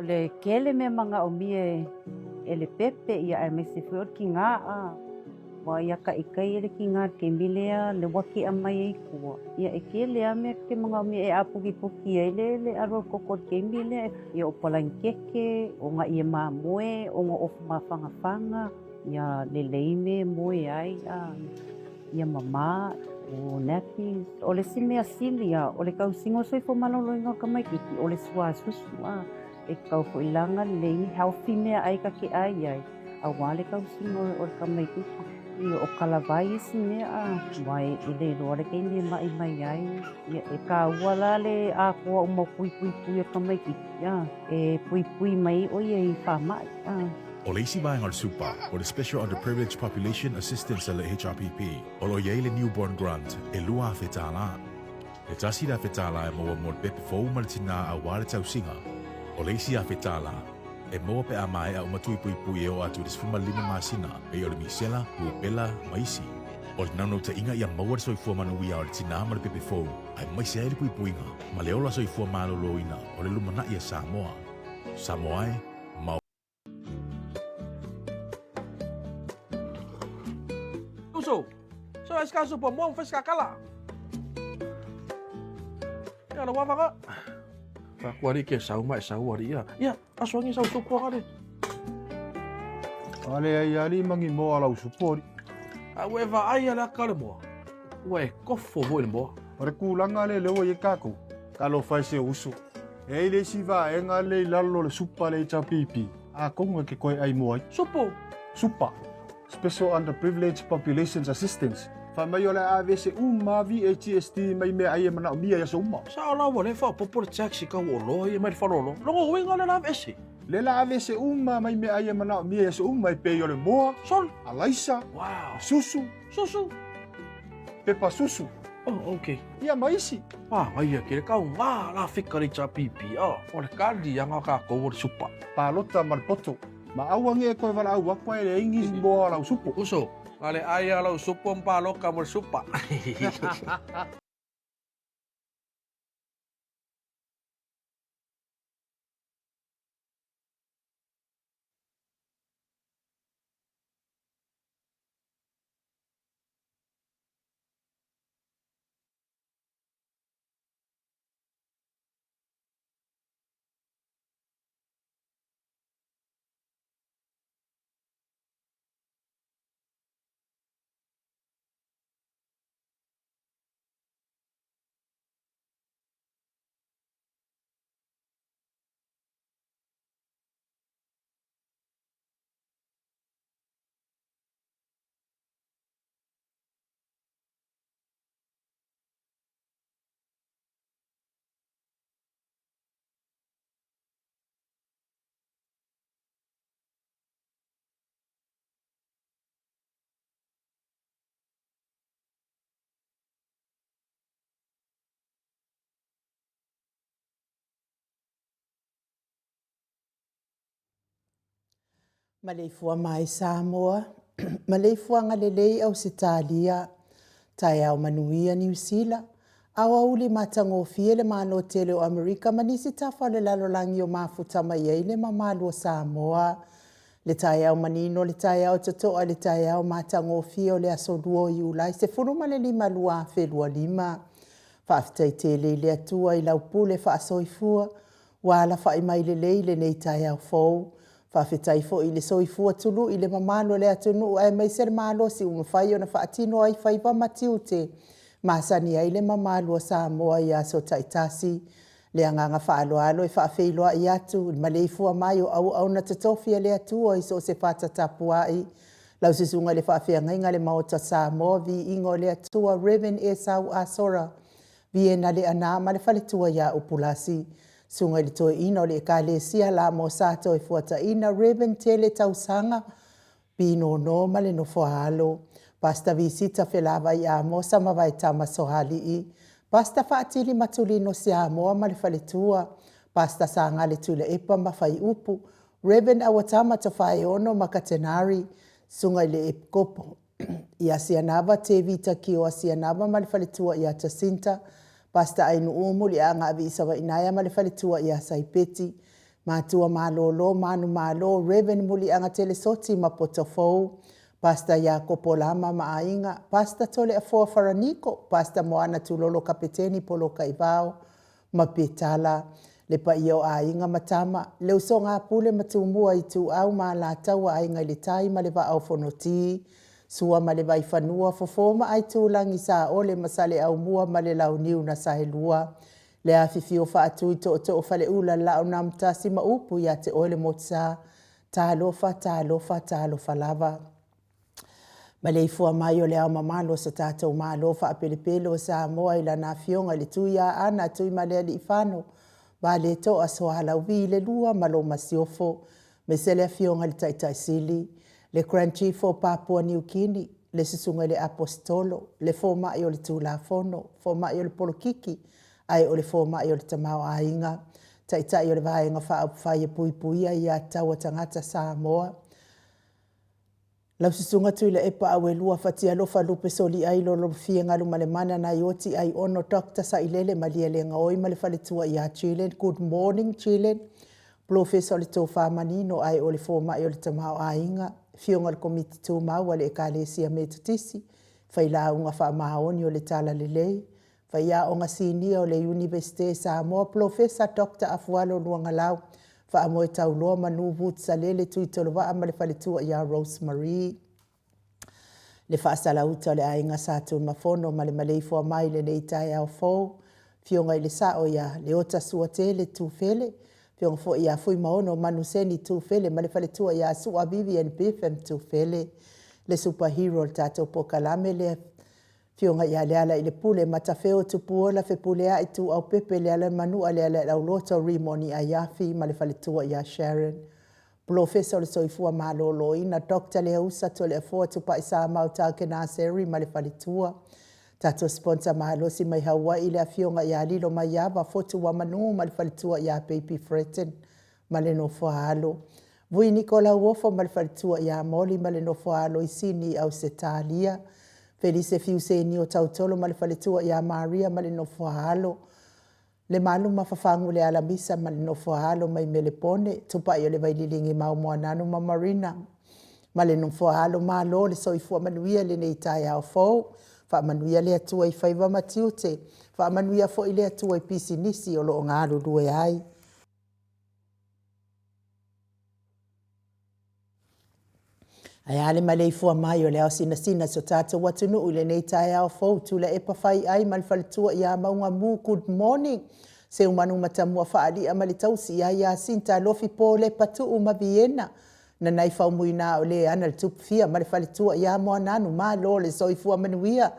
O le tele mea manaomia e le pepe ia aemaise foi o le tiga a. Aua ia taitai e le tiga i le taimi lea le uati e aumai ai i tua, ia e tele lava mea ta te manaomia e aputiputi ai le alu o le toto i le taimi lea. Ia o palanikeke, o na ie mamoe, o na ofu mafanafana, ia lelei mea e moe ai a. Ia mama, o nappies. O le isi mea sili lava, o le tausiga o le soifua maloloina o le tamaitiiti, o le sua susu a. E tatau foi la ona lelei healthy meaai ta te ai ai, aua le tausiga o le tamaitiiti. Ia, o talavai isi mea a, aua e le iloa le taimi e mai mai ai. Ia, e taua la le atoa uma o tui puipui o le tamaitiiti a, e puipui mai ai o ia i faamai a. O le isi vaega o le SUPA, o le Special Underprivileged Population Assistance a le HRPP, o lo o i ai le Newborn Grant e $2,000. E $1,000 e maua mo le pepe fou ma le tinā aua le tausiga. O le isi $1,000 e maua pe a maea uma tui puipui e oo atu i le 15 masina, pei o le misela, rubella ma isi. O le naunautaiga ia maua le soifua manuia o le tinā ma le pepe fou, aemaise ai le puipuiga ma le ola soifua maloloina o le lumanai a Samoa. Samoa e, ma Uso, so es caso po mo fes kakala. Ya lo wafa ka. Ka kuari ke sau mai sau ari ya. Ya, asuangi sau supu ka Ale ai ali mangi mo ala usupo ali. A ua e vaai ala ka le moa. Ua e kofo foi le moa. O le kulaga le lea ua i ai kākou. Talofa e si ou uso. E ai le isi vaega lea i lalo o le supa le HRPP, atonu e ke koe ai moa ai. Supo! Supa, Special Underprivileged Populations Assistance, fai mai o le a aveese uma VAGST mai meaai e manaomia i aso uma. Sao lava lea e faaopoopo le tax i kau oloa ia mai le faleoloa. Lona uiga lea la aveese. Lea la aveese uma mai meaai e manaomia i aso uma e pei o le moa, Sol. alaisa, Wow. susu, Susu. Pepa susu. Oh, okay. Ia ma isi. Ah, aia ke le kau ngā la fika le HRPP. Ah, o le kali anga ka kou o le supa. Palota ma le poto. Ma aua nge e koe valaau aku ai le ingi moa lau supo. Uso, nga le ai a lau supo mpaloka mo le supa. Maleifua mai Samoa, maleifuaga lelei Ausetalia, taeao manuia Niu Sila, aoauli matagofie le Malo tele o Amerika ma nisi tafa o le lalolagi o mafuta mai ai le mamalu o Samoa. Le taeao manino, le taeao totoa, le taeao matagofie o le aso 2 o Iulai 15 2025. Faafetai tele i le Atua i lau pule faasoifua Ua alafai mai lelei lenei taeao fou. Faafetai foi i le soifua tului i le mamalu o le atunuu aemaise le malosi ua mafai ona faatino ai faiva ma tiute masani ai le mamalu o Samoa i aso taitasi. Le agaga faaaloalo e faafeiloai atu i le maleifua mai o auauna totofi a le Atua i so o se fata tapuai. Lau Susuga i le Faafeagaiga a le Maota Samoa, Viiga o le Atua, Rev. Esau Asora, Viena Leaana ma le faletua ia Upulasi. Susuga i le Toeaina o le Ekalesia La Mo Sa Toefuataina Rev. Tele Tausaga Pinono ma le Nofoaalo. Pastor Visita Felavai Amosa ma Vaetama Soalii. Pastor Faatili Matulino Siamoa ma le faletua. Pastor Sagale Tuilaepa ma Faiupu. Rev. Auatama Tofaeono ma Katenari. Susuga i le Epikopo. Ia Sianava, Tevita Kioa Sianava ma le faletua ia Jacinta, Pastor Ainu'u Muli'aaga Avi'i Savainaea ma le faletua ia Saipeti, Matua Malolo, Manumalo, Rev. Muliaga Telesoti ma Potofou, Pastor Iakopo Lama ma Aiga, Pastor Toleafoa Faraniko, Pastor Moana Tulolo Kapeteni Polokaivao ma Petala, le paia o aiga ma tama, le usoga a Pule ma Tumua, Ituau ma Alataua, Aiga i le Tai ma le Vaa o Fonoti, Sua ma le Vaifanua, Fofo ma Aitulagi, Saole ma Saleaaumua ma le Launiu na Saelua, le afifio faatui tootoo faleula le Laau na Amotasi ma upu ia te oe le Motusa. Talofa, talofa, talofa lava. Maleifua mai o le ao mamalu o so tatou Malo faapelepele o Samoa i lana Afioga i le Tuiaana Tuimalealiifano Vaaletoa Sualauvi le Lua ma lo Masiofo, aemaise le Afioga i le Taitai Sili, le Grand Chief o Papua Niu Kini, le Susuga i le Aposetolo, le Fomai o le Tulafono, Fomai o le Polokiki, ae o le Fomai o le Tamaoaiga, Taitai o le Vaega Faaupufai e Puipuia Aia Tatau a Tagata Samoa, Lau Susuga Tuilaepa Auelua Fatialofa Lupe Soliai Lolofie Galumalemana Naioti Aiono Dr. Sailele Malielegaoi ma le faletua ia Jillian. Good morning Jillian. Polofesa o le Tofa Manino ae o le Fomai o le Tamaoaiga, Afioga i le Komiti Tumau a le Ekalesia Metotisi, Failauga Faamaoni o le Talalelei, Faiaoga Sinia o le Iunivesite Samoa, Polofesa Doctor Afualo Luagalau, Faamoetauloa Manu Vuti Salele Tuitolovaa ma le faletua ia Rose Marie. Le faasalauta o le aiga Sa Tuimafono ma le maleifua mai i lenei taeao fou, Afioga i le Sao ia Leota Suatele Tufele, Afioga foi ia Fuimaono Manuseni Tufele ma le faletua ia Sua Vivian Biffem Tufele, le super hero o le tatou polokalame le Afioga ia Lealailepule Matafeo Tupuola Fepuleai Tuuaupepe Lealaimanua Lealaiauloto Rimoni Aiafi ma le faletua ia Sharon. Polofesa o le Soifua Maloloina Doctor Leausa Toleafoa Tupai Samau Takenaseri ma le faletua. Tatou sponsor malosi mai Hawaii le Afioga ia Lilo Maiava Fotuamanu ma le faletua ia Baby Fretton ma le nofo a alo. Vui Niko Lauofo ma le faletua ia Molly ma le nofo a alo i Sini, Ausetalia. Felise Fiuseni o Tautolo ma le faletua ia Maria ma le nofo a alo. Lemalu ma Fafagu Lealamisa ma le nofo a alo mai Melepone, Tupai o le Vaililigi Mau Moananu ma Marina ma le nofo a alo. Malo le soifua manuia i lenei taeao fou. Faamanuia le Atua i faiva ma tiute. Faamanuia foi le Atua i pisinisi o lo o galulue ai. Ae a le maleifua mai o le ao sinasina si o tatou atunuu i lenei taeao fou, Tuilaepa Faiai ma le faletua ia Mauga Mu, good morning. Seumanu Matamua Faalia ma le tausi ia Iasinta Alofi Polepa Tuu ma Viena, Nanai Faumuina o le ana le Tupufia ma le faletua ia Moananu, malo le soifua manuia.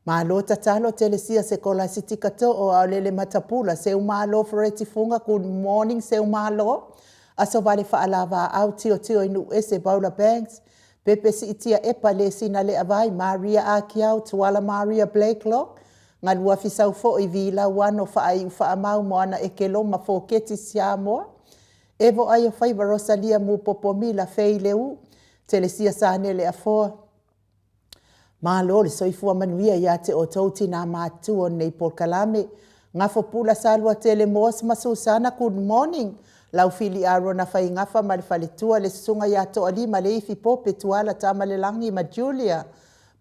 Malo tatalo Telesia Sekolasitika Too Aolele Matapula Seumalo Fereti Fuga Good morning Seumalo Aso Vale Faalavaau Tiotio i Nuuese Vaula Banks Pepe Siitia Epa Lesina Leavai Maria Akiau Tuala Maria Blakelock Galuafi Saufoi Vilau Ano Faaiu Faamau Moana Ekeloma Foketi Siamoa Evo Aiofaiva Rosalia Mupopo Mila Fei Leu Telesia Sanele Afoa Malo le soifua manuia ia te outou tinā matutua o lenei polokalame. Gafo Pula Saluatele Moss ma Susana, good morning. Laufili Arona Faigafa ma le faletua, le susuga ia Toalima Leifi Pope Tuala Tamalelagi ma Julia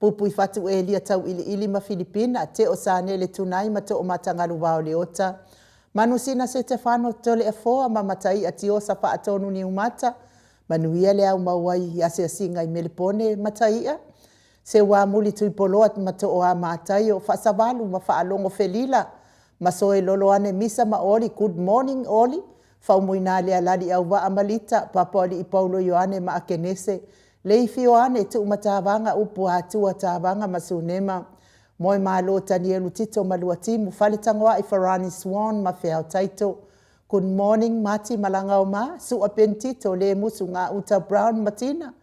Pupuifatu Elia Tauiliili ma Filipina, Teo Sanele Tunai ma Toomatagalu Vaoleota, Manusina Setefano Toleafoa ma Mataia Tiosa Faatonu Niumata, Manuia le au mau ai i asiasiga i Melepone, Mataia, Seuamuli Tuipoloa ma Tooa Mataio, Faasavalu ma Faalogo Felila, Masoe Loloane Misa ma Oli, Good morning Oli, Faumuina Lealali Auvaa ma Lita, Papaolii Paulo Ioane ma Akenese, Leifi Ioane, Tuumatavaga, Upu Atua, Tavaga ma Sunema, Moemalo Tanielu Tito ma Luatimu, Faletagoai Farani Swan ma Feao Taito, Good morning Mati Malagaoma, Sua Pentito, Lemusu Gauta Brown Matina,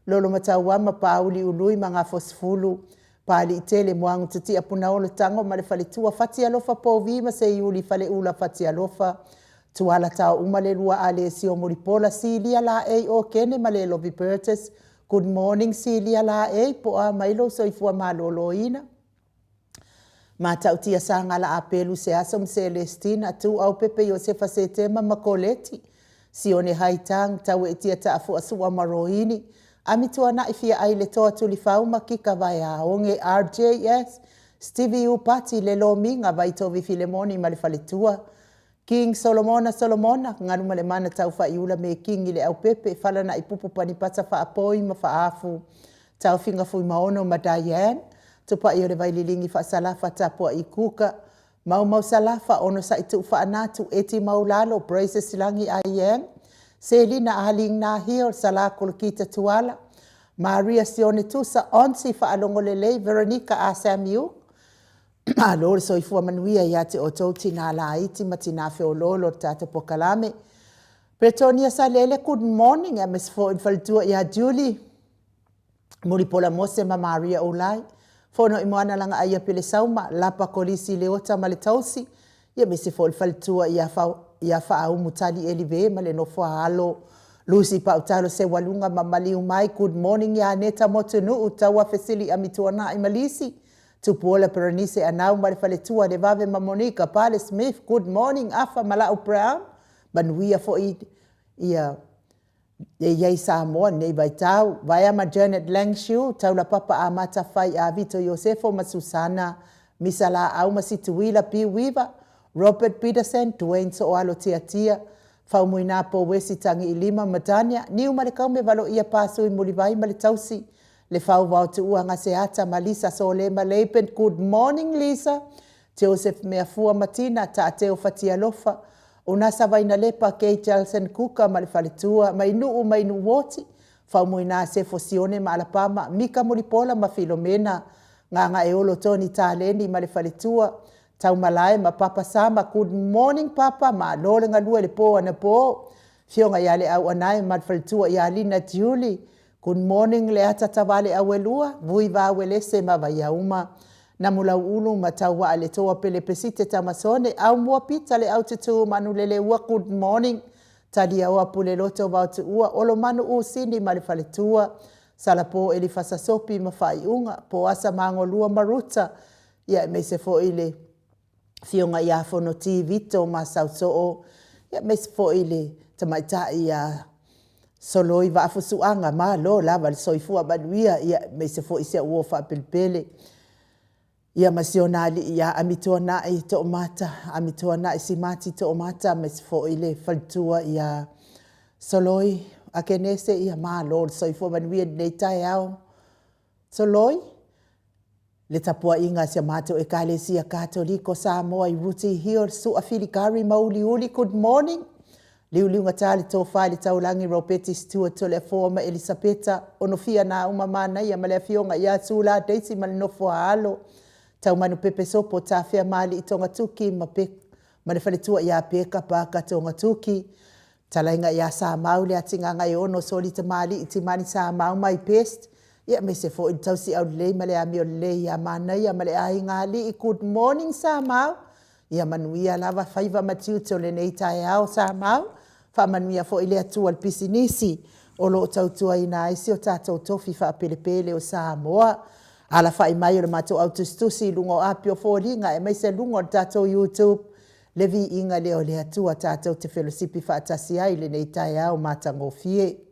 Lolo Matauama Pauli Ului ma Gafosifulu, Paaliitele Moagu Titia Punaolo Tago ma le Faletua, Fatialofa Povi ma Seiuli Faleula Fatialofa, Tuala Taouma le Lua Alesio Mulipola, Silia Laei Okene ma Lelovi Burtis, Good morning Silia Laei, po o a mai lou soifua maloloina? Matautia Sagala Apelu Seaso ma Selestina, Tuuaupepe Iosefa Setema ma Koleti, Sione Haitang, Tauetia Taafua Sua ma Roini, Amituana'i Fia Ai Letoa Tulifau ma Kika Vaeaoge, RJS, Stevie Upati, Le Lomiga, Vaitovi Filemoni ma le Faletua, King Solomona Solomona, Galumalemana Taufa'iula Mekingi Leaupepe, Falana'ipupu Panipata Faapoi ma Faafu, Taofiga Fuimaono ma Diane, Tupa'i o le Vaililigi Faasalafa Tapua'i Kuka, Maumau Salafa, Onosa'i Tuufaanatu, Eti Maulalo, Praises Silagi I Am, Selina Ahaligna Hill, Sala Kolokita Tuala, Maria Sione Tusa, Onsi Faalogo Lelei, Veronica A Samiu. Malo le soifua manuia ia te outou tinā laiti ma tinā feoloolo o le tatou pokalame. Bretonia Salele, good morning, aemaise foi le faletua ia Julie. Mulipola Mose ma Maria Ulai, Fono i Moana Lagaai Pelesauma, Lapa Kolisi Leota ma le Tausi, ia aemaise foi le faletua ia ia Faaumu Tali Elive ma le nofo a alo Lucy Pautalo Seualuga ma Maliu Mai. Good morning ia Neta Motunuu, Taua Fesili Amituanai ma Lisi, Tupuola Perenise Anau ma le faletua Levave ma Monica Pale Smith. Good morning Afa Malau Brown, manuia foi ia E i ai Samoa nei vaitau, vaea ma Janet Langshu, Taulapapa Amata Fai a Vito Iosefo ma Susana, Misa Laau ma Situila P. Weaver, Robert Peterson, Dwayne Sooalo Tiatia, Faumuina Pouesi Tagiilima ma Dania, Niu ma le Kaume Valoia Pasui Mulivai ma le Tausi, Le Fau Vao Tuua Gaseata ma Lisa Solema Laban. Good morning Lisa, Joseph Meafua ma Tina, Taateo Fatialofa, Unasa Vainalepa, Kay Jelson Kuka ma le faletua, mai Nuu mai Nuuoti, Faumuina Sefo Sione ma Alapama, Mika Mulipola ma Filomena, Gagaeolo Tony Taleni ma le faletua, Taumalae ma Papa Sama. Good morning Papa, malo le galue le po anapo, Fioga ia le Auanae ma le faletua ia Lina Julie. Good morning Leata Tavale Auelua, Vui Vauelese ma Vaiauma, Namulauulu ma Tauaa le Toa Pele Pesite Tamasone, Aumua Pita le Aututu Manuleleua. Good morning Taliaoa Puleloto Vaotuua, Olomanu Usini ma le Faletua, Salapo Elifasa Sopi ma Faaiuga, Poasa Magolua ma Ruta, ia aemaise foi le Afioga ia Fonoti Vito ma Sausoo, ia aemaise foi le tamaitai ia Soloi Vaafusuaga, malo lava le soifua manuia, ia aemaise foi si au uo faapelepele, ia ma si ona alii ia Amituanai Toomata, Amituanai Simati Toomata, aemaise foi le faletua ia Soloi Akenese, ia malo le soifua manuia i lenei taeao. Soloi, Le tapuaiga a si a matou Ekalesia Katoliko Samoa i Rooty Hill, Su'a Filikari ma Uliuli, good morning. Liuliugata le tofa i le taulagi Ropeti Stewart Toleafoa ma Elisapeta Onofia Nauma Manaia ma le afioga ia Sula Daisy ma le nofo a alo Taumanu Pepe Sopo Tafea Maali'i Togatuki ma ma le faletua ia Peka Paka Togatuki. Talaiga ia Samau le Atigagaeono Soli Tamalii Timani Samau my best ia aemaise foi le tausi aulelei ma le amio lelei ia Manaia ma le aiga alii. Good morning Samau, ia manuia lava faiva ma tiute o lenei taeao Samau. Faamanuia foi le Atua i le pisinisi o lo o tautuaina ai si o tatou tofi faapelepele o Samoa. Alafai mai o le matou au tusitusi i luga o api o foliga aemaise luga o le tatou YouTube. Le viiga lea o le Atua tatou te felosipi faatasi ai i lenei taeao matagofie.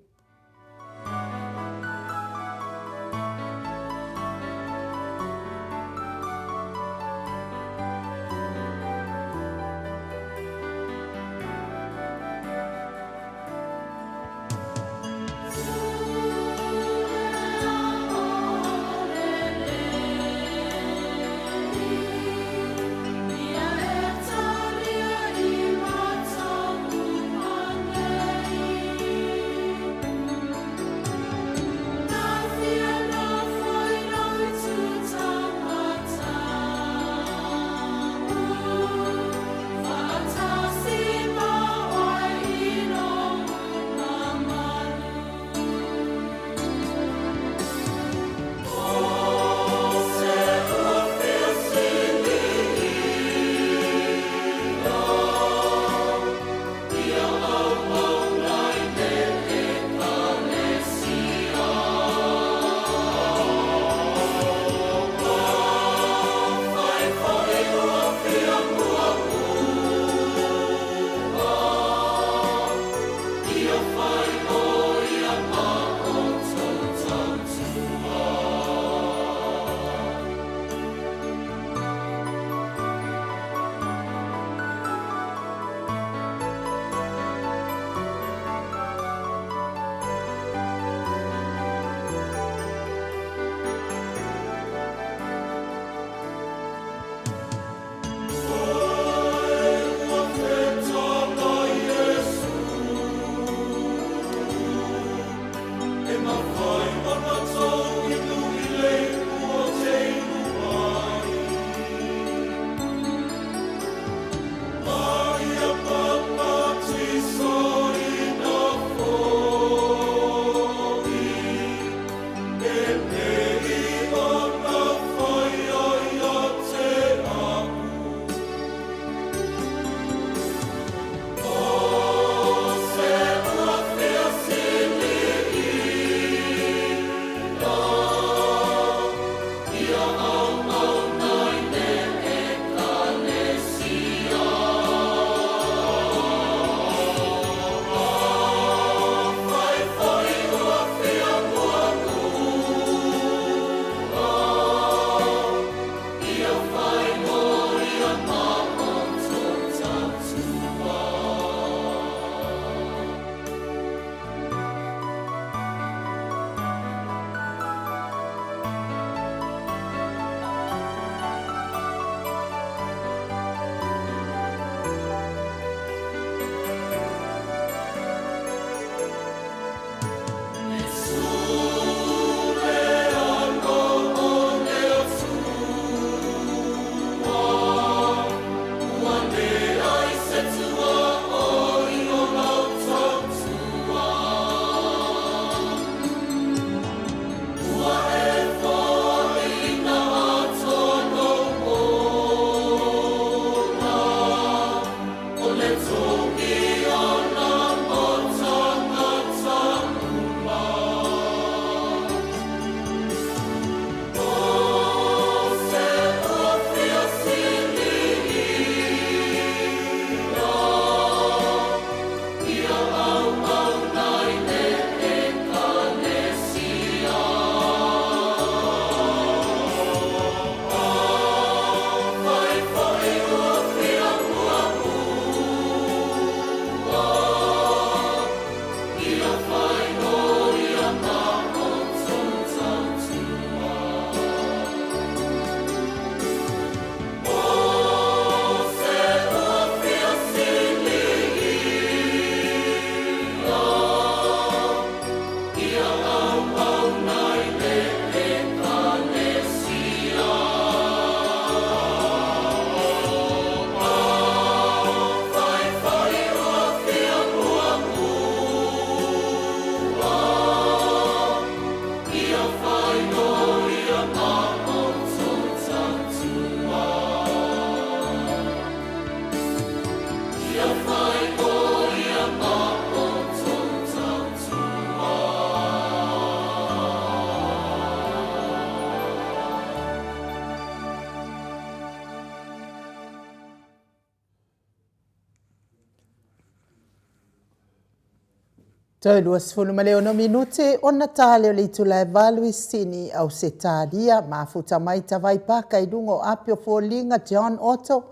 Toe 26 minute ona ta lea o le itula e 8 i Sini, Ausetalia, mafuta mai Tavai Paka i luga o api o foliga John Otto,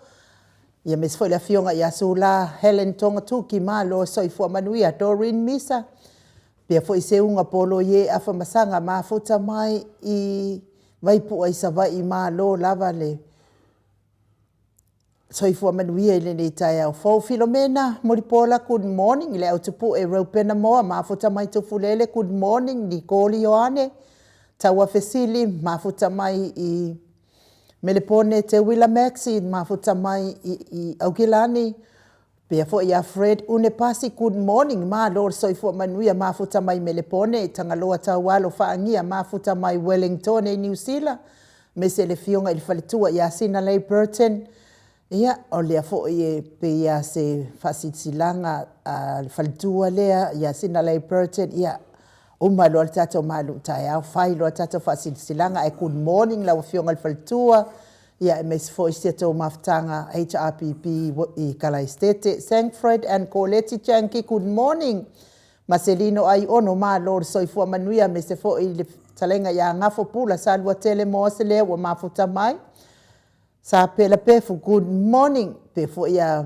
ia aemaise foi le afioga ia Sula Helen Togatuki, malo soifua manuia. Doreen Misa, pea foi Seuga Poloie Afamasaga, mafuta mai i Vaipua i Savaii, malo lava le soifua manuia i lenei taeao fou. Filomena Mulipola, good morning. Le Autupue Reupena Moa, mafuta mai Tufulele, good morning. Nicole Ioane Tauafesili, mafuta mai i Melepone. Teuila Maxi, mafuta mai i Aukilani. Pea foi ia Fred Unepasi, good morning, malo le soifua manuia, mafuta mai Melepone. Tagaloa Taualo Faagia, mafuta mai Wellingtone i Niu Sila, aemaise le afioga i le faletua ia Sinalei Burton. Ia, o lea foi e pei lava se faasilasilaga a le faletua lea ia Sinalei Burton, ia, uma loa le tatou malutaeao fai loa le tatou faasilasilaga. Ae good morning lau afioga i le faletua, ia aemaise foi si a outou mafutaga HRPP i Kalaestete. Sankfred and Korleti Janky, good morning. Maselino Aiono, malo le soifua manuia, aemaise foi le fetalaiga ia Gafo Pula Saluatele Mose lea ua mafuta mai. Sapela Pefu, good morning. Pe foi ia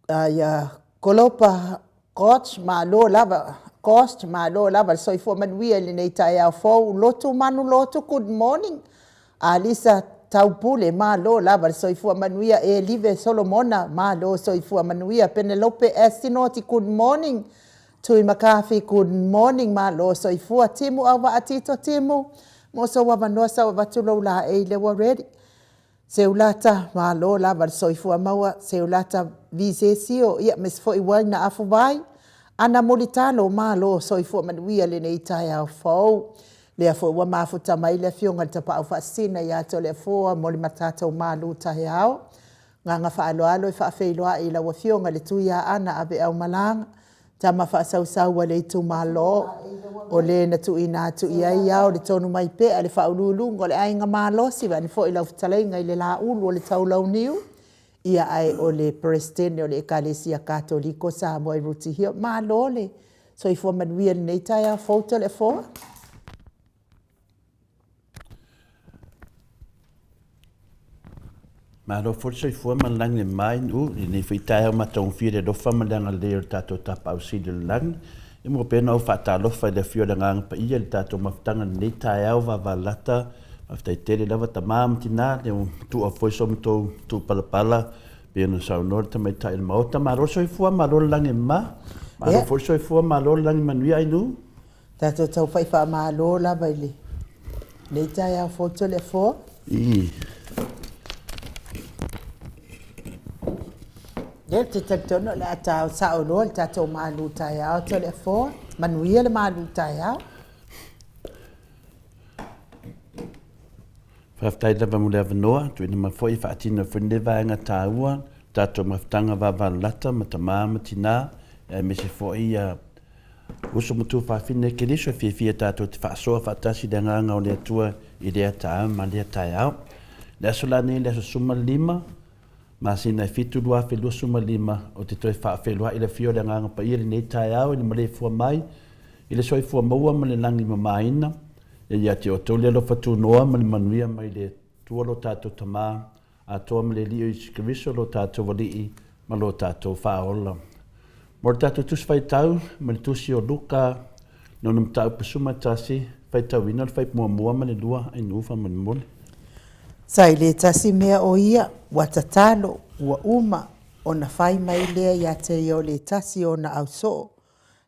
ia Kolopa Koch, malo lava, Kost, malo lava le soifua manuia i lenei taeao fou. Lotu Manu Lotu, good morning. Alisa Taupule, malo lava le soifua manuia. Elive Solomona, malo soifua manuia. Penelope Asinoti, good morning. Tui McCarthy, good morning, malo soifua. Timu Auvaa Tito Timu, mo sou avanoa sau avatu lou laei lea ua ready. Seulata, malo lava le soifua maua. Seulata Visesio, ia aemaise foi Uaina Afuvai, Ana Mulitalo, malo soifua manuia lenei taeao fou. Lea foi ua mafuta mai le afioga i le Tapaau Faasisina ia Toleafoa mo le tatou malu taeao. Agaga faaaloalo e faafeiloai i lau Afioga i le Tuiaana Aveaumalaga, tama faasausau a le itumalo, o le na tuuina atu i ai ao le Tonumaipea, le faauluuluga o le Aiga Malosi, vaeane foi lau fetalaiga i le Laulu o le Taulauniu, ia ae o le Peresetene o le Ekalesia Katoliko Samoa i Rooty Hill. Malo le soifua manuia i lenei taeao fou Toleafoa. Malo foi le soifua ma le lagi e mama i Nu'u i lenei foi taeao matagofie i le alofa ma le agalelei o le tatou Tapaau Sili o le Lagi. E mua pea ona ou faatalofa i le afio o le Agaga Paia i le tatou mafutaga i lenei taeao vavalalata. Faafetai tele lava tama ma tina, le tuua foi so matou tuupalapala pei ona saunoa le tamaitai o le Maota. Malo le soifua, malo le lagi e mama. Malo foi le soifua, malo le lagi manuia Ainuu. Tatou tau fai faamalo lava i lenei taeao fou Toleafoa. Ia, ou te talitonu o le a tao sao loa le tatou malu taeao Toleafoa. Manuia le malu taeao. Faafetai lava mo le avanoa, tuuina mai foi e faatino ai foi lenei vaega taua, le tatou mafutaga vavalalata ma tama ma tina, aemaise foi ia uso ma tuafafine e Keriso e fiafia tatou te faasoa faatasi i le agaga o le Atua i lea taeao ma lea taeao. Le aso la nei, le aso 15, masina e 7, 2025, ou te toe faafeiloai i le afio o le Agaga Paia i lenei taeao i le maleifua mai i le soifua maua ma le lagi mamaina, e ia te outou le alofa tunoa ma le manuia mai le Atua lo tatou Tama atoa ma le Alii o Iesu Keriso lo tatou Alii ma lo tatou Faaola. Mo le tatou Tusi Faitau ma le Tusi o Luka, lona mataupu 11, faitauina le fuaiupu muamua ma le lua ainuu faamolemole. Sa i le tasi mea o ia, ua tatalo, ua uma, ona fai mai lea ia te ia o le tasi o ona ausoo,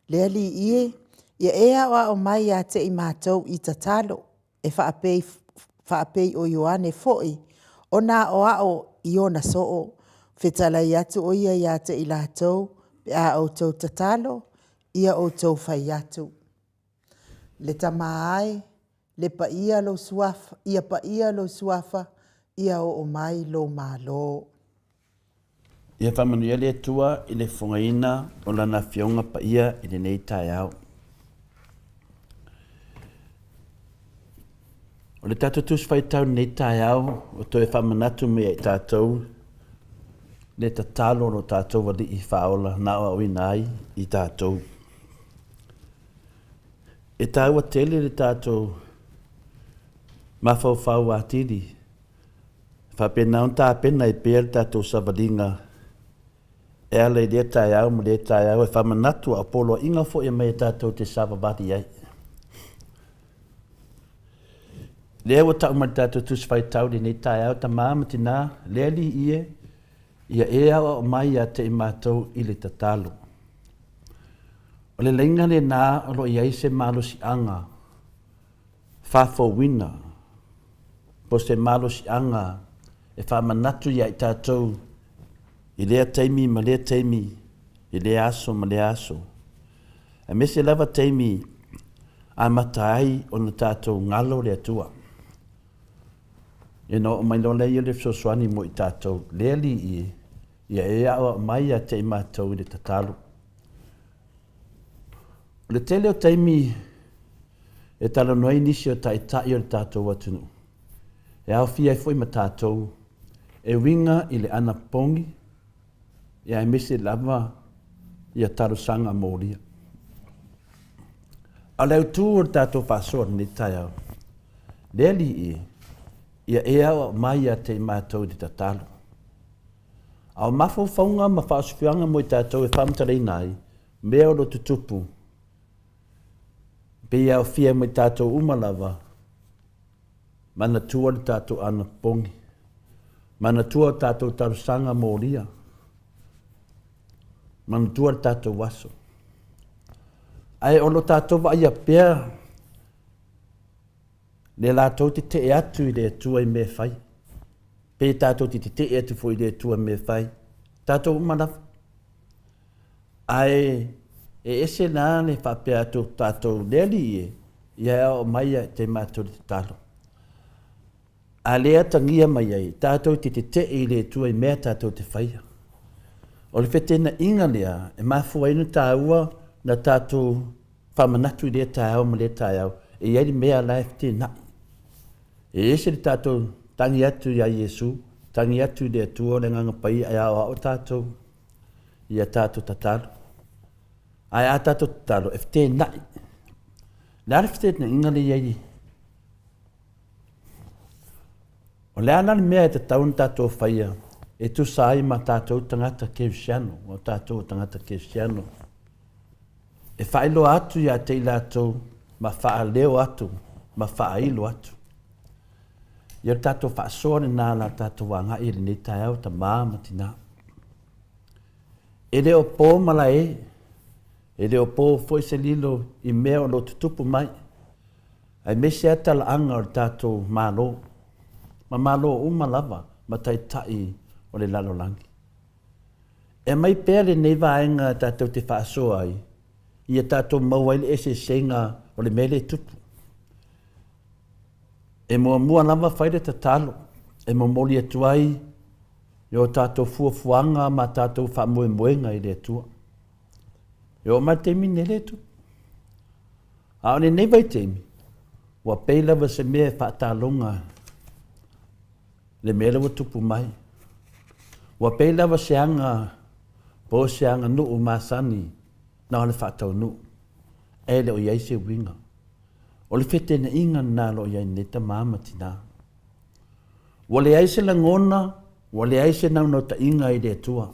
Le Alii e, ia e aoao mai ia te i matou i tatalo, e faapei, faapei o Ioane foi ona aoao i ona soo. Fetalai atu o ia ia te i latou, pe a outou tatalo, ia outou fai atu. Le Tama e, le paia lou suafa, ia paia lou suafa, ia oo mai lou Malo. Ia faamanuia le Atua i le fofogaina o Lana Afioga Paia i lenei taeao. O le tatou Tusi Faitau i lenei taeao, ua toe faamanatu mai ia i tatou le tatalo o lo tatou Alii Faaola na aoaoina ai i tatou. E taua tele le tatou mafaufau atili E faapena ona tapena ai pea le tatou savaliga e ala i lea taeao ma lea taeao e faamanatu a o poloaiga foi e aumai e tatou te savavali ai. Lea ua tau mai le tatou Tusi Faitau i lenei taeao, tama ma tina, le Alii e, ia e aoao mai ia te i matou i le tatalo. O le laina lena o lo o i ai se malosiaga faafouina po o se malosiaga e faamanatu iā i tatou i lea taimi ma lea taimi, i lea aso ma lea aso, aemaise lava taimi amata ai ona tatou galo le Atua. Ia ona oo mai loa lea o le fesoasoani mo i tatou, le Alii e, ia e aoao mai ia te i matou i le tatalo. O le tele o taimi e talanoa ai nisi o taitai o le tatou atunuu, e aofia ai foi ma tatou, e uiga i le anapogi, ia aemaise lava ia talosaga molia. A o le autu o le tatou faasoa i lenei taeao, le Alii e, ia e aoao mai ia te i matou i le tatalo. A o mafaufauga ma faaosofioaga mo i tatou e faamatalaina ai mea o lo o tutupu, pei e aofia mai tatou uma lava, manatua le tatou anapogi, manatua o tatou talosaga molia, manatua le tatou aso. Ae o lo tatou vaaia pea le latou tetee atu i le Atua i mea e fai. Pe tatou te tetee atu foi i le Atua i mea e fai. Tatou uma lava. Ae e ese la le faapea atu o tatou le Alii e, ia e aoao mai ia te matou le tatalo. A lea atagia mai ai, tatou te tetee i le Atua i mea tatou te faia. O le feteenaiga lea e mafua ai ona taua na tatou faamanatu i lea taeao ma lea taeao, e i ai le mea la e feteenai. E ese le tatou tagi atu iā Iesu, tagi atu i le Atua o le Agaga Paia e aoao tatou i a tatou tatalo. Ae a tatou tatalo, e feteenai. O le a le feteenaiga lea e i ai? O le a la le mea e tatau ona tatou faia e tusa ai ma tatou tagata kerisiano, o tatou tagata kerisiano? E faailoa atu ia te i latou ma faaleo atu ma faailo atu. Ia o le tatou faasoa lena la tatou agai i lenei taeao, tamā ma tinā. E le o po malae, e le o po foi se lilo i mea o lo o tutupu mai, aemaise lava talaaga o le tatou Malo, ma Malo uma lava ma taitai o le lalolagi. E aumai pea lenei vaega tatou te faasoa ai, ia tatou maua ai le eseesega o le mea lea e tupu. E muamua lava fai le tatalo e momoli atu ai i o tatou fuafuaga ma tatou faamoemoega i le Atua. E oo mai le taimi lenei le tupu. A o lenei vaitaimi, ua pei lava se mea e faataloga le mea lea ua tupu mai. Ua pei lava se aga po o se aganuu masani na o le faataunuu, ae le o i ai se uiga. O le feteenaiga lena o lo o i ai nei tama ma tina. Ua leai se lagona, ua leai se naunautaiga i le Atua.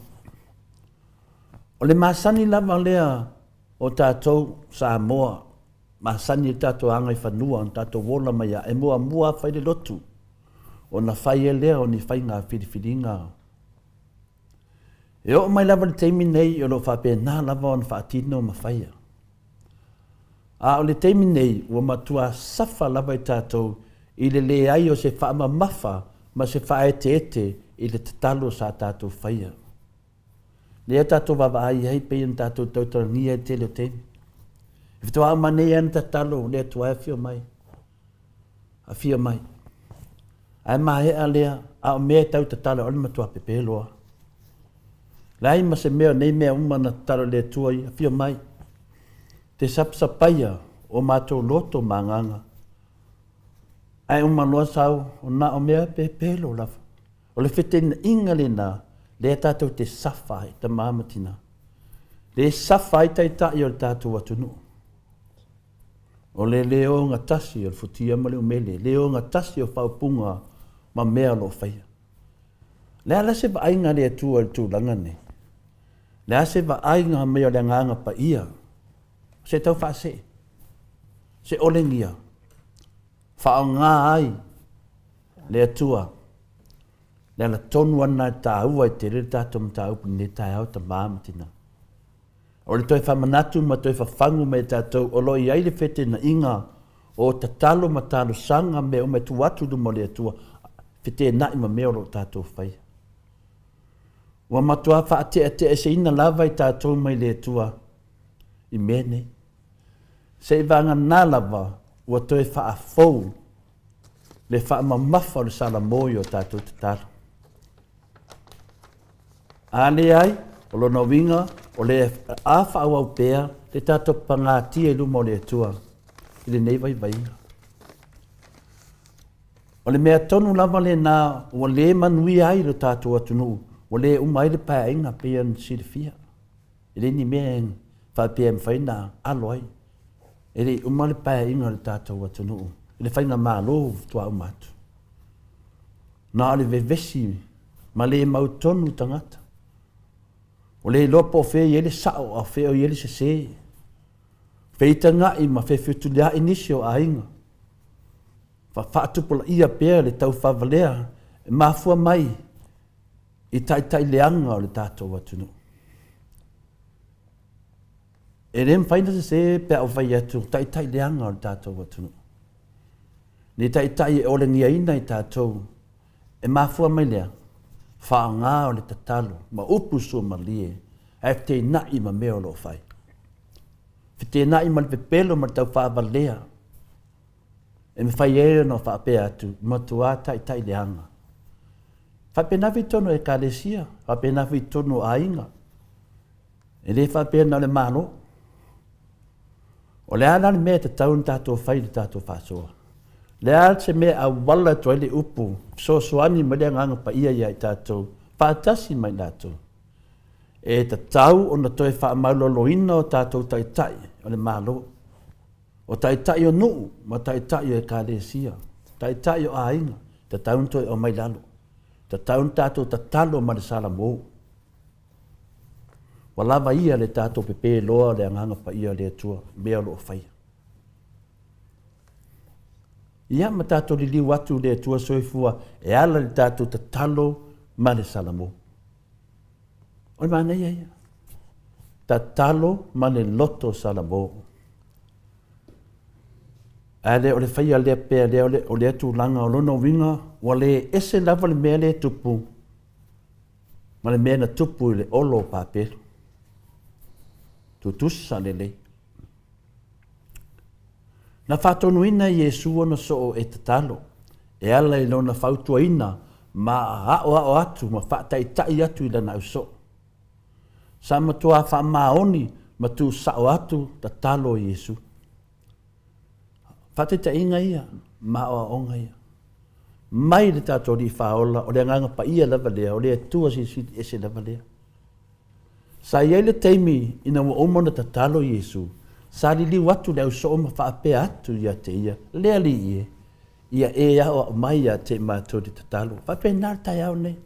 O le masani lava lea o tatou Samoa, masani i le tatou agaifanua ona tatou ola mai lava, e muamua lava fai le lotu, ona fai ai lea o ni faiga filifiliga. E oo mai lava i le taimi nei o lo o faapena lava ona faatino ma faia. A o le taimi nei, ua matua safa lava i tatou i le leai o se faamamafa ma se faaeteete i le tatalo sa tatou faia. Lea tatou vaavaai i ai pei ona tatou tautalagia i le tele o taimi. E faatoa uma nei lava ona tatalo le Atua e afio mai, afio mai. Ae maea lea, a o mea e tau tatalo o le matua pepe loa. Leai ma se mea o nei mea uma na tatalo i le Atua ia, afio mai. Te sapasapaia o matou loto ma agaga. Ae uma loa sau, o na o mea pepelo lava. O le feteenaiga lena lea tatou te safa ai, tama ma tina. Lea e safa ai taitai o le tatou atunuu. O le le ogatasi o le futia ma le umele, le ogatasi o faaupuga ma mea o lo o faia. Le a la se vaaiga a le Atua i le tulaga lenei? Le a se vaaiga mai o le Agaga Paia? Se tau faasee, se olegia, faaaoga ai le Atua le ala tonu lava lena e taua ai tele le tatou mataupu i lenei taeao tama ma tina. O le toe faamanatu ma toe fafagu mai e tatou o lo o i ai le feteenaiga o tatalo ma talosaga mea uma e tuu atu i luma o le Atua, feteenai ma mea o lo o tatou faia. Ua matua faateateaeseina lava i tatou mai le Atua i mea nei. Seiavagana lava ua toe faafou le faamamafa o le Salamo i o tatou tatalo. A leai, o lona uiga, o le a faaauau pea le tatou pagatia i luma o le Atua i lenei vaivaiga. O le mea tonu lava lena ua le manuia ai lo tatou atunuu, ua le uma ai le paeaiga pei ona silafia. E leai ni mea e faapea e mafai ona alo ai. E le i uma le paeaiga o le tatou atunuu i le faigamalo faatoa uma atu. Na o le vevesi ma le mautonu tagata. Ua le iloa po o fea e i ai le sao a o fea o i ai le sese. Feitagai ma fefetuliai nisi o aiga. Faatupulaia pea le taufaavalea e mafua mai i taitai leaga o le tatou atunuu. E le mafai ona sese pe a ou fai atu, taitai leaga o le tatou atunuu. Ni taitai e olegiaina i tatou, e mafua mai lea, faaaoga o le tatalo ma upu suamalie ae feteenai ma mea o lo o fai. Feteenai ma le pepelo ma le taufaavalea e mafai ai ona faapea atu, matua taitai leaga. Faapena foi i totonu o Ekalesia, faapena foi i totonu o aiga. E le faapea na o le Malo. O le a la le mea e tatau ona tatou fai i le tatou faasoa? Le a se mea e auala atu ai le upu fesoasoani mai le Agaga Paia ia i tatou, faatasi ma i latou? E tatau ona toe faamaualaloina o tatou taitai o le Malo, o taitai o nuu ma taitai o ekalesia, taitai o aiga, tatau ona toe aumai i lalo. Tatau ona tatou tatalo ma le Salamo. Ua lava ia le tatou pepe loa o le Agaga Paia o le Atua i mea o lo o faia. Ia ma tatou liliu atu i le Atua Soifua e ala i le tatou tatalo ma le Salamo. O le manaia ia. Tatalo ma le loto Salamo. Ae le o le faia lea pea lea o lea tulaga o lona uiga ua le ese lava le mea lea e tupu. Ma le mea na tupu i le olo o Papelu. Tutusa lelei. Na faatonuina e Iesu ona soo e tatalo, e ala i lona fautuaina ma aoao atu ma faataitai atu i lana ausoo. Sa matuā faamaoni ma tuusao atu tatalo o Iesu. Faataitaiga ia ma aoaoga ia. Mai le tatou Alii Faaola, o le Agaga Paia lava lea, o le Atua Silisili Ese lava lea. Sa i ai le taimi ina ua uma ona tatalo Iesu, sa liliu atu le ausoo ma faapea atu ia te ia, Le Alii e, ia e aoao mai ia te matou le tatalo. Faapena le taeao nei.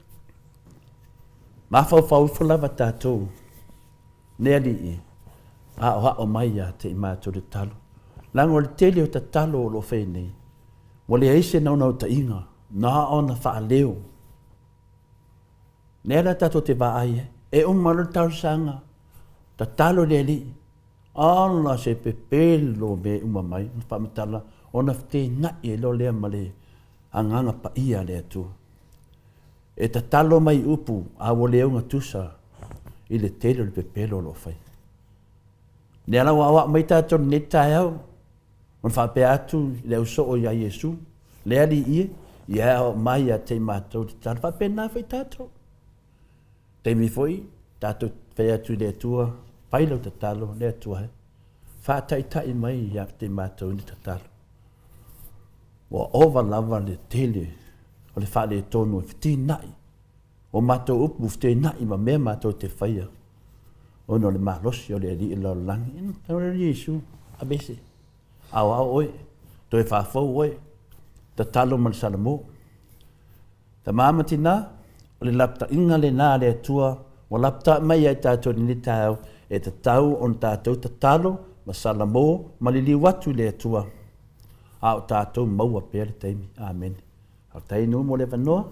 Mafaufau ifo lava tatou, Le Alii e, aoao mai ia te matou le tatalo. Leaga o le tele o tatalo o lo o faia nei, ua leai se naunautaiga, na ona faaleo. Lea la tatou te vaai ai, e uma loa le talosaga, tatalo i le Alii, ala se pepelo mea e uma mai, ona faamatala, ona fetena'i ai loa lea ma le Agaga Paia a le Atua. E tatalo mai upu a ua le ogatusa i le tele o le pepelo o lo o faia. Lea la ua aoao mai tatou i lenei taeao, ona faapea atu i le ausoo ia Iesu, Le Alii e, ia ao mai ia te i matou te tatalo. Faapena foi tatou. Taimi foi, tatou fai atu i le Atua, fai lau tatalo, le Atua e, faataitai mai ia te i matou i le tatalo. Ua ova lava le tele o le faaletonu e fetinai o matou upu fetena'i ma mea matou te faia ona o le malosi o le Alii o le lalolagi. O le Iesu, aveese, aoao oe, toe faafou oe, tatalo ma le Salamo. Tama ma tinā, o le lapataiga lenā a le Atua ua lapatai mai ia i tatou i lenei taeao, e tatau ona tatou tatalo ma Salamo ma liliu atu i le Atua, a o tatou maua pea le taimi. Amene. Faafetai nuu mo le avanoa.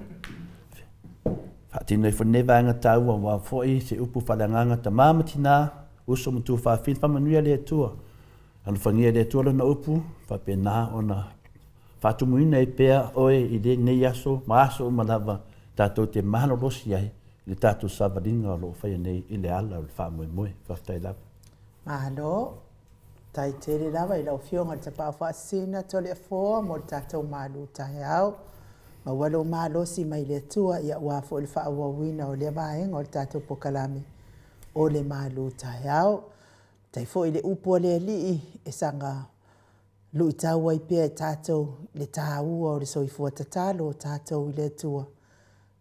Faatino ifo lenei vaega taua aua foi se upu faaleagaga tama ma tina, uso ma tuafafine, faamanuia le Atua. Alofagia e le Atua lana upu, faapena ona faatumuina ai pea oe i lenei aso ma aso uma lava tatou te malolosi ai i le tatou savaliga o lo o faia nei i le ala o le faamoemoe. Faafetai lava. Malo. Faafetai tele lava i lau Afioga i le Tapaau Faasisina Toleafoa mo le tatou malu taeao. Maua lou malosi mai le Atua aua foi le faaauauina o lea vaega o le tatou polokalame o le malu taeao. Faafetai foi i le upu a le Alii e saga luitau ai pea e tatou le taua o le soifua tatalo o tatou i le Atua,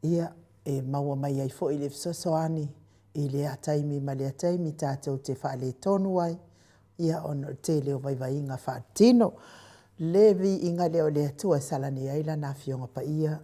ia, e maua mai ai foi le fesoasoani i lea taimi ma lea taimi tatou te faaletonu ai, ia, ona o le tele o vaivaiga faaletino. Le viiga lea o le Atua e salani ai Lana Afioga Paia.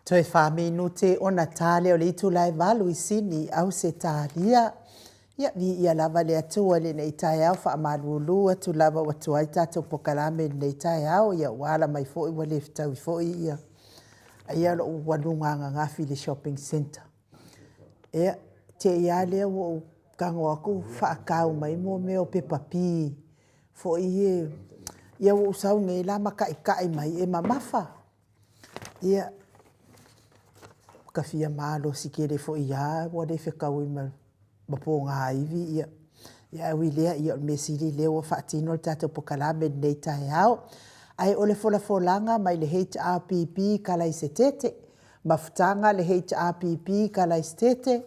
Toe wha minute ona tā lea o le itula e valu i Sini, Ausetalia. Ia, viia lava le Atua i lenei taeao, faamalulu atu lava ua tuai tatou pokalame i lenei taeao, ia ua ala mai foi ua le fetaui foi ia, ia lou aluga ananafi i le shopping centre. Ia, te i lava lea ua ou tago atu faatau mai mea o pepa pi foi ia, ia ua ou sau nei la ma taitai mai e mamafa. Ia, ta fia malosi tele foi lava ua le fetaui ma pogaivi, ia, ae ui i lea, ia o le mea sili lea ua faatino le tatou polokalame i lenei taeao. Ae o le folafolaga mai le HRPP i Kalaisetete, mafutaga a le HRPP i Kalaisetete,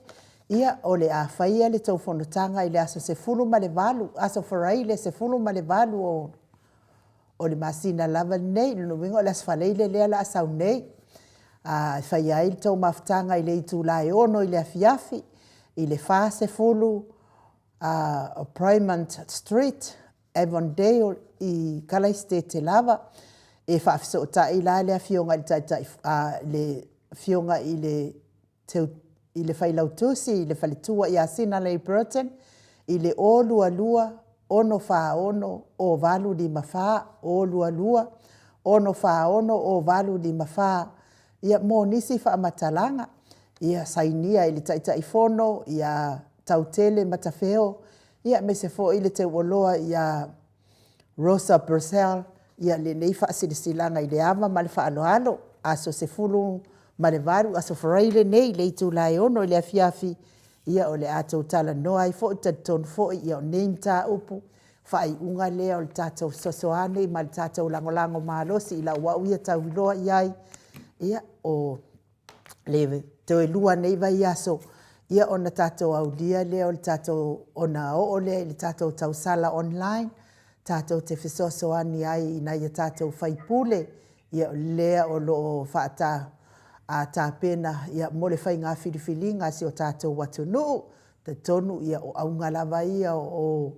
ia o le a faia le tou fonotaga i le aso 18, aso Faraile 18 o O le masina lava lenei, lona uiga o le Aso Faraile lea o le a sau nei, e faia ai le tou mafutaga i le itula e 6:00 i le afiafi i le 40 o Pyrmont Street, Avondale i Kalaesetete lava. E faafesootai la le Afioga i le Taitai, le Afioga i le i le Failautusi i le Faletua ia Sinalei Burton i le 022 646 0854, 022 646 0854, ia mo nisi faamatalaga. Ia sainia e le Taitaifono ia Tautele Matafeo aemaise foi le teuoloa ia Rosa Purcell lenei faasilasilaga i le ava ma le faaaloalo, aso 18, aso Faraile nei i le itula e 6:00 i le afiafi, o le a outou talanoa ai foi. E talitonu foi o nei mataupu, faaiuga lea o le tatou fesoasoani ma le tatou lagolago malosi i lau au ia tauiloa i ai, o le toe 2 nei vaiaso ona tatou aulia lea o le tatou, ona oo lea i le tatou tausala online tatou te fesoasoani ai i nai a tatou sui usufono, o lea o lo o tapena mo le faiga filifiliga a si o tatou atunuu. E talitonu o auga lava ia o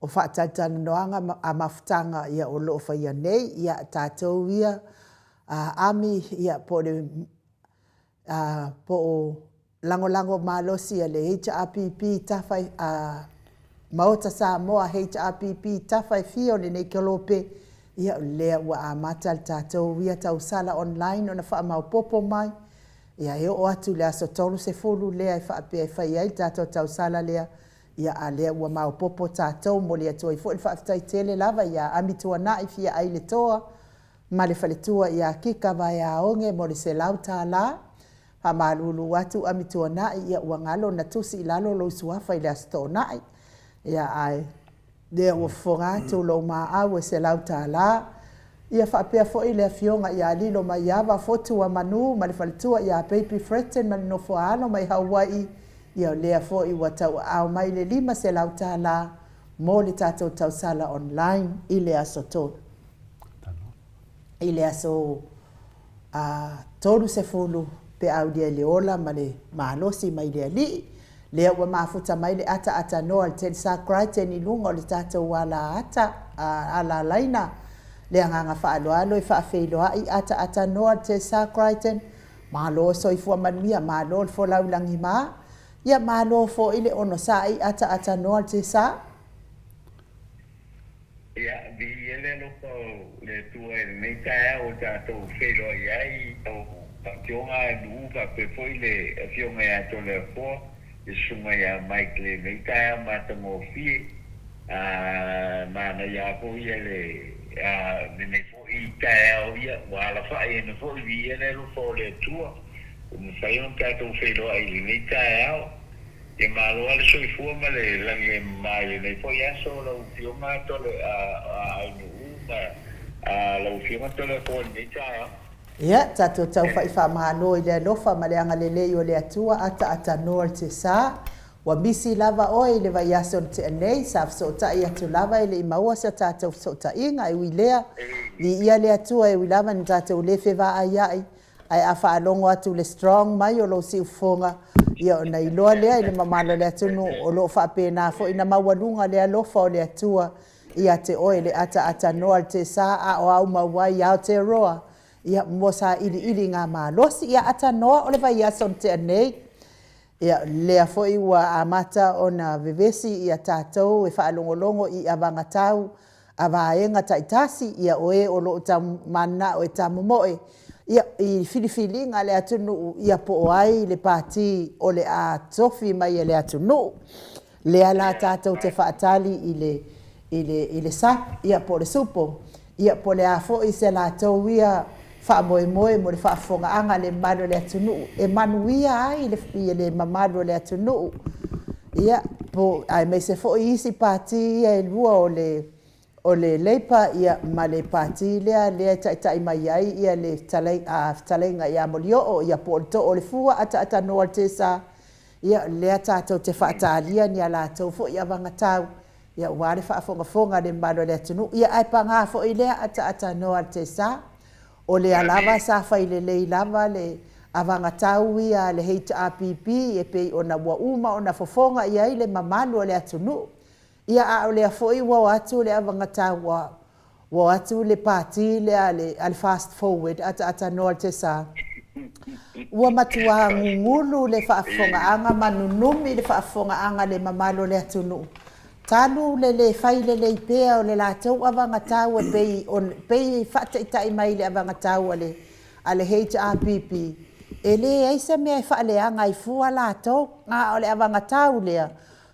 faatalatalanoaga a mafutaga o lo o faia nei. Ia, tatou ia Army po o lagolago malosi a le HRPP i tafa Maota Samoa HRPP i tafa e fia o lenei kelope, ia o lea ua amata le tatou ia tausala online ona faamaopoopo mai. Ia e oo atu i le aso 30 lea e faapea e fai ai le tatou tausala lea, ia a o lea ua maopoopo tatou. E momoli atu ai foi le faafetai tele lava ia Amituanai Fia Ailetoa ma le faletua ia Kika Vaeaoge mo le $100. Faamalulu atu Amituanai, ia ua galo ona tusi i lalo lou suafa i le Aso Toonai, ia ae lea ua fofoga atu lou maau e $100. Ia faapea foi le afioga ia Lilomaiava Fotuamanu ma le faletua ia Baby Fretton ma le nofo a alo mai Hawaii, ia o lea foi ua tauaao mai le $500 mo le tatou tausala online i le aso 3. I le aso 30 pe a aulia i le ola ma le malosi mai le Alii, lea ua mafuta mai le ataatanoa a le Telsa Crichton i luga o le tatou ala ata, ala laina. Le agaga faaaloalo e faafeiloai ataatanoa a le Telsa Crichton, malo le soifua manuia, malo le folau i lagima, ia malo foi le onosai ataatanoa a le Telsa. Ia, viia le alofa o le Atua i lenei taeao ua tatou feiloai ai i lau Afioga Nu'u faapea foi le Afioga ia Toleafoa, le Susuga ia Mike i lenei taeao matagofie. A manaia foi le lenei foi taeao ia ua alafai ane foi, viia le alofa o le Atua ua mafai ona tatou feiloai i lenei taeao. Ia malo lava le soifua ma le lagi e mama i lenei foi aso lau Afioga Tole Ainuu ma lau Afioga Toleafoa i lenei taeao. Ia, tatou taufa'i faamalo i le alofa ma le agalelei o le Atua ataatanoa le sa. Ua misi lava oe i le vaiaso na tea nei, sa fesoota'i atu lava e le i maua sa tatou fesootaiga. E ui lea, viia le Atua e ui lava ina tatou le fevaaia'i, Ae a faalogo atu le strong mai o lou siufofoga, ia ona iloa lea i le mamalu o le atunuu o lo o faapena foi ona maualuga le alofa o le Atua ia te oe le ataatanoa le tesa a o aumau ai i Aotearoa. Ia, mo sailiiliga malosi. Ia, atanoa o le vaiaso na tea nei, ia, lea foi ua amata ona vevesi ia tatou e faalogologo i avagatau a vaega taitasi, ia o e o lo o tau mananao e tamomoe, ia, i filifiliga a le atunuu, ia po o ai le Pati o le a tofi mai e le atunuu. Lea la tatou te faatali i le i le i le SAP ia po o le SUPO, ia po o le a foi se latou ia faamoemoe mo le faafofogaaga a le mamalu o le atunuu e manuia ai le le mamalu o le atunuu, ia po aemaise foi isi Pati ia e lua o le o le Labour ia ma le Pati lea lea e taitai mai ai ia le fetalaiga ia Molioo ia po o le Too o le Fua ataatanoa le sa, ia lea tatou te faatalia ni a latou foi avagatau ia aua le faafogafoga a le mamalu o le atunuu. Ia ae paga foi lea ataatanoa le sa, o lea lava sa fai lelei lava le avagatau ia a le HRPP e pei ona ua uma ona fofoga i ai le mamalu o le atunuu. Ia a o lea foi ua o atu le avagatau ua o atu le Pati lea a le Fast Forward ataatanoa le sa, ua matua gugulu le faafofogaaga ma nunumi le faafofogaaga a le mamalu o le atunuu talu le le fai lelei pea o le latou avagatau e pei o pei e faataitai mai i le avagatau a le a le HRPP, e leai se mea e faaleaga ai fua latou, a o le avagatau lea,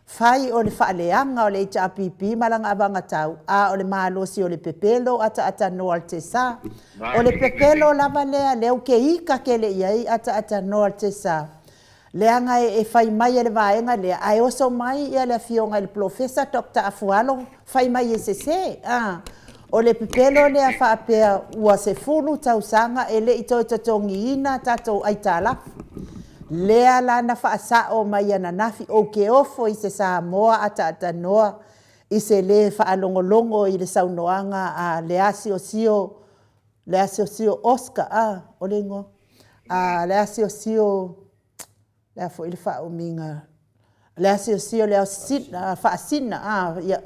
fai o le faaleaga o le HRPP ma lana avagatau, a o le malosi o le pepelo ataatanoa le sa. O le pepelo lava lea lea ou te ita tele i ai ataatanoa le sa, leaga e fai mai e le vaega lea, ae oso mai le afioga i le Polofesa Dr. Afualo fai mai e sese. O le pepelo lea faapea ua 10 tausaga e le i toe totogiina tatou aitalafu. Lea la na faasao mai ananafi, ou te ofo i se Samoa ataatanoa i se le faalogologo i le saunoaga a Leasiosio, Leasiosio Oscar a, o le igoa? Leasiosio, le a foi le faaumiga, Leasiosio Faasina, a, ia,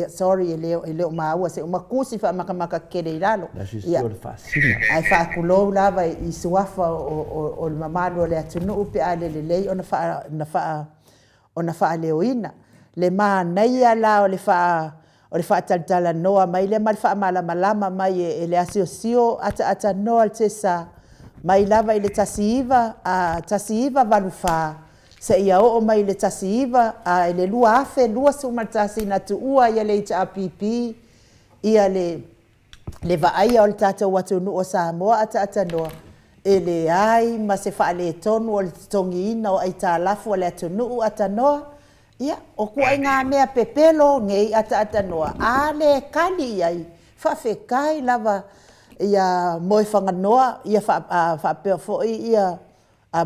sorry e le o maua se uma tusi faamatamata tetele i lalo. Leasiosio le Faasina. Ae faatulou lava i suafa o le mamalu o le atunuu pe a le lelei ona ona faaleoina. Le manaia la o le o le faatalatalanoa mai lea ma le faamalamalama mai e le asiosio ataatanoa le sa mai lava i le 1984 seia oo mai i le 19 i le 2021 na tuua ai e le HRPP ia le le vaaia o le tatou atunuu o Samoa ataatanoa, e leai ma se faaletonu o le totogiina o aitalafu a le atunuu atanoa. Ia, o ituaiga mea pepelo nei ataatanoa, a le tali i ai, faafetai lava ia Moefaganoa, ia faapea foi ia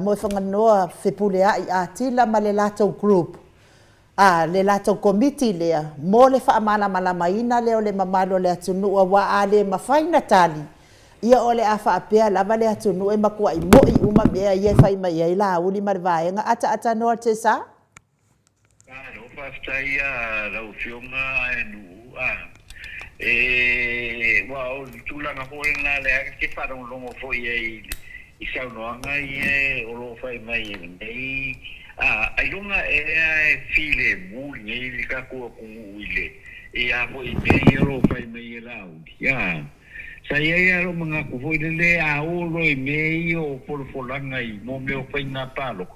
Moefaganoa Fepuleai Atila ma le latou group, a le latou Komiti lea mo le faamalamalamaina lea o le mamalu o le atunuu, aua a le mafai ona tali, ia o le a faapea lava le atunuu e matuai moi uma mea ia e fai mai ai Laauli ma le vaega ataatanoa le sa. Malo faafetai a lau Afioga ae Nuu a e ua o le tulaga foi lena lea e te faalogologo foi ai i saunoaga ia o lo o fai mai e lenei a ailoga ea e filemu lenei le tatou atunuu i le i a foi mea ia o lo o fai mai e Laauli a sa i ai a lou manatu foi lele a oo loa i mea ia o folafolaga i mo mea o faiga palota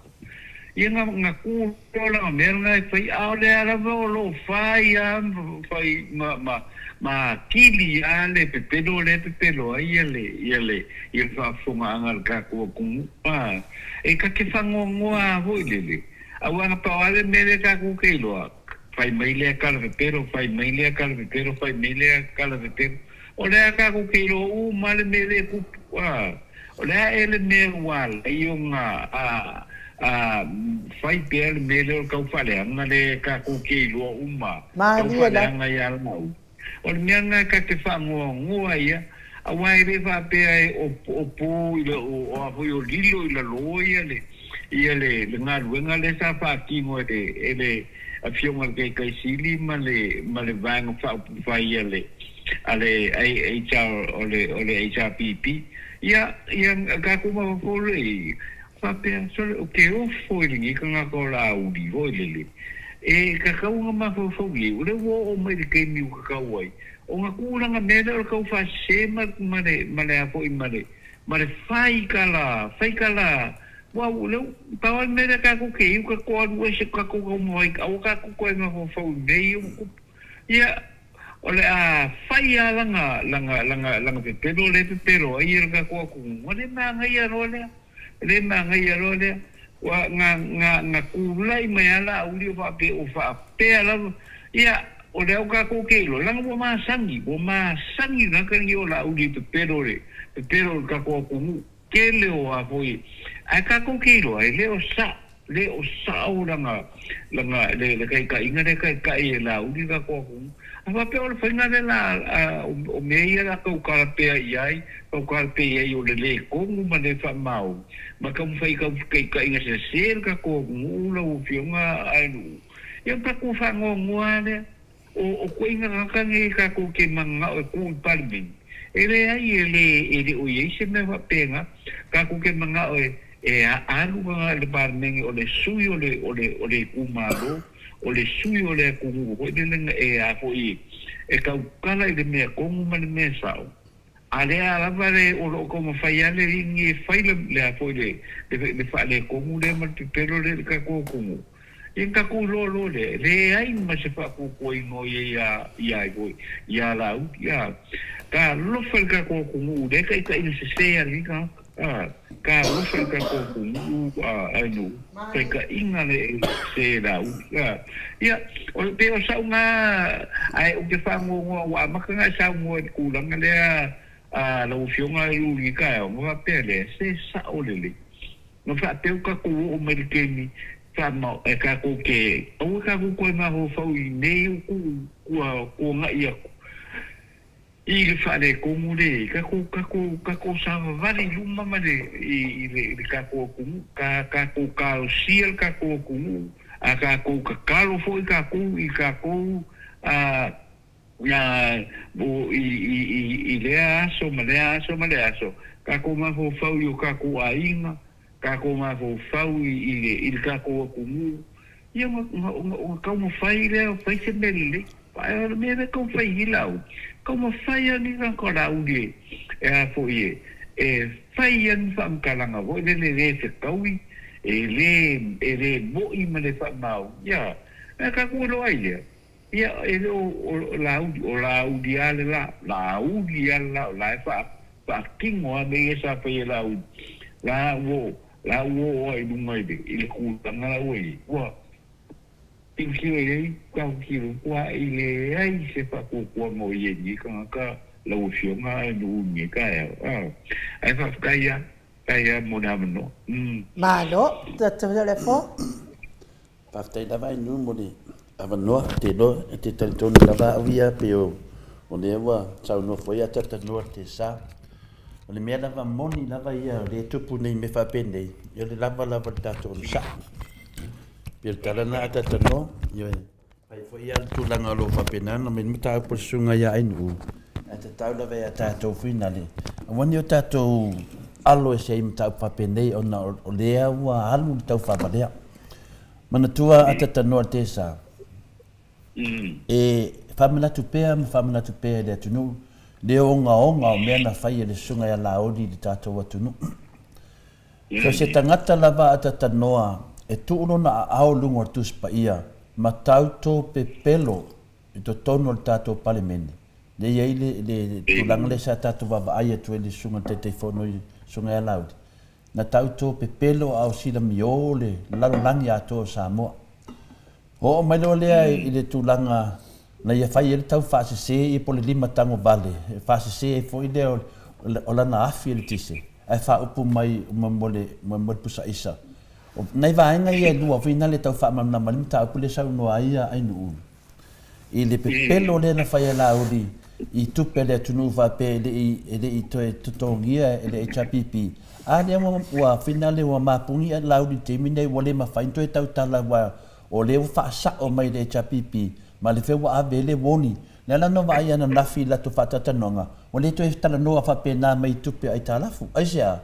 Ia na, na tu loa lana mea lena e fai, a o lea lava o lo o fai lava ma fai ma, ma, ma atili lava le pepelo lea e pepelo ai ia le, ia le, ia le faafofogaaga a le tatou atunuu. A, e ta te faanoanoa lava foi lele, aua na pau lava le mea lea tatou te iloa, fai mai lea tala pepelo, fai mai lea tala pepelo, fai mai lea tala pepelo. O lea tatou te iloa uma lava le mea lea e tupu, a. O le a ea le mea ua ala ai ona fai pea le mea lea o le tau faaleaga lea tatou te iloa uma, tau faaleaga ia Laauli? O le mea lena ta te faanoanoa ia, aua e le faapea e o po i le, o a foi o lilo i lalo ia le, ia le galuega lea sa faatino e le, e le Afioga i le Taitai Sili ma le, ma le Vaega Faaupufai a le, a le HR, o le, o le HRPP. Ia, ia, kākou mafaufau loa i ai, faapea, sole, o ke ofo i lenei kanaka o Lāuli foi lele, e kakau ona mafaufau i ai, o lea ua oo mai i le taimi ua kakau ai, ona tulaga mea lea o le tau faasese ma, ma le, ma le a foi, ma le, ma le fai kala, fai kala, ua, o lea, pau lava le mea lea kākou te iu, kākou alu ese, kākou taumafai, aua kākou toe mafaufau i mea ia ua tupu. Ia, O le a fai a lana, lana, lana, lana pepelo lea e pepelo ai e le tatou atunuu, ua le magaia loa lea, le magaia loa lea. Ua, na, na, na tulai mai a Laauli o faapea, o faapea lava, ia, o lea o tatou te iloa, leaga ua masani, ua masani le tagata lenei o Laauli e pepelo le, pepelo le tatou atunuu. Tele o a foi, ae tatou te iloa, e le o sa'o, le o sa'o lana, lana, le, le taitaiga lea e taitai e Laauli tatou atunuu. A faapea o le faiga lea la, a, o mea ia la tautala pea i ai, tautala pea i ai o le lē tonu ma le faamaoni, ma taumafai e tau taitaiga sese le tatou atunuu lau Afioga Aenu'u, ia o tatou faanoanoa lava lea. O ituaiga tagata nei tatou te mananao e tu i le Palemene, e leai e le e le o i ai se mea faapena. Tatou te mananao e e alu i le Palemene o le sui o le o le o le itumalo, o le sui o le atunuu foi lele e a foi e tautala i le mea tonu ma le mea sao. A lea lava le o lo o taumafai lava le alii e fai le le a foi le le faaletonu lea ma le pepelo lea i le tatou atunuu, ia na tatou iloa loa lea, e leai ma se faatuatuaina o i ai ia ia ai foi ia Laauli, a. Talofa i le tatou atunuu lea e taitaiina sese a lenei tagata, a. Talofa i le tatou atunuu a ae taitaiina le sese e Laauli, a. Ia, o le pei o sau na, ae ou te faanoanoa ua amata ona e saunoa i le tulaga lea a lau Afioga i lenei taeao, ona faapea lea, se sao lelei. Na faapea ua tatou oo mai i le taimi faamao e tatou te, aua tatou toe mafaufau i mea ia ua tuanai atu. I le faaletonu le tatou, tatou, tatou savavali i luma ma le, i, i le, i le tatou atunuu, ta, tatou talosia le tatou atunuu, a tatou tatalo foi tatou i tatou, a, a, o, i, i, i, i lea aso ma lea aso ma lea aso, tatou mafaufau i o tatou aiga, tatou mafaufau i, i le, i le tatou atunuu, Ia, ona taumafai lea, fai se mea lelei. Ae o le mea lea e taumafai i Laauli, taumafai lava ni tagata o Laauli e a foi e fai lava ni faamatalaga foi lele e le fetaui, e le e le mo'i ma le faamaoni. Ia, ae tatou iloa ai lea, ia e le o Laauli, o Laauli lava le la, Laauli lava le la, o la e faatino lava mea ia sa fai e Laauli. La ua La ua oo ai i luga i le, i le tulaga la ua i ai, ua tilotilo i ai tautilo, ua i leai se faatuatuaga o i ai nei tagata lau Afioga ae nuu i lenei taeao. Ae faafetai lava, faafetai lava mo le avanoa. Malo, Toleafoa. Faafetai lava Ainuu mo le avanoa. Ou te iloa e te talitonu lava au ia pei o lea ua saunoa foi a talatalanoa le Tesa. O le mea lava moni lava ia o lea e tupu nei mea faapenei, o le lava lava o le tatou onosai. Pei o le tala lena a talatalanoa, ioe. Fai foi lava le tulaga o lo o faapena ona aumai le mataupu a le susuga ia Ainuu, ae tatau lava ia tatou foi na le aua ne i o tatou alo ese ai i mataupu faapenei ona o lea ua alu le taufaavalea. Manatua a tatanoa le tesa, e faamanatu pea ma faamanatu pea i le atunuu le ogaoga o mea na fai e le Susuga ia Laauli i le tatou atunuu. So se tagata lava a tatanoa e tuu lona aao i luga o le Tusi Paia ma tauto pepelo i totonu o le tatou Palemene, lea e i ai le, le tulaga lea sa tatou vaavaai atu ai i le Susuga i le Taitaifono i le Susuga ia Laauli, Na tauto pepelo a o silamiō le lalolagi atoa o Samoa. Oo mai loa lea i le tulaga na ia fai ai le tau faasese ia po o le limatago vale, e faasese ai foi lea o lana afi eletise ae faaupu mai mo le pusa aisa. O nai vaega ia e lua foi na le tau faamalamalama ai le mataupu lea e saunoa ai Ainu'u. I le pepelo lea na fai e Laauli i tupe a le atunuu faapea e le i, e le i toe totogia e le HRPP, a lea ua, ua finale ua mapugi Laauli i le taimi nei ua le mafai ona toe tautala aua o lea ua faasao mai e le HRPP ma le fea ua ave ai le warning. Lea la na vaai ananafi i le latou faatalatalanoaga, ua le toe talanoa faapena mai i tupe aitalafu. Aisea?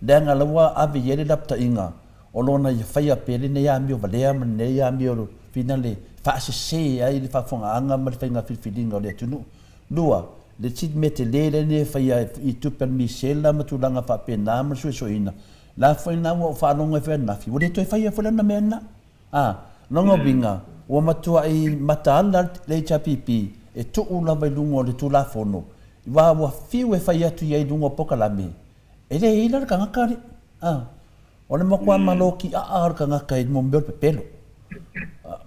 Leaga la ua ave i ai le lapataiga o lona ia faia pea lenei amio valea ma lenei amio finale faasese ai le faafofogaaga ma le faiga filifiliga o le atunuu. Lua, le isi mea tele lea na faia i tupe a le misela ma tulaga faapena ma le suesueina, la foi lena ua ou faalogo ai foi ananafi, ua le toe faia foi lana mea lena. A, lona uiga, ua matuai mataala le HRPP e tuu lava i luga o le Tulafono, aua ua fiu e fai atu i ai i luga o polokalame, e le ila le tagata alii. A, o le matua malo tiaa o le tagata i mea o le pepelo.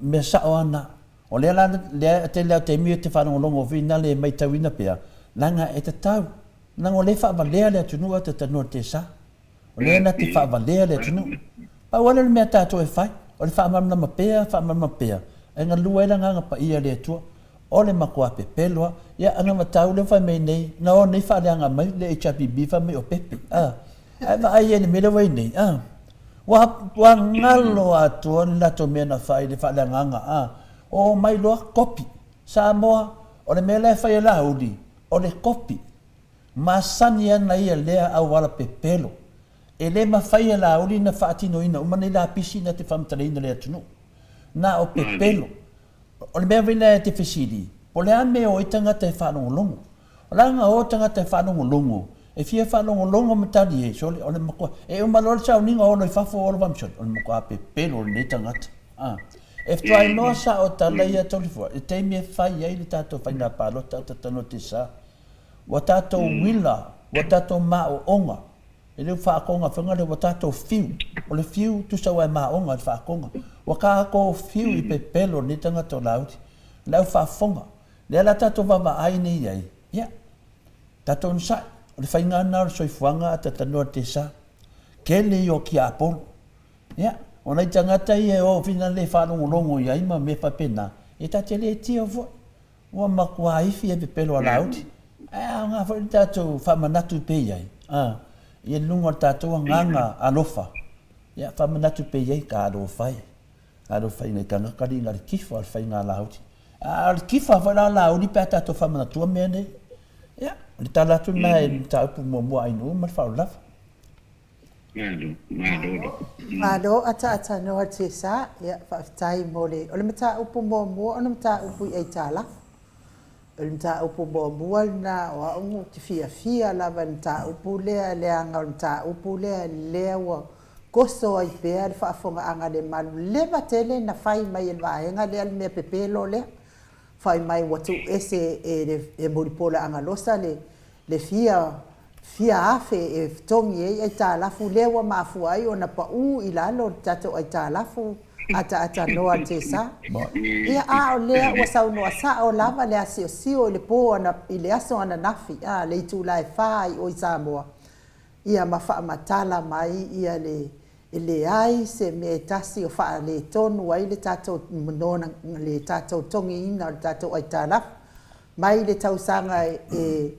Mea sao lava na. O lea la, lea tele lava o taimi ou te faalogologo foi na le matauina pea, leaga e tatau, leaga o lea e faavalea le atunuu ae talanoa i le tesa. O lea na te faavalea le atunuu. Pau lava lea o le mea a tatou e fai, o le faamalamalama pea, faamalamalama pea, ae galue ai le Agaga Paia o le Atua. O le matua pepelo lava. Ia, anavatau lea ua fai mai nei, na o nei faaleaga mai le HRPP fai mai o pepe, a. Ae vaai i ai i le mea lea ua i ai nei, a. Ua, ua galo atoa le latou mea na fai i le faaleagaga, a. O omai loa kopi. Samoa, o le mea la e fai e Laauli, o le kopi. Masani ana ia lea auala pepelo. E le mafai e Laauli na faatinoina uma nei lapisi na te faamatalaina le atunuu. Na o pepelo. O le mea foi lea e te fesili, po o le a mea e o ai tagata e faalogologo. O le a na o tagata e faalogologo, e fia faalogologo ma tali e, sole, o le matua, e uma loa le sauniga olo i fafo olo fai mai, sole, o le matua pepelo o lenei tagata. A. E faatoa iloa sao tala ia Toleafoa, i le taimi e fai ai le tatou faiga palota o Tatanoa sa. Ua tatou uila, ua tatou maoaoga, e le o faatoga faiga lea, ua tatou fiu. O le fiu, tusa ua e maoga i le faatoga. Ua tatou fiu i pepelo o lenei tagata o Laauli, le au faafofoga. Lea la tatou vaavaai nei i ai, ia, tatou onosai, o le faiga lena o le soifuaga a Tatanoa le Tesa. Tele ia o tiapolo. Ia, o nai tagata ia e o finale faalogologo i ai ma mea faapena, ia ta te le tio foi. Ua matua ifi e pepelo a Laauli. Ae aoga foi le tatou faamanatu pea i ai, a, i luga o le tatou agaga alofa. Ia, faamanatu pea i ai, talofa e, talofa i nai tagata alii na le kifa o le faiga a Laauli. A o le kifa foi la o Laauli pe a tatou faamanatua mea nei. Ia, o le tala atu lena i le mataupu muamua a Ainuu ma le faaaloalo lava. Malo, malo lava. Malo ataatanoa Tessa, ia faafetai mo le, o le mataupu muamua o le mataupu i aitalafu. O le mataupu muamua lena o au ou te fiafia lava i le mataupu lea leaga o le mataupu lea lea ua goso ai pea le faafofogaaga a le malu leva tele na fai mai e le vaega lea le mea pepelo lea. Fai mai ua tuu ese e le e Mulipola Agalosa le le fia fia afe e totogi ai aitalafu lea ua mafua ai ona pau i lalo le tatou aitalafu ataatanoa a le Tesa. Ia a o lea ua saunoa sao lava le asiosio i le po ana i le aso ananafi a le itula e fa i o i Samoa ia ma faamatala mai ia le E leai se mea e tasi o faaletonu ai le tatou le tatou togiina o le tatou aitalafu mai le tausaga e e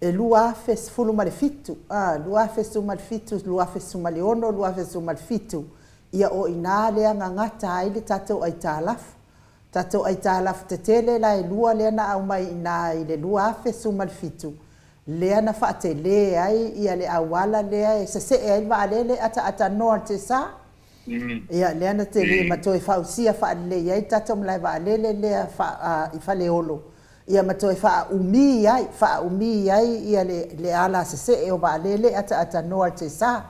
e 2017, a, 2017, 2016, 2017, ia o i ina lea gagata ai le tatou aitalafu. Tatou aitalafu tetele la e lua lea na aumai i ina i le 2017, lea na faatele ai ia le auala lea e sesee ai le vaalele ataatanoa le tesa, ia lea na tele ma toe fausia faalelei ai le tatou malae vaalele lea i Faleolo, ia ma toe faaumi ai, faaumi ai ia le le ala sesee o vaalele ataatanoa le tesa.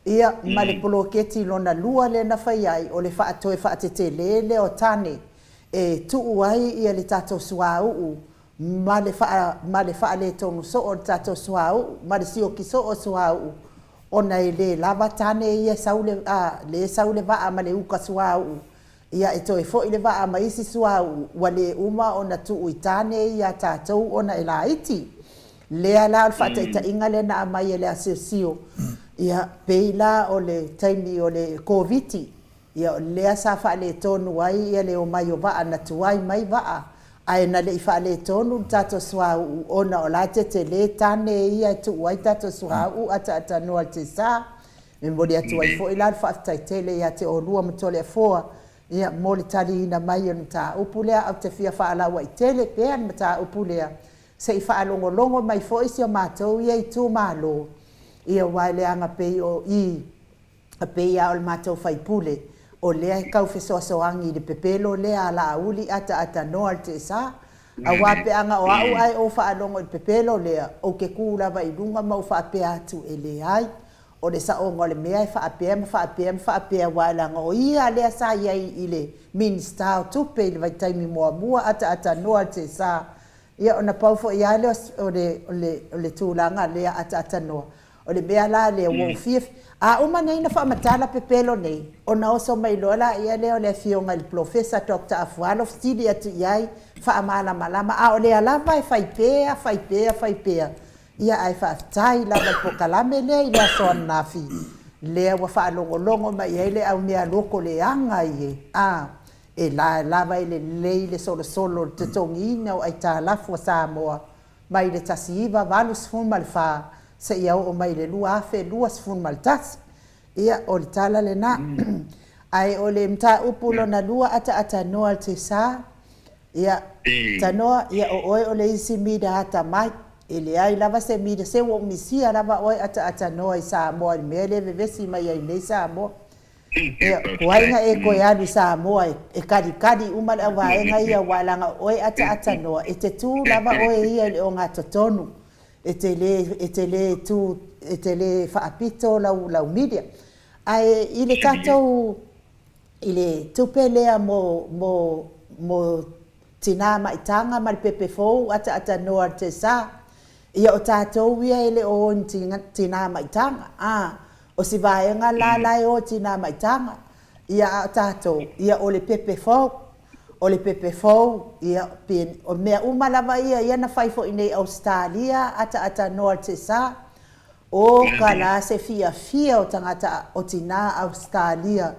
Ia ma le poloketi lona lua lea na fai ai, o le toe faatetele lea o tane e tuu ai ia le tatou suauu ma le faa, ma le faaletonu soo o le tatou suauu, ma le sioki soo o suauu, ona e le lava tane ia e sau le, a, le sau le vaa ma le uka suauu, ia e toe foi le vaa ma isi suauu, ua le uma ona tuu i tane ia a tatou ona e laiti. Lea la o le faataitaiga lea na aumai e le asiosio, ia, pei la o le taimi o le Koviti, Ia o lea sa faaletonu ai ia le omai o vaa na tuai mai vaa, ae na le i faaletonu le tatou suauu ona o la e tetele tane ia e tuu ai tatou suauu ataatanoa i le tesa. E momoli atu ai foi la le faafetai tele ia te oulua ma Toleafoa Ia, mo le taliina mai o le mataupu lea, ae ou te fia faalauaitele pea le mataupu lea, se i faalogologo mai foi si o matou ia itumalo, ia aua e leaga pei o i, e pei lava o le matou sui usufono, o lea e tau fesoasoani i le pepelo lea a Laauli ataatanoa i le tiasa. Aua pe ana o au ae ou faalogo i le pepelo lea, ou te tu lava i luga ma ou faapea atu, e leai, O le saoga o le mea e faapea ma faapea ma faapea aua leaga o ia lea sa i ai i le Minisita o Tupe i le vaitaimi muamua ataaatanoa le Tesa ia ona pau foi lava lea o le o le o le tulaga lea ataaatanoa. O le mea la lea ua ou fia a uma nei ona faamatala pepelo nei ona oso mai loa laia lea o le Afioga i le Polofesa Doctor Afualo fesili atu i ai faamalamalama a o lea lava e fai pea fai pea fai pea Ia ae faafetai lava i le polokalame lea i le aso ananafi, lea ua faalogologo mai ai le au mealoko leaga ie, a, e la lava e lelei le solosolo o le totogiina o aitalafu a Samoa mai le 1984 seia oo mai i le 2021. Ia, o le tala lena. Ae o le mataupu lona lua ataatanoa le Tesa, Ia, tanoa, ia o oe o le isi mida atamai. E leai lava se mida, se ua ou misia lava oe ataatanoa i Samoa i le mea lea e vevesi mai ai nei Samoa. Ia, tuai na e toe alu i Samoa e kalikali uma le auvaega ia aua leaga o oe ataatanoa, e te tu lava oe ia i le ogatotonu, e te le, e te le tu, e te le faapito lau, lau media. Ae i le tatou i le tupe lea mo, mo, mo tinā maitaga ma le pepe fou ataatanoa le tesa, ia o tatou ia e le o o i ni tinā maitaga, a, o si vaega la la e o i tinā maitaga, ia a o tatou, ia o le pepe fou, o le pepe fou, ia, pe, o mea uma lava ia, ia na fai foi nei i Ausetalia ataatanoa le tesa, O ka la se fiafia o tagata o tinā Ausetalia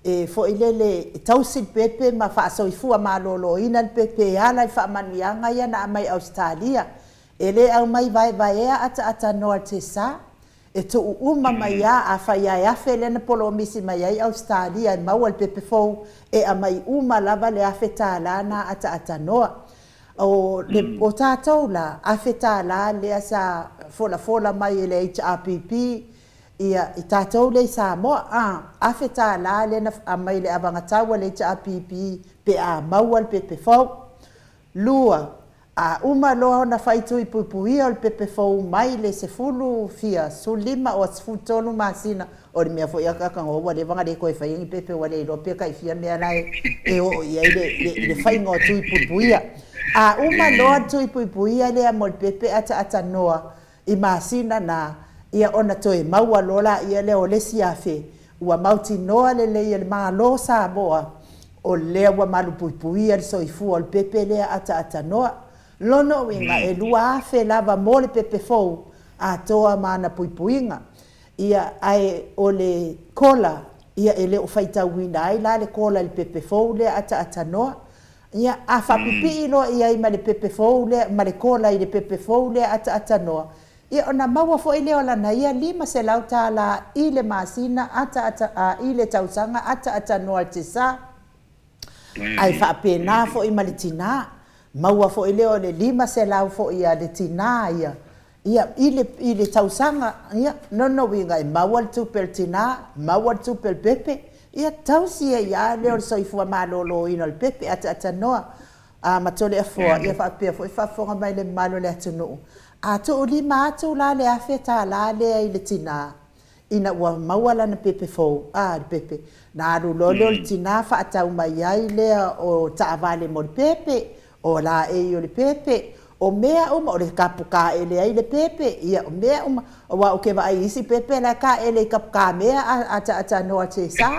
e foi lele e tausi le pepe ma faasoifua maloloina le pepe e ala i faamanuiaga ia na aumai Ausetalia. E le aumai vaevaea ataatanoa le tesa, e tuu uma mai a, afai a e $1,000 lea na polomisi mai ai Ausetalia e maua le pepe fou, e aumai uma lava le $1,000 na ataatanoa. O le, o tatou la, $1,000 lea sa folafola mai e le HRPP ia, i tatou lea i Samoa, a, $1,000 lea na aumai i le avagatau a le HRPP pe a maua le pepe fou. Lua, a uma loa ona fai tui puipuia o le pepe fou mai le sefulu fia, 15 oa 13 masina O le mea foi akaaka ua leva ona le toe faia ni pepe ua le iloa pe tai fia mea la e oo i ai le faiga o tui puipuia. A uma loa le tui puipuia lea mo le pepe ataatanoa i masina na, ia ona toe maua loa laia lea o le isi $1,000, ua mautinoa lelei e le Malo o Samoa o lea ua malupuipuia le soifua o le pepe lea ataatanoa. Lona uiga e $2,000 lava mo le pepe fou atoa ma ana puipuiga. Ia, ae o le kola, ia e le o faitauina ai la le kola i le pepe fou lea ataaatanoa. Ia, a faapipii loa i ai ma le pepe fou lea, ma le kola i le pepe fou lea ataaatanoa, ia ona maua foi lea o lana ia $500 i le masina ataata, a, i le tausaga ataaatanoa i le tesa. Ae faapena foi ma le tinā, maua foi lea o le $500 foi a le tinā ia, Ia, i le, i le tausaga, ia, lona uiga e maua le tupe a le tinā, maua le tupe a le pepe, ia tausi ai lava lea o le soifua maloloina o le pepe, ataatanoa, a ma Toleafoa, ia faapea foi faafofoga mai le mamalu o le atunuu. A tuulima atu la le $1,000 lea i le tinā, ina ua maua lana pepe fou, a, le pepe, na alu loa lea o le tinā faatau mai ai lea o taavale mo le pepe, o laei o le pepe, o mea uma, o le kapu kaele ai le pepe, ia, o mea uma, aua ou te vaai i isi pepe la e kaele i kapukamea a, ataatanoa tesa.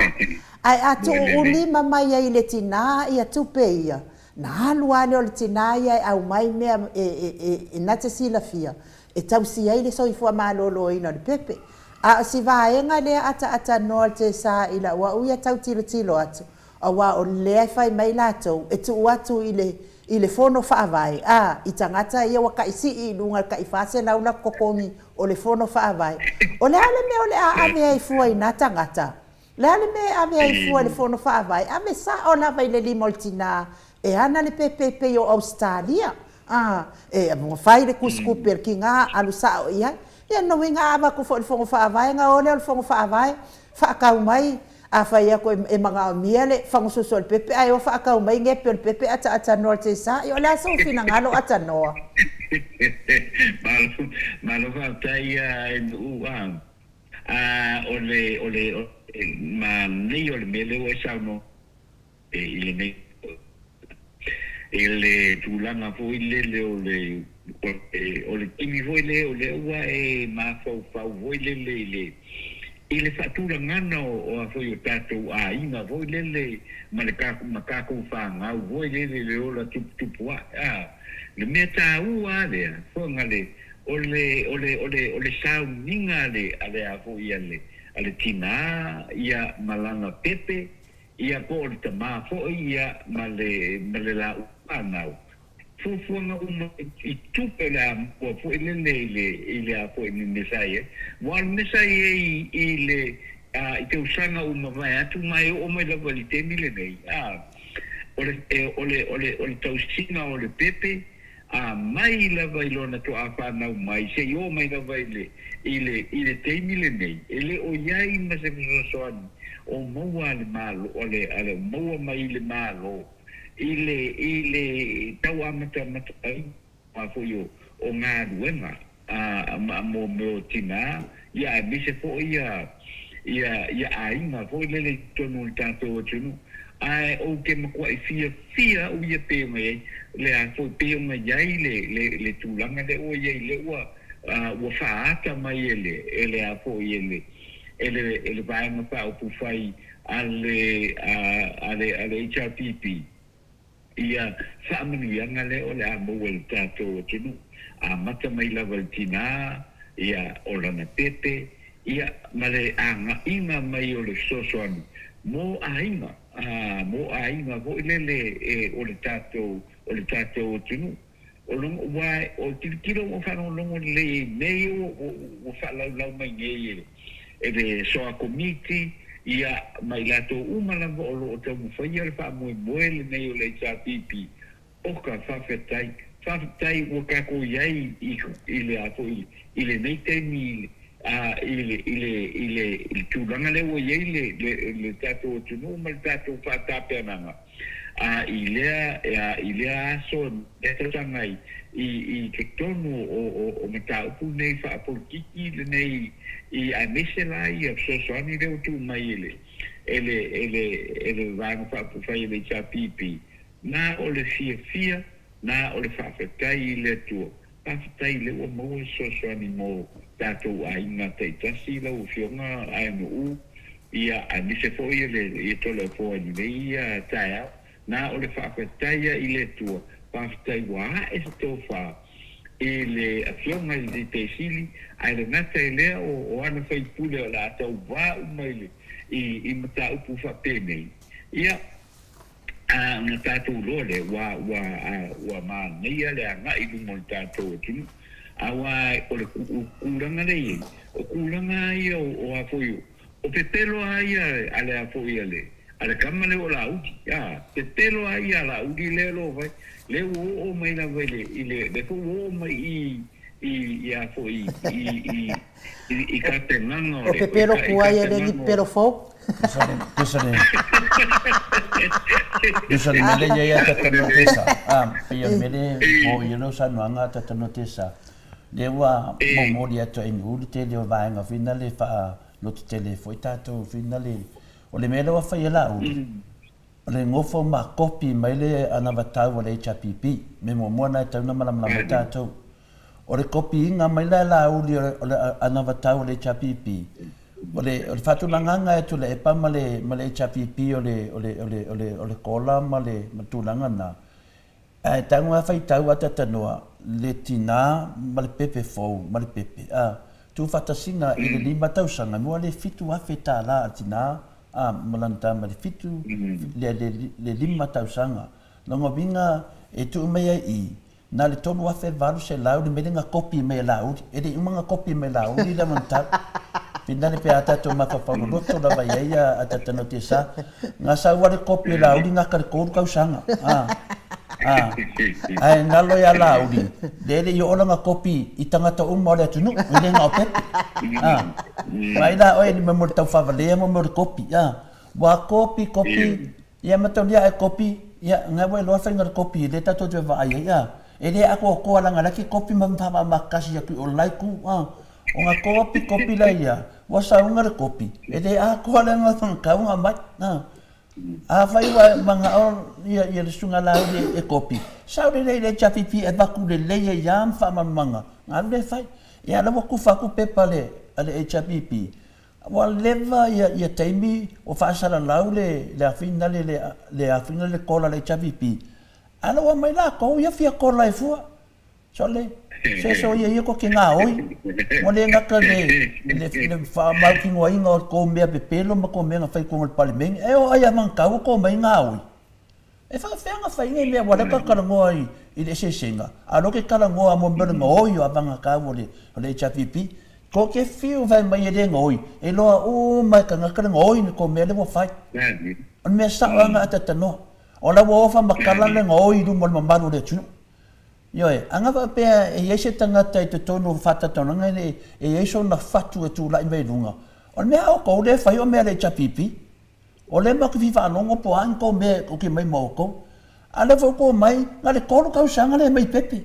Ae a tuuulima mai ai i le tinā ia tupe ia, na alu lava lea o le tinā ia e aumai mea e, e, e, e na te silafia, e tausi ai le soifua maloloina o le pepe. A o si vaega lea ataatanoa le tesa i lau au ia tau tilotilo atu, aua o lea e fai mai latou e tuu atu i le i le fono faavae, a, i tagata ia ua tai sii i luga i le tai 400 latou totogi o le fono faavae. O le a le mea o le a ave ai fua i na tagata? Le a le mea e ave ai fua i le Fono Faavae, ave sao lava i le lima o le tinā e ana le pepe e pei o Ausetalia. A, e fai le tusitupe a le tinā, alu sao i ai. Ia lona uiga a avatu foi i le Fono Faavae ona o lea o le Fono Faavae faatau mai, a fai atu e manaomia le fagasusu o le pepe ae o faatau mai nepe o le pepe ataatsanoa i le seisa. Ia o le a sou finagalo atanoa? Malo, malo faafetai ia Nu'u. A o le, o le, o le manaia o le mea lea ua e saunoa i lenei, i le tulaga foi lele o le, o le, o le taimi foi lea o lea ua e mafaufau foi lele i le, i le faatulagana o, o a foi o tatou aiga foi lele ma le, ma tatou fanau foi lele i le ola tuputupu ae. A, le mea taua lava lea, fofoga le, O le, o le, o le, o le sauniga a le, a le a foi a le, a le tinā, ia, ma lana pepe, ia, po o le tamā foi, ia, ma le, ma le lāʻu fanau. Fuafuaga uma i tupe o le a maua foi lele i le, i le a foi le mea sa i ai. Aua o le mea sa i ai i le, a, i tausaga ua mavae atu ma e oo mai lava i le taimi lenei, a, o le, o le, o le, o le tausiga o le pepe, A mai lava i lona toafanau mai seia oo mai lava i le, i le, i le taimi lenei, e le o i ai ma se fesoasoani o maua a le Malo, a le, a le, o maua mai i le Malo i le, i le tau amatamata ai foi o, o galuega a, a, mo mea o tinā, ia aemaise foi ia, ia, ia aiga foi lele i totonu o le tatou atunuu. Ae ou te matuai fiafia au ia pei ona i ai le a foi, pei ona i ai le, le, le tulaga lea ua i ai, lea ua, ua faaata mai e le, e le a foi, e le, e le, e le Vaega Faaupufai a le, a, a le, a le HRPP. Ia faamanuiaga lea o le a maua e le tatou atunuu, amata mai lava i le tinā, ia, o lana pepe, ia, ma le agaiga mai o le fesoasoani mo aiga, ā, mo aiga foi lele e, o le tatou, o le tatou atunuu. O lona, ua, o tilotilo ua faalogologo lelei i mea ia ua, ua, ua faalaulau mai nei e, e le Soa Komiti, ia, ma i latou uma lava o lo o taumafaia le faamoemoe lenei o le HRPP, oka, faafetai, faafetai ua tatou i ai i, i le a foi, i lenei taimi i le, a, i le, i le, i le, i le tulaga lea ua i ai le, le, le tatou atunuu ma le tatou faatapenaga. A i lea, a i lea aso, lea tausaga i, i, i totonu o, o, o mataupu nei faapolokiki lenei i, aemaise la ia fesoasoani lea ua tuu mai e le, e le, e le, e le Vaega Faaupufai a le HRPP, na o le fiafia, na o le faafetai i le Atua. Faafetai lea ua maua se fesoasoani mo tatou aiga taitasi lau Afioga Aenu'u, ia aemaise foi le ia Toleafoa i lenei taeao. Na o le faafetai a i le Atua, faafetai ua ae se tofa i le Afioga i le Taitaisili, ae le gata i lea o o ana faipule o le a tauvā uma i le i mataupu faapenei. Ia. A ona tatou iloa lea, ua, ua, ua manaia le agai i luma o le tatou atunuu. Aua o le tulaga lea e i ai, o tulaga lava ia o, o a foi, o pepelo lava ia a le a foi a le, a le tama lea o Laauli, a, pepelo lava ia a Laauli lea o lo o fai, lea ua oo mai lava i le, i le, lea foi ua oo mai i, i, i a foi, i, i, i, i tapenaga o le, i, pepelo i tuai e le ni tapenaga o. pepelo fou. Tusa le mele ia ia tatano tesa. Ah, ia mele mo ia lo sanoanga tatano tesa. Le ua momoli atu ai ni ulu tele o vaega fina le faa lotu tele foi tatou fina le o le mea lea ua fai e la ulu. O le gofo ma kopi mai le anavatau a le HRPP. Mea muamua na e tau na malamalama ai tatou. O le kopiina mai la e Laauli o le anavatau a le HRPP, o le, o le faatulagaga e atu le EPA ma le, ma le HRPP o le, o le, o le, o le, o le kola ma le, ma le tulaga na, ae tago lava faitau a tatanoa le tinā ma le pepe fou ma le pepe, a, tuufaatasiga i le lima tausaga, mua le $7,000 a le tinā, a, ma lana tama i le fitu, le, le, le lima tausaga. Lona uiga e tuu mai ai i, Na le 3800 le mele na kopi mai e Laauli. E le i uma na kopi mai e Laauli le anavatau. Finale pe a tatou mafaufau loloto lava i ai a tatano te sa. Nga sau ale kopi e Laauli nga ka le kolu kausaga. A. A. Ae galo ia Laauli, le le i oo lana kopi i tagata uma o le atunuu, e le na o Pepe. A. Mai la oe ni mea mo le taufaavalea mo mea o le kopi. A. Ua kopi, kopi, ia mataulia ae kopi, ia nga ua iloa le faiga o le kopi lea tatou te vaavaai ai. A. E le atoatoa leaga la ke kopi ma faavamakasi atu i o la itu. A. O nga kopi, kopi la ia, ua sauga le kopi, e le atoa leaga tau na aumai. A. Afai ua e manao ia ia le susuga Laauli e kopi, sau lelei i le HRPP e avatu lelei ai lava ma faamalamalamaga, na alu lea e fai. Ia o la ua tufa atu pepa a le HRPP, ua leva ia ia taimi o faasalalau le le afina le le afina le kola a le HRPP, a o la ua aumai latou ia fia kola ai fua. Sole, se so ia ia ko ke gaoi, ua le gata le, le, le faamautinoaina o kou mea pepelo ma kou mea na fai i totonu o le Palemene, e oo ai lava na tau o kou mai gaoi. E faapefea na fai nei mea, aua o lea tatou te talanoa i, i le eseesega, a o lea ou te talanoa mo mea o le gaoi o avana tau o le, o le HRPP. Tou te fiu fai mai e le gaoi, e iloa uma e tagata le gaoi o tou mea lea ua fai. O le mea sao lava lena a talanoa. O la ua ofa matala le gaoi i luma o le mamalu o le atunuu. Ioe, a na faapea e i ai se tagata i totonu o faatatalanoaga e e i ai sona fatu e tulai mai i luga, o le mea a outou lea e fai o mea a le HRPP. O lea matou te fia faalogo po o a ni tou mea tou te omai ma outou. A o lea foi ua outou omai, na o le 3 tausaga lea e omai i pepe.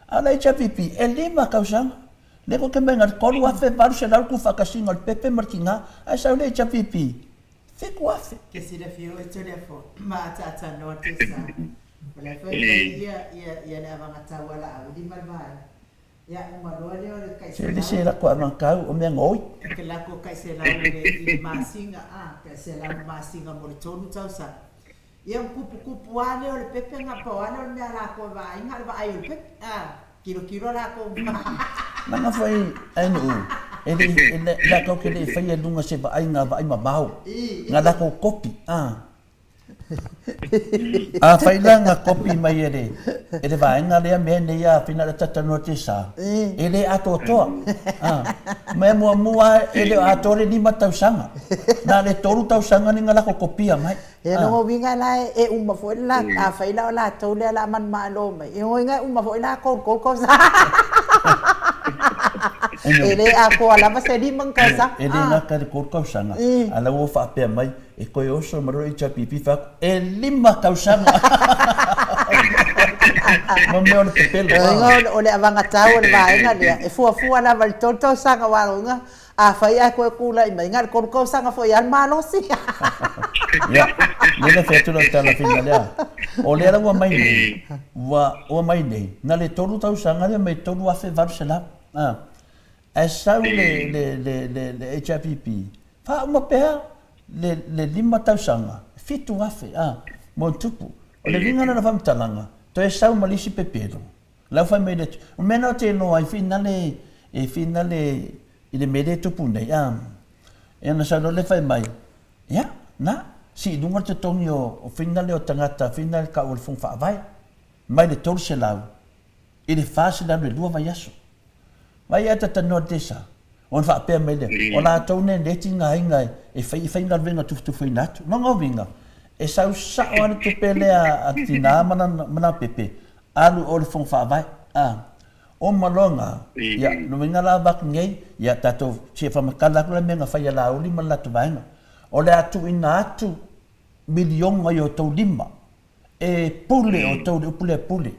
A o le HRPP, e 5 tausaga. Lea tou te omai na o le 3,800 le tuufaatasiga o le pepe ma le tiga, ae sau le HRPP, 7,000. Ke silafia oe Toleafoa ma ataata noa te sa. O la e foi fai ia ia ia le avagatau a Laauli ma le vaega. Ia uma loa lea o le tai Se le se lako avangakau o mea gaoi. Ke lako tai selau i le i le masina a, tai selau i le masina mo le tolu tausaga. Ia ona kupukupu lava lea o le pepe na pau lava lea o le mea a latou e vaai na o le vaai o le pepe a, tilotilo latou. Leaga foi ai nuu e le i latou te le i faia i luga se vaaiga vaai mamao na latou kopi a. Afai la na kopi mai e le, e le vaega lea mea nei a fina le tatanoa te sa, e le atoatoa. A, mea muamua e le o atoa le 5 tausaga. Na o le 3 tausaga ni na lako kopia mai. E lona uiga la e uma foi le la, afai la o latou lea o le a manumalo mai, e lona uiga e uma foi latou i le 3 tausaga. E le atoa lava se 5 tausaga. E le gata i le 3 tausaga, a o la ua faapea mai, E toe oso ma loa HRPP fai atu, e 5 tausaga. Ma mea o le pepelo. Lona o le avagatau o le vaega lea, e fuafua lava i le 3 tausaga aua lona afai ae toe tulai mai, na o le 3 tausaga foi lava le malosi. Ia, lea na fai atu lau tala fina lea. O lea la ua mai nei, ua mai nei, na le 3 tausaga lea mai 3,800. Ae sau le, le, le, le, le HRPP, faauma pea le, le 5 tausaga, 7,000, a, ma ona tupu. O le uiga lena o le faamatalaga, toe sau ma le isi pepelo, la ua fai mai le, o le mea lena ou te iloa ai finale, e finale i le mea lea e tupu nei, a. Ia ona sau loa lea fai mai, ia, na, sii i luga le totogi o, o finale o tagata, finale tau o le Fono Faavae, mai le 300 i le 402 vaiaso. Vai ae tatanoa le tesa, ona faapea mai lea, o latou nei lea e tigaina e fai e faigaluega tufutufuina atu. Lona uiga, e sau sao lava le tupe lea a tina ma lana pepe, alu i o i le Fono Faavae. A uma loa na, ia, lona uiga la avatu nei, ia tatou fia faamatala atu la mea na fai a Laauli ma le latou vaega. O le a tuuina atu miliona i o outou lima e pule outou i le upu lea pule.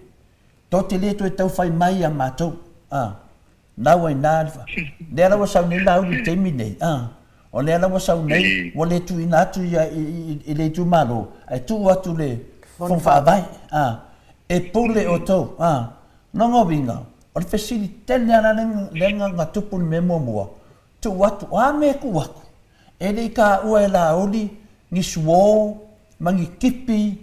Tou te le toe tau fai mai ia matou, a. Nau ai na le fa. Lea la ua sau nei Laauli i le taimi nei, a. O lea la ua sau nei, ua le tuuina atu ia i le itumalo, ae tuu atu le Fono Faavae, a. E pule outou, a. Lona uiga, o le fesili tele lava lea na tupu i le mea muamua, tuu atu, o a mea e tuu atu? E le i taua e Laauli ni suo ma ni tipi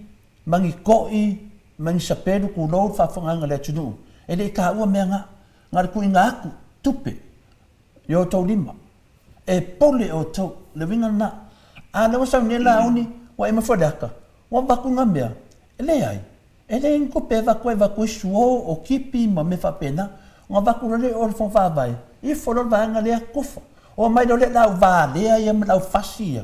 ma ni toʻi ma ni sapelu tulou le faafofogaaga a le atunuu, e le i taua mea na, na o le tuuina atu tupe i outou lima, e pule outou, le uiga lena. A o lea ua sau nei Laauli, ua ema foi le ata, ua avatu na mea, e leai, e leai ni tupe e avatu ai, avatu ai suo o tipi ma mea faapena, ona avatu loa lea i o i le Fono Faavae, ifo loa le vaega lea, tufa. Oo mai loa lea i le au valea ia ma le au fasi ia,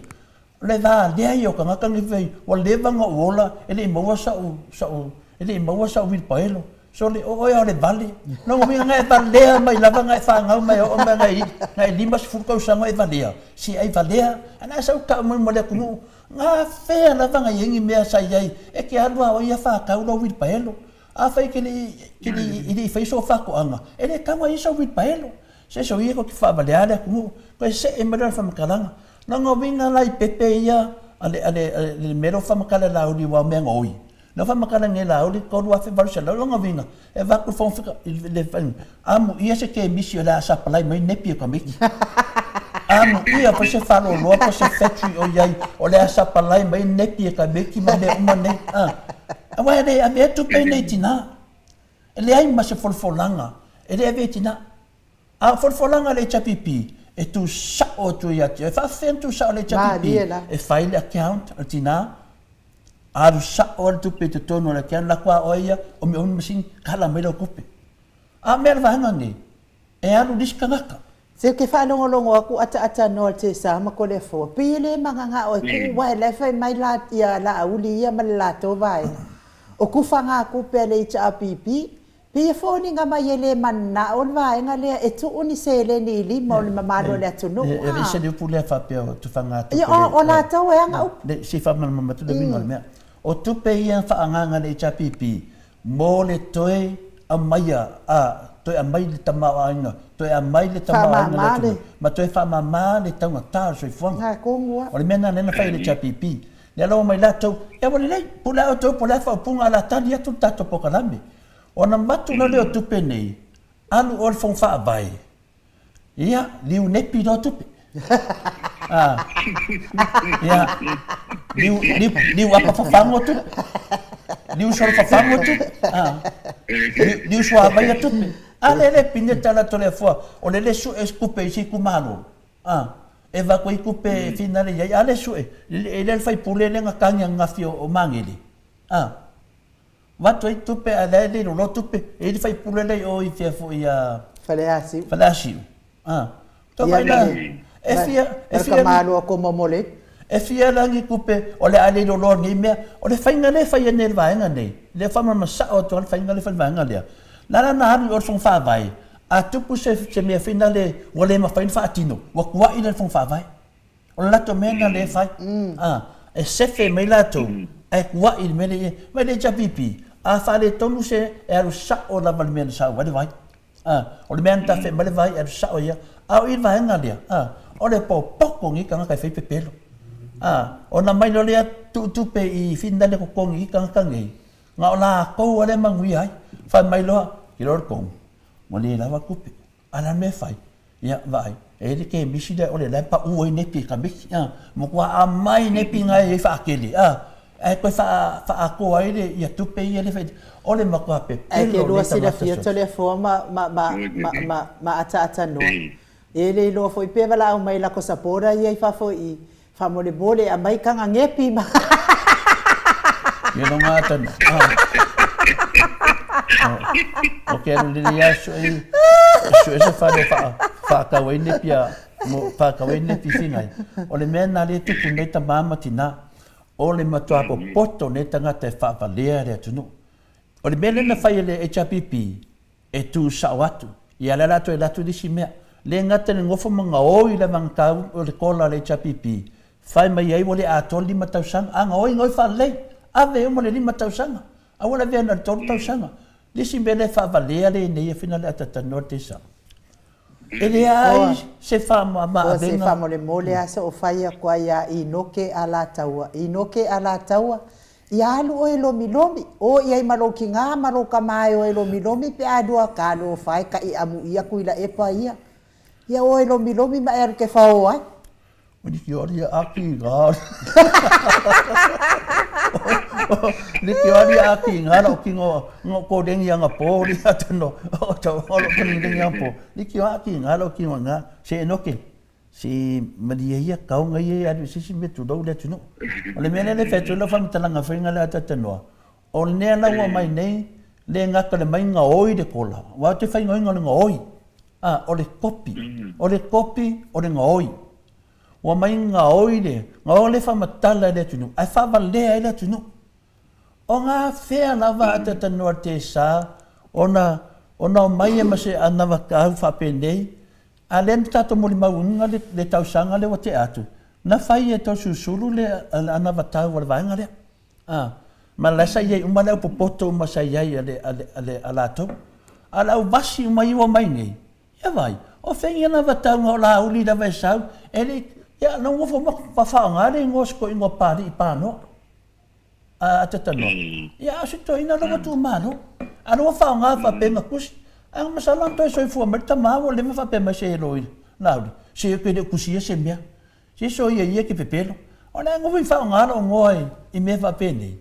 o le valea ia o tagata nei fai, ua leva ona ou ola e le i maua sa'u, sa'u, e le i maua sa'u uilipaelo. Sole, o oe a o le vale. Lona uiga na e valea mai lava na e fanau ma e oo mai na e 50 tausaga o e valea, se ai valea, ae na e sau tau mai ma le atunuu, na fea lava na i ai ni mea sa i ai, e te alu a oe ia whākau lau wheelbarrow. Afai e te le i, le i fai sou faatoaga, e le tatau ona i ai sau wheelbarrow. Se so ia ko te whaavalea le atunuu, koe see mai lea o le whamatalaga. Lona uiga la i pepe ia a le, a le, a le mea lea o whamatala Laauli aua o mea gaoi. Lea faamatala nei Laauli 3800 lona uiga e avatu le fofoga i le amuia se kemisi o le a sapalai mai nepi e tamaiti. Amuia foi se faaloloa po o se factory o i ai o le a sapalai mai nepi e tamaiti ma mea uma nei. Aua e le avea tupe nei i tina. E leai ma se folafolaga e le avea i tina. A o folafolaga a le HRPP e tu sao atu ia te oe. E faafefea ona tu sao le HRPP? E fai le account a le tina, alu sao le tupe i totonu o le account, lako a oe ia, omiomi masini, kala mai lau tupe. A o mea le vaega nei, e alu le isi tagata. Se ou te faalogologo atu ataatanoa le Tesa ma Toleafoa, pei e le magagao e kuu aua la e fai mai la ia Laauli ia ma le latou vaega, o tufaga tupe a le HRPP, Pei e foliga mai e le mananao le vaega lea e tuu ni seleni i lima o le mamalu o le atunuu. E leai se upu lea faapea o tufaga tupe. Ia, o latou e ana upu. Le, se i faamalamalama atu le uiga o le mea. O tupe ia na faaagaaga e le HRPP mo le toe aumaia, a, toe aumai le tamaoaiga, toe aumai le tamaoaiga i le atunuu, ma toe faamama le taugata o le soifuaga. Na tonu lava. O le mea lena lea na fai e le HRPP. Lea la ua omai latou, ia ua lelei, pule lava outou po o le a faaupuga a o le a tali atu le tatou polokalame. Ona matu la lea o tupe nei, alu oe i le Fono Faavae, ia, liu nepi loa tupe. Ah, ia, liu, liu, liu apa fafago tupe. Liu solo fafago tupe. Ah, liu, liu suavaia tupe. A le le pine tala Toleafoa, o le le sue tupe i se itumalo. Ah, e vaku ai tupe e finale i ai. A le sue, e le le faipule le na tagi ananafi o Magele. Ah, Avatu ai tupe ae la e le loloa tupe. E i ai le faipule lea i o i fea foi ia Faleasiu. Faleasiu. A. Tau mai la, e fia, e fia. Ma le koma mo le. E fia la ni tupe o le a le loloa nei mea. O le faiga lea e faia nei e le vaega nei, lea faamalamalama sao atu lava le faiga lea e fai e le vaega lea. La la na alu i o i le Fono Faavae, a tupu se mea foi lea ua le mafai ona faatino, ua tuai la le Fono Faavae. O le latou mea lena lea e fai. A, e sefe mai latou, ae tuai i le mea lea i ai. Mai le HRPP, a faaletonu se, e alu sao lava i le mea na sau ai le vai. A, o le mea na tafea mai le vai, e alu sao ia. A o i le vaega lea, a, o le popoto lenei tagata e fai pepelo. A, ona mai loa lea tuu tupe i finale totogi i tagata nei, na o latou lava lea e manuia ai. Fai mai loa, tilo le tonu, ua le lava tupe. A o le a le mea e fai? Ia, vaai, e i ai le kemisi lea o le la e pau ai nepi e tamaiti, a, matua aumai nepi na e faatele, a, ae toe faaatoa ai le, ia tupe ia le fai, o le matua pepelo o lenei tagata. Ae ke lua silafia Toleafoa ma, ma, ma, ma, ma, ma ataatanoa. E le iloa foi pe valaau mai lako supporter ia i fafo i Faamolemole aumai taga ngepi ma. Ia no ngā tana. O ke alu lele ia sue sue se whare wha whaakau ai nepi a mo whaakau ai nepi whingai. O le mea nā le tupu nei ta māma tina, o le matua popoto nei tangata e whaavalea le atunuu. O le mea lena whai e le HRPP, e tū sao atu. Ia lea la toe alu atu le isi mea. Le gata i le nofo ma gaoi le vagatau o le kola a le HRPP, fai mai ai ua le atoa le lima tausaga. A gaoi, gaoi faalelei. Ave uma le lima tausaga. Aua le avea na o le tolu tausaga. Le isi mea lea e faavalea lenei afina le atatalanoa le teisa. E leai se faamama avega. Se faamolemole a so o fai atu ai ia Inoke Alataua. Inoke Alataua, Ia alu oe e lomilomi, o i ai ma lou kigā ma lou kama e o e lomilomi pe a lua ka alofa e kaʻi amuʻi aku i la epa ia. Ia o e lomilomi ma e alu ke whao ai. Liki oa lia aki ngā. Liki oa lia aki ngā la o kingo ngo ko lengi anga po li atano o tau o lo ko lengi anga po. Liki oa aki ngā la o kingo ngā se enoke. Se malie ia, kaoga ia e alu i se isi mea tulou le atunuu. O le mea lea le fai atu ai lau faamatalaga faiga lea a Tatanoa, o lea la ua aumai nei, le gata le mai gaoi le kola, aua ou te faigaoiga o le gaoi. A, o le kopi. O le kopi o le gaoi. Ua mai gaoi le, gaoi le faamatala i le atunuu, ae faavalea ai le atunuu. O gafea lava a talanoa le tesa ona ona omai ma se anavatau faapenei, a lea na tatou molimauina le, le tausaga lea ua tea atu, na fai e Toeolesulusulu le anavatau a le vaega lea. A, ma la sa i ai uma le au popoto uma sa i ai a le, a le, a le, a latou. A o le au vasi uma ia ua omai nei, ia vaai, o fea ni anavatauga o Laauli lava e sau, e le i, ia na nofo ma faaaoga le igoa o si toeaina o Papalii Panoa. A talanoa, ia a o si toeaina lea ua tuumalo. A o lea ua faaaoga faapea na tusi. Ae masalo ana toe soifua mai le tama ua leva faapea mai se elo i Laauli, se ou te le o tusia se mea. Se soia ia e te pepelo. O le a nofo i faaaoga lou igoa i mea faapenei.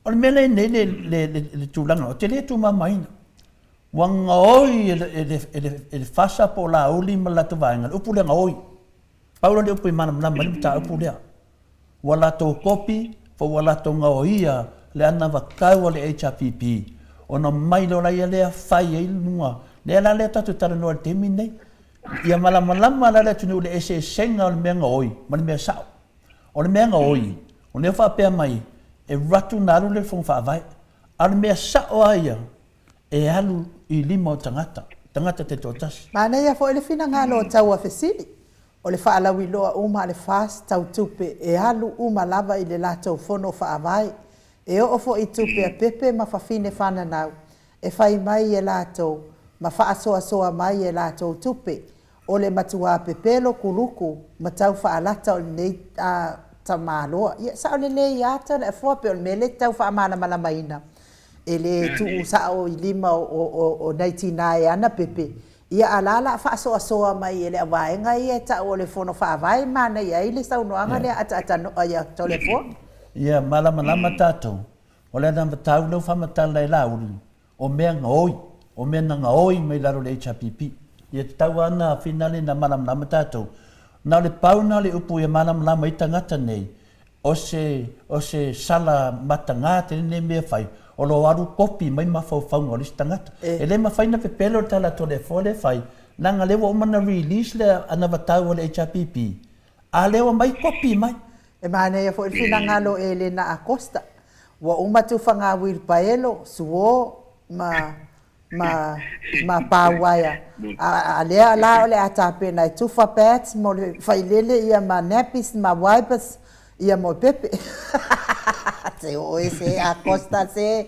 O le mea lea e i ai nei le tulaga, ou te le tumamaina. Ua gaoi e le FASA po o Laauli ma le latou vaega le upu lea gaoi. Pau lea o le upu e malamalama ai le mataupu lea. Ua latou kopi po ua latou gaoia le anavatau a le HRPP ona mai loa laia lea fai ai luga. Lea la lea tatou te talanoa i le taimi lenei. Ia malamalama la le atunuu i le eseesega o le mea gaoi ma le mea sao. O le mea gaoi, o lea ua faapea mai e alu atu ona alu lea i le Fono Faavae. A o le mea sao lava ia, e alu i lima o tagata, tagata taitoatasi. Manaia foi le finagalo o Tauafesili, o le faalauiloa uma a le FAST tau tupe e alu uma lava i le latou fono faavae, e oo foi i tupe a pepe ma fafine fananau e fai mai e latou ma faasoasoa mai e latou tupe, o le matuā pepelo kuluku ma tau faalata o lenei tamaloa. Ia, sao lelei lava Toleafoa, pei o le mea lea e te tau faamalamalamaina, e le tuu sao i lima o nai tina e ana pepe, ia a la o le a faasoasoa mai e le auvaega ia e tau o le Fono Faavae, manaia ai le saunoaga lea ataatanoa ia Toleafoa. Ia malamalama tatou, O le anavatau lea ua faamatala e Laauli, o mea gaoi, o mea na gaoi mai lalo o le HRPP. Ia tatau lava ona finale ina malamalama tatou. Na o le pau lena o le upu ia malamalama ai tagata nei, o se, o se sala mataga tele lenei mea e fai, o lo o alu kopi mai mafaufauga o le isi tagata. E le mafai ona pepelo le tala a Toleafoa lea e fai, leaga lea ua uma ona release le anavatau a le HRPP, a lea ua aumai kopi mai. E manaia foi le finagalo o Elena Acosta. Ua uma tufaga uilipaelo, suo, ma ma ma pa uaea. A a lea la o le a tapena e tufa pads mo le failele ia ma nappies ma wipers ia mo pepe. Se oo e se Acosta se.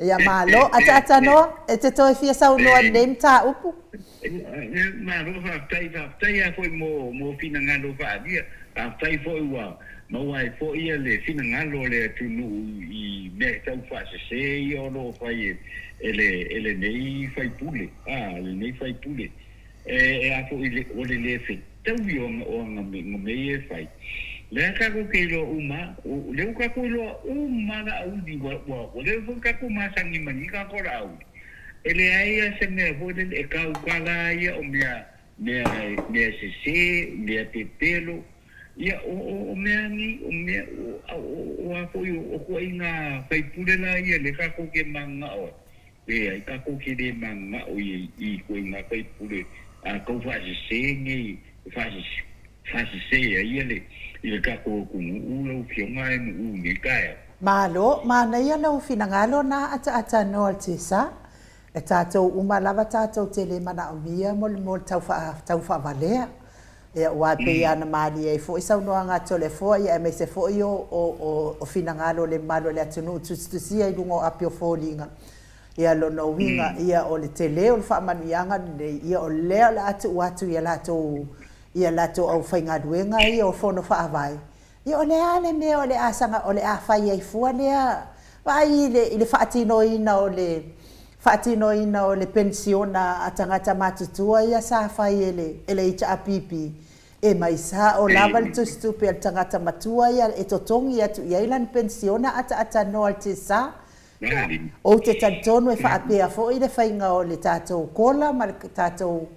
Ia malo. Ataatanoa, e te toe fia saunoa i lenei mataupu? Malo faafetai, faafetai lava foi mo mo finagalo faaalia. Faafetai foi ua maua ai foi le finagalo o le atunuu i mea tau faasese ia o lo o fai e le e lenei faipule, a lenei faipule. E e a foi le o le le fetaui o o aga mea ia e fai. Lea tatou te iloa uma, lea ua tatou iloa uma Laauli ua ua leva foi ona tatou masani ma nei tagata o Laauli. E leai lava se mea foi lele e tautala ia o mea mea mea sese, mea pepelo, ia o o o mea nei, o mea o o o a foi o ituaiga faipule la ia lea tatou te mananao ai, leai tatou te le mananao i i ituaiga faipule a tau faasese nei, faasese faasese ai ia le i le tatou atunuu lau Afioga e Nu'u i lenei taeao. Malo, manaia lou finagalo na ataatanoa Tessa. E tatou uma lava tatou te le manaomia mo le mo le tau tau faavalea. Ia aua e pei lava ona malie ai foi saunoaga a Toleafoa ia aemaise foi o o o finagalo o le mamalu o le atunuu tusitusia i luga o api o foliga. Ia lona uiga ia o le tele o le faamanuiaga lenei ia o lea o le a tuu atu i a latou i a latou aufaigaluega ia o Fono Faavae Ia o le a le mea o le a saga o le a fai ai fua lea vaai i le i le faatinoina o le faatinoina o le penisiona a tagata matutua ia sa fai e le e le HRPP e mai sao lava le tusitupe a le tagata matua ia e totogi atu i ai lana penisiona ataatanoa le tsa. Ia, ou te talitonu e faapea foi le faiga o le tatou kola ma le tatou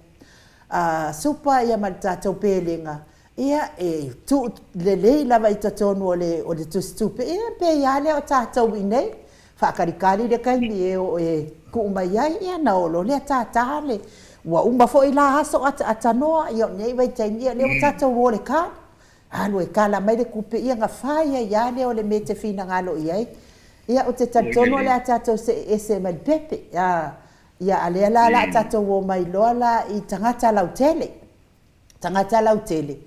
supa ia ma le tatou pelega Ia, e tuu lelei lava i totonu o le, o le tusitupe, ia pei lava lea o tatou i inei, faakalikali le taimi e oo e tuu mai ai, ia ona o loa lea tātā le. Ua uma foi la aso ataatanoa, ia o lenei vaitaimi, ia lea ua tatou o i le card. Alu e kala mai le tupe, ia ona fai ai lava lea o le mea e te finagalo i ai. Ia ou te talitonu o le a tatou see ese mai le pepe. Ia a lea la o le a tatou o mai loa la i tagata lautele. Tagata lautele,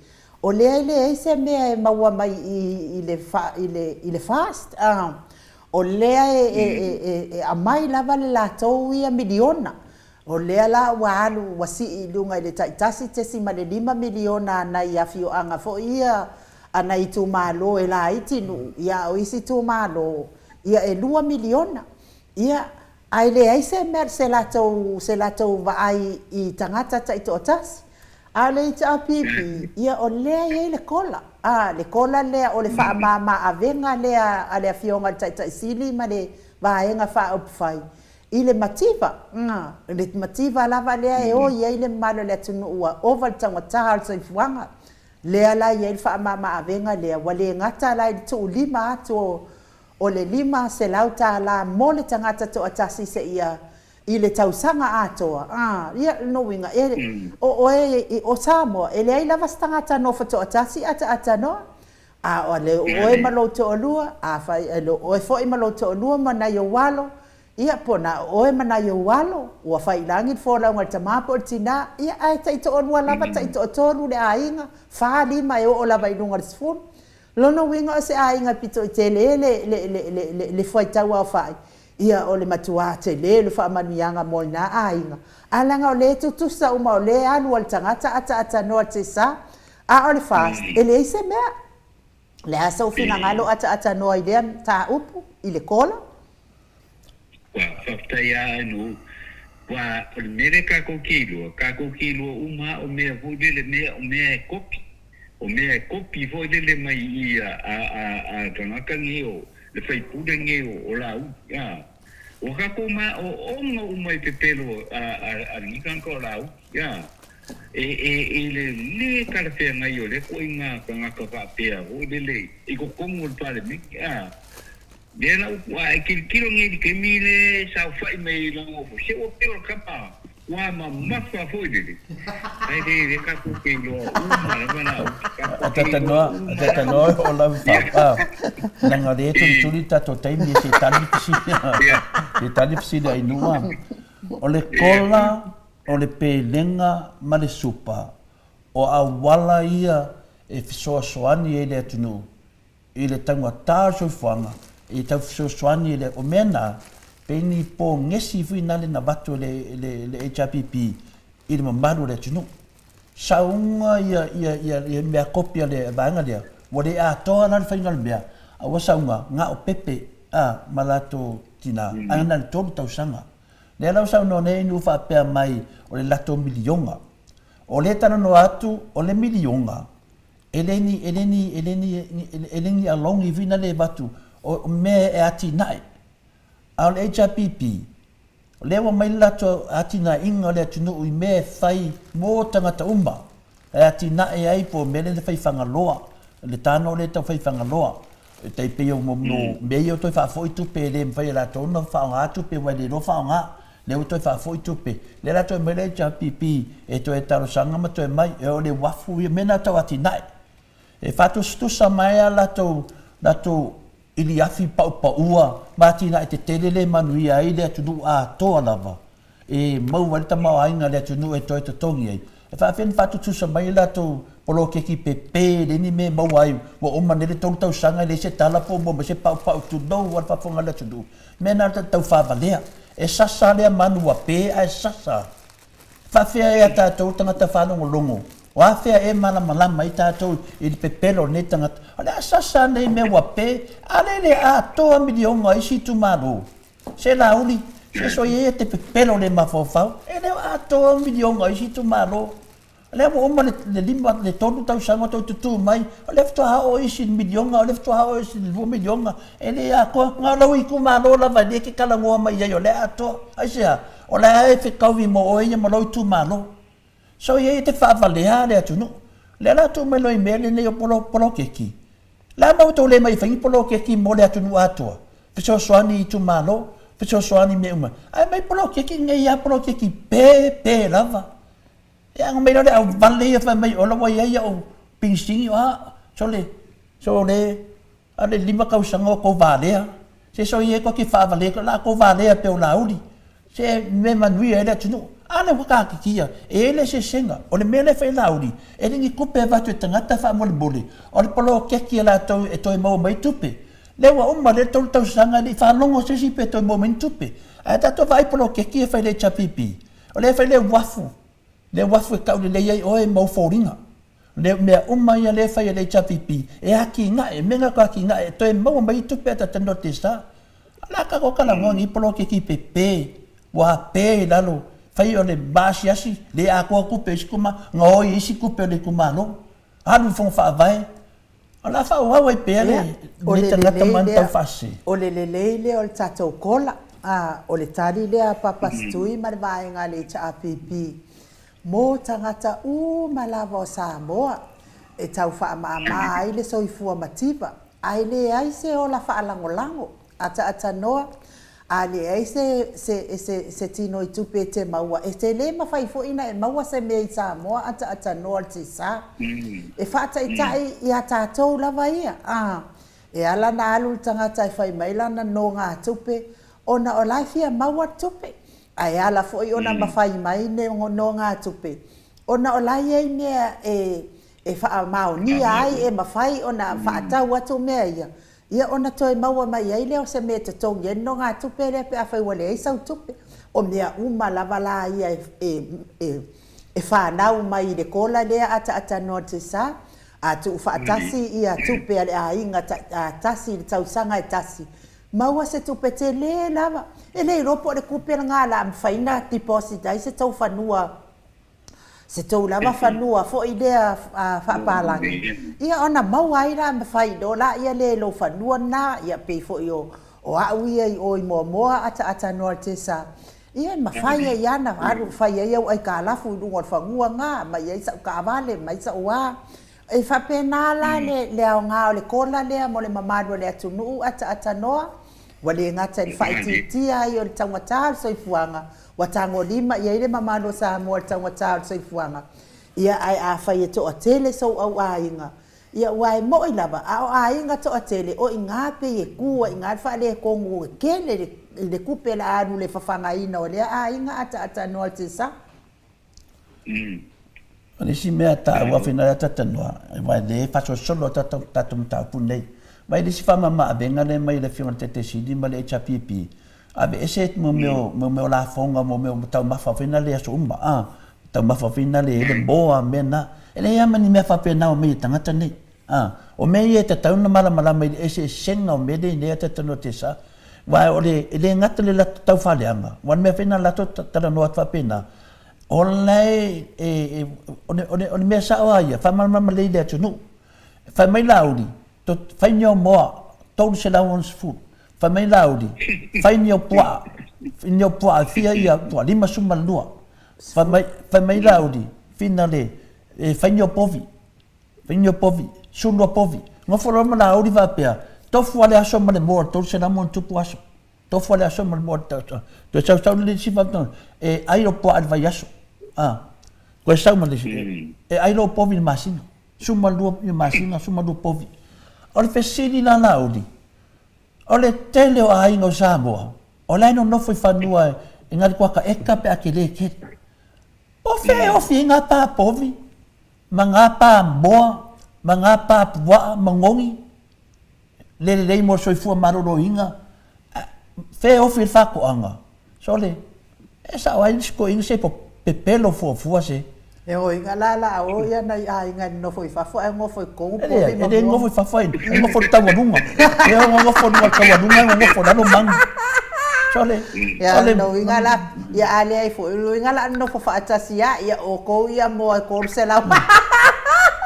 o lea e leai se mea e maua mai i i le i le FAST. O lea e aumai lava le latou ia miliona. O lea la ua alu ua sii i luga i le tai $1.5 miliona a nai afioaga foi ia a nai itumalo e laiti nuu, ia a o isi itumalo, ia e $2 miliona. Ia, ae leai se mea, se latou, se latou vaai i tagata taitoatasi. A o le HRPP, ia o lea e i ai le kola, a, le kola lea o le faamama avega lea a le Afioga i le Taitai Sili ma le Vaega Faaupufai i le mativa, a, le mativa lava lea e o i ai le mamalu o le atunuu ua ova le taugata o le soifuaga. Lea la e i ai le faamama avega lea, ua le gata la i le tuulima atu o o le $500 mo le tagata toatasi seia i le tausaga atoa, a, ia, lona uiga, e, o oe, o Samoa, e leai lava se tagata nofo toatasi ataata noa. A o le oe ma lou toalua, afai, e le o oe foi ma lou toalua ma nai ou alo, ia, po na o oe ma nai ou alo, ua faiilagi le folauga a le tama po o le tina, ia, ae taitoalua lava, taitoatolu le aiga, fa, lima, e oo lava i luga o le 10. Lona uiga o se aiga pito i tele le, le, le, le, le, le fuaitau aofai, ia o le matuā tele le faamanuiaga mo lena aiga. Ae leaga o lea e tutusa uma o lea e alu a le tagata ataatanoa le tesa, a o le FAST e leai se mea. O le a sou finagalo ataatanoa i lea mataupu, i le kola? Ua faafetai a Nuu, ua o le mea lea kakou te iloa, kakou te iloa uma a o mea foi lele mea o mea e kopi, o mea e kopi foi lele mai i a a a a tagata nei o le faipule nei o o Laauli a. Ua kakou ma o ona uma i pepelo a a a lenei tagata o Laauli a. E e e le le talafeagai o lea ituaiga tagata faapea foi lele i totonu o le Palemene a. Lea la upu a e tilotilo nei i le taimi le saofai mai ai lau ofo, se ua pei o le tama ua mamafa foi lele, ae le le tatou te iloa uma lava la upu, tatou te iloa uma lava. Atatanoa e hoʻolawe pāpā, leaga o lea e tulituli le tatou taimi e se i tali le fesili, se i tali le fesili a Ainuu. O le kola, o le pelega ma le supa, o auala ia e fesoasoani ai le atunuu i le taugata o le soifuaga, e tau fesoasoani i le, o mea na, pei ni pogesi foi na le na avatu e le, le, le HRPP i le mamalu o le atunuu. Sauga ia, ia, ia, ia mea kopi a le vaega lea, ua le atoa la le faiga o le mea, a ua sauga, na o pepe a, ma latou tina, ae na le 3 tausaga. Lea la ua saunoa nei Inu faapea mai o le latou miliona. O lea e talanoa atu o le miliona, E le ni, e le ni, e le ni, e le ni alaogi foi na le avatu, o mea e atinae. A o le HRPP, o lea ua mai le latou atinaeina o le atunuu i mea e fai mo tagata uma, e atinae ai po o mea lea na fai i Fagaloa, le tano lea e tau fai i Fagaloa, e tai pei o mea ia ua toe faafoi tupe e le mafai e latou ona faaaoga tupe aua e le iloa faaaoga. Lea ua toe faafoi tupe. Lea la toe mai le HRPP e toe talosaga ma toe mai, e o le uafu ia, mea na tau atinae. E faatusatusa mai a latou, latou iliafi paupaua ma atinae tetele le manuia ai le atunuu atoa lava e maua ai le tamaoaiga a le atunuu e toe totogi ai. E faafefea ona faatutusa mai latou poloketi pepe le ni mea e maua ai ua uma nei le tolu tausaga e leai se tala po o maua mai se paupau tulou lava le faafofoga a le atunuu. Mea na tau faavalea. E sasa lea manu ua pe ae sasa. Faafefea ea tatou tagata faalogologo? O a fea e malamalama ai tatou i le pepelo o lenei tagata? O le a sasa nei mea ua pe, a lea e le atoa miliona o isi itumalo. Se Laauli, se soia ia te pepelo le mafaufau, e le o atoa miliona o isi itumalo. O lea ua uma le lima, le tolu tausaga o toe tutū mai, o lea faatoa oo isi i le miliona, o lea faatoa oo isi i le 2 miliona, e le atoa. Na o lou itumalo lava e le te talanoa mai i ai o lea e atoa. Aisea? O la e fetaui mo oe ia ma lou itumalo. So ia e te faavalea le atunuu. O lea la tuu mai loa i mea lenei o poloketi. Le a mea ua tou le mai e fai ni poloketi mo le atunuu atoa? Fesoasoani i itumalo. fesoasoani mea uma. Ae aumai poloketi nei lava poloketi pe pe lava. E ago mai loa le auvale ia fai mai ola ua i ai au pigisini o a, sole, sole, a le lima tausaga o kou valea. Se soi e koki faavale ko la kou valea pe o lauli. Se me manuia ai le atunuu. A lea ua katitia, e i ai le eseesega. O le mea lea e fai e Laauli, e le ni tupe e avatu e tagata faamolemole, o le poloketi a latou e toe maua mai tupe. Lea ua uma lea le tolu tausaga e le i faalogo se isi pe toe maua mai ni tupe. Ae tatou vaai poloketi e fai e le HRPP, o lea e fai le uafu, le uafu e tau lelei ai oe ma ou foliga. Le mea uma ia lea e fai e le HRPP, e atinae, e mea na o atinae e toe maua mai ai tupe a tagata North Star. O le a tatou talanoa i nei poloketi pepe, ua pe i lalo, fai o le maasiasi, le atoa tupe o isi itumalo, gaoi e isi tupe o le itumalo, alu i le fono faavae, o le a faaauau ai pea lenei tagata ma ana taufaasese. O le lelei lea o le tatou kola, a, o le tali lea a Papa Stui ma le vaega a le HRPP mo tagata uma lava o Samoa e tau faamama ai le soifua mativa, ae leai se ola faalagolago, ataatanoa, a leai se, se, se, se tino i tupe e te maua, e te le mafai foi ona e maua se mea i Samoa ataatanoa le tiasa. E faataitai ia tatou lava ia, a, e ala ona alu le tagata e fai mai lana nogatupe ona o la e fia maua le tupe. Ae ala foi ona mafai mai nogatupe, ona o la e i ai mea e faamaonia ai e mafai ona faatau atu mea ia, ia ona toe maua mai ai lea o se mea e totogi ai le nogatupe lea pe afai ua leai sau tupe. O mea uma lava la ia e fanau mai i le kola lea ataatanoa tesa, a tuufaatasi ia tupe a le aiga tasi i le tausaga e tasi, Maua se tupe tele lava. E le iloa po o le tupe lena o le a mafai ona deposit ai se tou fanua, se tou lava fanua foi lea faapalagi, ia ona maua ai la mafai loa laia lea i lou fanua lena, ia pei foi o au ia i o i Moamoa ataatanoa i Tesa, ia e mafai ai lava ona alu e fai ai au aikalafu i luga o le fanua lena, aumai ai sau taavale, aumai sau a. E faapena la le aoga o le kola lea mo le mamalu o le atunuu ataatanoa, ua le gata i le faaitiitia ai o le taugata o le soifuaga, ua tagolima i ai le mamalu o Samoa i le taugata o le soifuaga. Ia, ae afai e toatele sou au aiga, ia aua e moʻi lava, a o aiga toatele, o i ina pei e tu ai i ina le faaletonu e tele i le tupe o le a alu i le fafagaina o lea aiga ataatanoa i le tiasa. O le isi mea taua fina ia talanoa, aua e le faasolosolo a tatou mataupu nei. Mai le isi faamama-avega lea mai le Afioga i le Taitaisili ma le HRPP, aveese mo mea o, mo mea o lafoga, mo mea o taumafa foi na le aso uma, a, taumafa foi na le i ai le moa, mea na. E leai lava ma ni mea faapena o aumai e tagata nei. A, o mea ia e tatau ona malamalama i le eseesega o mea nei nei a talanoa te sa. Aua o le, e le gata le latou taufaaleaga, aua o le mea foi lena latou talanoa atu faapena, o la e, e, e o le, o le, o le mea sao lava ia, faamalamalama lelei i le atunuu. Fai mai Laauli, to, fai ni au moa, 360. Fai mai Laauli, fai ni au puaa, ni au puaa e fia ia puaa, 52. Fai mai, fai mai Laauli, fina le, e fai ni au povi, Fai o povi, sulu o povi. Nofo loa ma Laauli faapea, tofu a le aso ma le moa o le 300 ma ona tupu aso. Tofu a le aso ma le moa o le Toe sau sau le isi faapea, e ai lou puaa i le vaiaso. A. Toe sau ma le isi, e ai lou povi i le masina. Suma lua i le masina, suma lua povi. O le fesili la Laauli, o le tele o aiga o Samoa, o la e nonofo i fanua e na o le kuata eka pe a tele tele. O fea e ofi ai ngā pā povi? Ma ngā pā moa, ma ngā pā puaa, ma ngogi, le lelei mo le soifua maloloina, fea e ofi ai le faatoaga? Sole, e sao ai nisi toeaiina se pepelo fuafua se. E oiga la la o ia nai aiga e nonofo i fafo ae nofo i totonu povi ma moa. E le nofo i fafo ai, e nofo i le taualuga. E ono nofo i luga o le taualuga e ono nofo i lalo manu. Sole, Ia, o lona uiga la, ia a leai foi, o lona uiga la a nonofo faatasi lava, ia o tou ia moa e 300.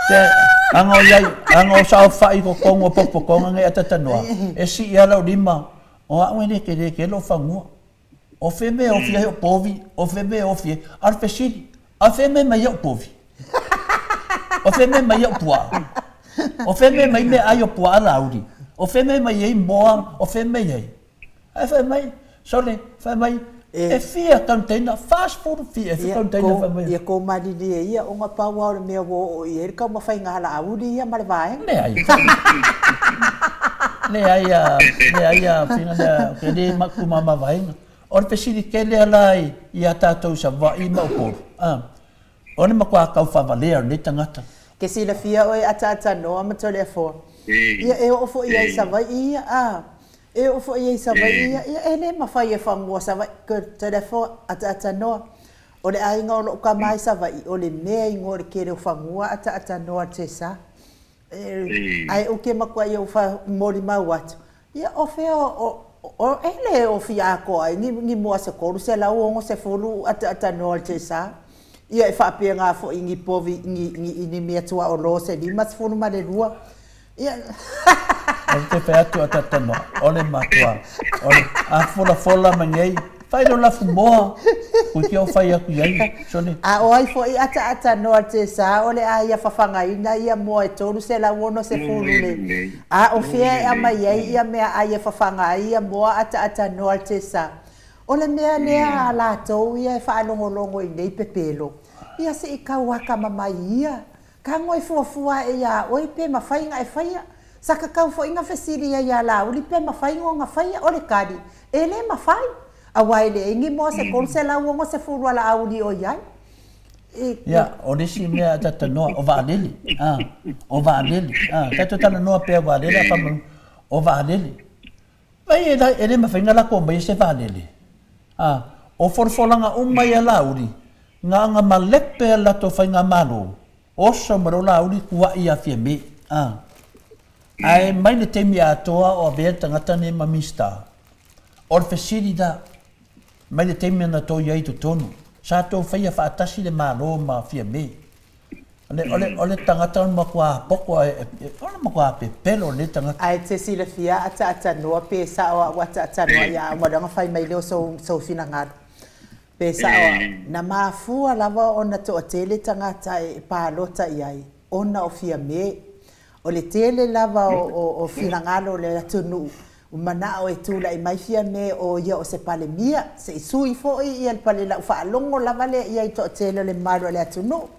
Se, aga o iai, aga o saofai i totonu o potopotoga nei atatanoa, e sii lava lau lima, o au e le tele tele lou fanua. O fea mea e ofi ai o povi, o fea mea e ofi ai, a o le fesili, a fea mea mai ai o povi? O fea mea mai ai o puaa? O fea mea mai meaai o puaa Laauli? O fea mea mai ai moa? O fea mea i ai? Ae fai mai, Sole, fai mai, e fia container, 40 fia, e fia container fai mai. Ia kou malilie ia, ona pau lava o le mea ua oo i ai le taumafaiga a Laauli ia ma le vaega. Leai. Leai a, leai a, fina lea, ke le tumama vaega. O le fesili tele a la ia tatou i Savaii ma Upolu, a, o le matua taufavalea o lenei tagata. Ke silafia oe ataatanoa ma Toleafoa. Ia e oo foi ai i Savaii ia, a. E oo foi ai i Savaii ia, ia e le mafai e fanua Savaii, ke Toleafoa, ataatanoa. O le aiga o lou tama i Savaii, o le mea e igoa o le tele o fanua ataatanoa Tesa. Ae ou te matuai ou molimau atu, ia o fea o, o, e le o fia atoa ai ni, ni moa se 360 ataatanoa o le Tesa. Ia e faapena foi i ni povi, ni, ni, ni mea tuaolo se 52. Ia. Ou te fai atu ataatanoa, o le matua, o le, a folafola mai nei, fai lo lafu moa, kui o fai atu i ai, sole. A o ai foi ataatanoa Tesa o le a ia fafagaina ia moa e 360 le, a o fea e aumai ai ia meaai e fafaga ai ia moa ataatanoa Tesa. O le mea lea a latou ia e faalogologo i nei pepelo, ia se i tau akamamai ia, Tago e fuafua ae iā oe pe mafai na e faia. Sa tatau foi na fesili ai iā Laauli pe mafai nona faia. O le tali, e le mafai. Aua e leai ni moa se 360 a Laauli o i ai. E. Ia, o le isi mea ta talanoa, o vaalele. A, o vaalele. A, tatou talanoa pea o vaalele, a faamanu, o vaalele. Vai e, e le mafai na lako mai se vaalele. A, o folafolaga uma ia Laauli, na ona malepe a le latou faigamalo, Oso ma lou Laauli kuaʻi ia Fiame. A. Ae mai le taimi atoa o avea le tagata nei ma Minisita. O le fesili la, mai le taimi na tou i ai i totonu, sa tou faia faatasi le Malo ma Fiame. O le, o le, o le tagata o le matua poto, o le matua pepelo lenei tagata. Ae te silafia ataatanoa pe sao au ataatanoa ia au ma leaga fai mai lea o sou, sou finagalo. Pe sao au, na mafua lava ona toatele tagata e palota i ai ona o Fiame. O le tele lava o finagalo o le atunuu ua manao e tulai mai Fiame o ia o se Palemia, se i sui foi ia le pale lau faalogo lava lea i ai toatele o le mamalu o le atunuu.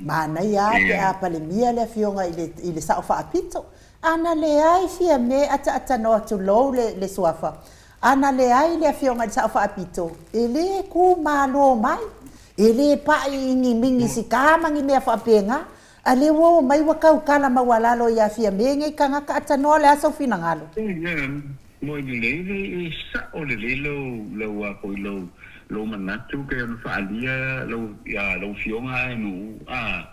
Manaia a pe a Palemia le afioga i le Sao Faapito. Ana leai Fiame ataatanoa tulou le suafa, A na leai le Afioga i le Sao Faapito, e le kū malo mai, e le paʻi i ni Minisita ma ni mea faapena. A lea ua oo mai ua tautala maualalo iā Fiamē nei tagata atanoa o le a sou finagalo? Ia, moe lelei le e sao lelei lau lau a foi lau lou manatu pei ona faaalia lau ia lau afioga ae nuu a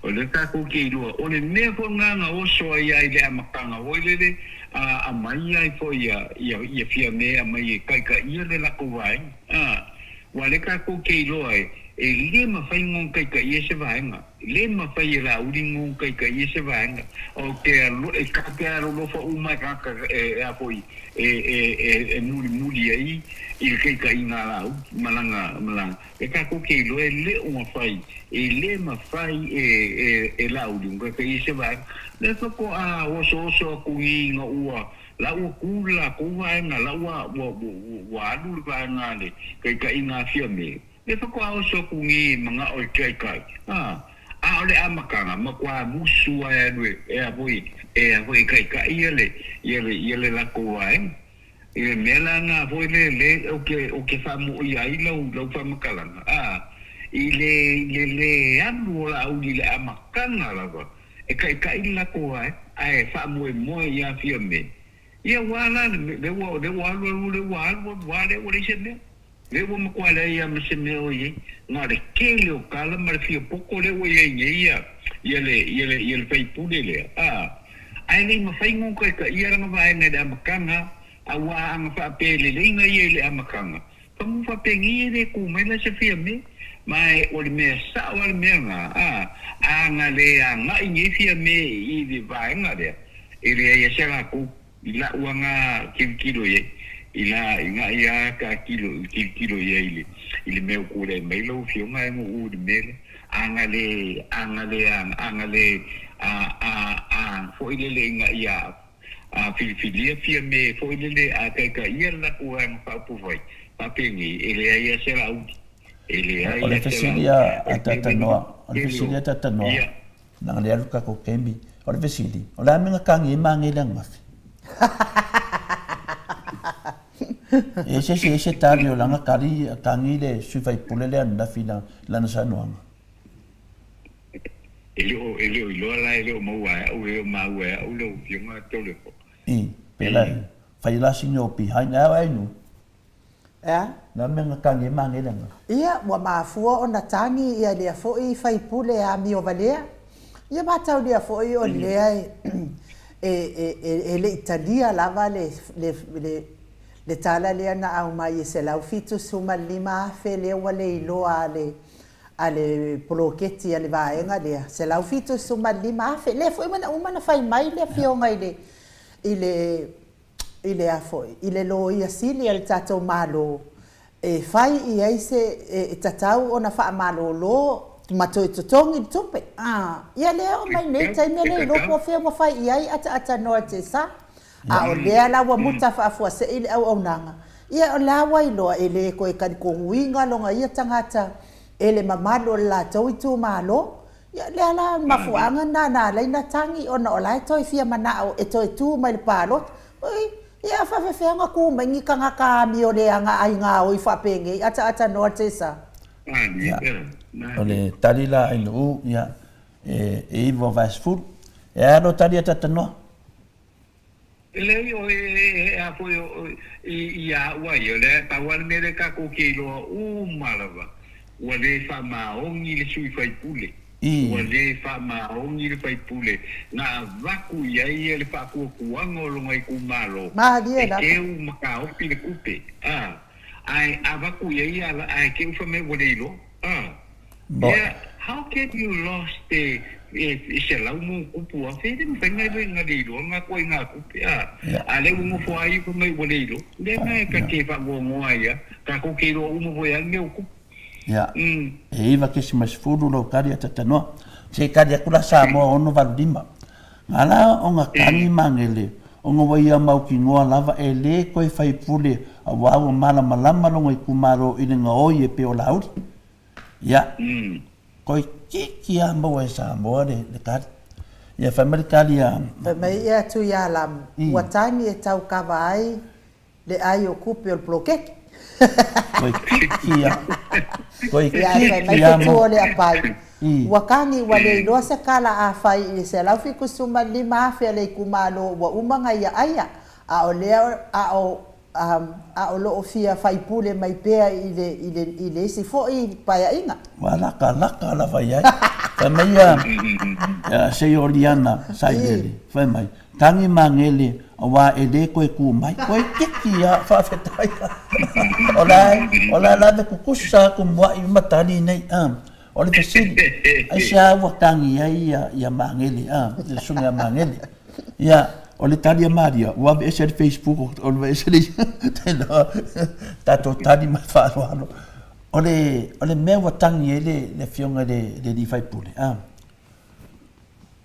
O lea tatou te iloa, o le mea foi lena na oso ai ai le amataga foi lele a aumai ai foi ia, ia, ia Fiame aumai e taitaia le latou vaega. A, aua o lea tatou te iloa e, e le mafai ona taitaia se vaega. E le mafai e Laauli ona taitaia se vaega. Ou te alo, e ta te alolofa uma i tagata e, e a foi, e, e, e, e mulimuli ai i le taitaiga a Laauli ma lana, ma lana. E tatou te iloa e le o mafai, e le mafai e, e, e Laauli ona taitaia se vaega. Lea faatoa osooso atu nei ina ua, la ua tu le latou vaega, la ua, ua, ua, ua alu le vaega a le taitaiga a Fiame, lea faatoa oso atu nei e manao e taitai, a, a o le amataga, matua musu lava e alu e, e a foi, e a foi e taitai ia le, ia le, ia le latou vaega. I le mea la na foi le le ou te ou te faamoia ai lau lau faamatalaga, a, i le i le le alu o Laauli i le amataga lava e taʻitaʻi le latou vaega ae faamoemoe ia Fiame, ia ua a la le mea, lea ua lea ua alu alu lea ua alu alu a lea ua leai se mea. Lea ua matua leai lava ma se mea o i ai, na o le tele o tala ma le fia poto lea ua i ai nei ia, ia le, ia le, ia le faipule lea, a, ae le i mafai ona taitaia lana vaega i le amataga, aua ana faapea e lelei na ia i le amataga, pagū faapenei e le kū mai la se fia mea. Ma e o le mea sao lava le mea lena, a, ana le agai nei fia mea i le vaega lea, e leai lava se latou. I la'u aga tilotilo i ai, i la, i ga'i a ta tilo, tilotilo i ai i le, i le mea ua tulai mai lau Afioga e guu i le mea lea. A na le, a na le, a na le, a, a, a foi lele ina ia, A filifilia Fiame foi lele a taitaia le latou Vaega Faaupufai, faapenei, e leai lava se Laauli. E leai O le lava se fesili Laauli. a O a le mea Tata Noa, o le lena, fesili a Tata Noa, ia. leaga lea alu le tatou taimi, o le fesili, o le a mea na tagi ai Magele ananafi? E ese se ese tali o lana tali, tagi le sui faipule lea ananafi i lana saunoaga. E le o, e le o iloa la, e le o maua e au, e le o maua e au lau Afioga Tolepo. I, pela i, fai la sina o behind, a o ai nu. Ea? Na mea na tagi ai Magele ananafi. Ia, ua mafua ona tagi ia lea foi faipule amio valea. Ia mataulia foi o lea e, e, e, e, e le i talia lava le, le, le, le tala lea na aumai e $175,000 lea ua le iloa a le, a le poloketi a le vaega lea, $175,000. Lea foi na uma ona fai mai le afioga i le, i le, i le a foi, i le Loia Sili a le tatou Malo e fai i ai se, e tatau ona faamalolo ma toe totogi le tupe. A, ia lea e oo mai nei taimi e le iloa po o fea ua fai i ai ataatanoa e Tesa. A o lea la ua muta faafuasei le auaunaga, ia o la ua iloa e le toe talitonuina lona ia tagata e le mamalu o le latou itumalo. Ia lea la mafuaaga lena na ala ai na tagi ona o la e toe fia manao e toe tu mai le palota. Oi, ia a faafefea ona tu mai ni tagata amio leaga ai gaoi faapenei ataatanoa Tesa? Ia, o le tali la a Ainuu, ia, e 9 o vaesefulu. E a lou tali ataatanoa? E leai o e a foi o i ia au a ia, o lea pau lava le mea lea tatou te iloa uma lava, ua le faamaoni le sui faipule, ua le faamaoni le faipule na avatu i ai ia le faatuatuaga o lona itumalo Malie e lava. teu ma taofi le tupe, a, ae avatu i ai ia ae teu fai mai ua le iloa, a. Ia, how can you lost e 100+,000, e le mafai ona le iloa na ituaiga tupe, a? A lea ua nofo lava ia fai mai ua le iloa. O lea na ta te faanoanoa ai lava, tatou te iloa uma foi lava le mea ua tupu. Ia, e 9.10 lou tali a Tatanoa. Se i tali atu la Samoa 685. Na ala ona tagi Magele, ona ua ia mautinoa lava e le toe faipule aua ua malamalama lona itumalo i le gaoi e pei o Laauli. Ia, toeitiiti lava maua e Samoa le tali. Ia, fai mai le tali a. Fai mai ia Tuialamu, ua tagi e tau kava ai le ai o kupe o le poloketi. Toeitiiti lava. Toeitiiti lava. Ia, fai mai Fetu o Leapai, ua tagi ua le iloa se kala a fai i le 175 afe a le itumalo ua uma na ia aia, a o lea a o a o lo o fia faipule mai pea i le, i le, i le isi foi paeaiga. Ua lakalaka lava i ai. Fai mai ia, ia Seioliana Sailele, fai mai, Tagi magele aua e le toe tu mai. Koe tiki a, faafetai. O la e, o la e lave kukusa atu muai ma tali nei. O le fesili, aisea ua tagi ai ia, ia Magele, a, le susuga ia Magele. Ia, o le tali a Maria, ua aveese le Facebook, o le aveese le tatou tali ma le faaaloalo. O le, o le mea ua tagi ai le, le afioga i le, le alii faipule, a,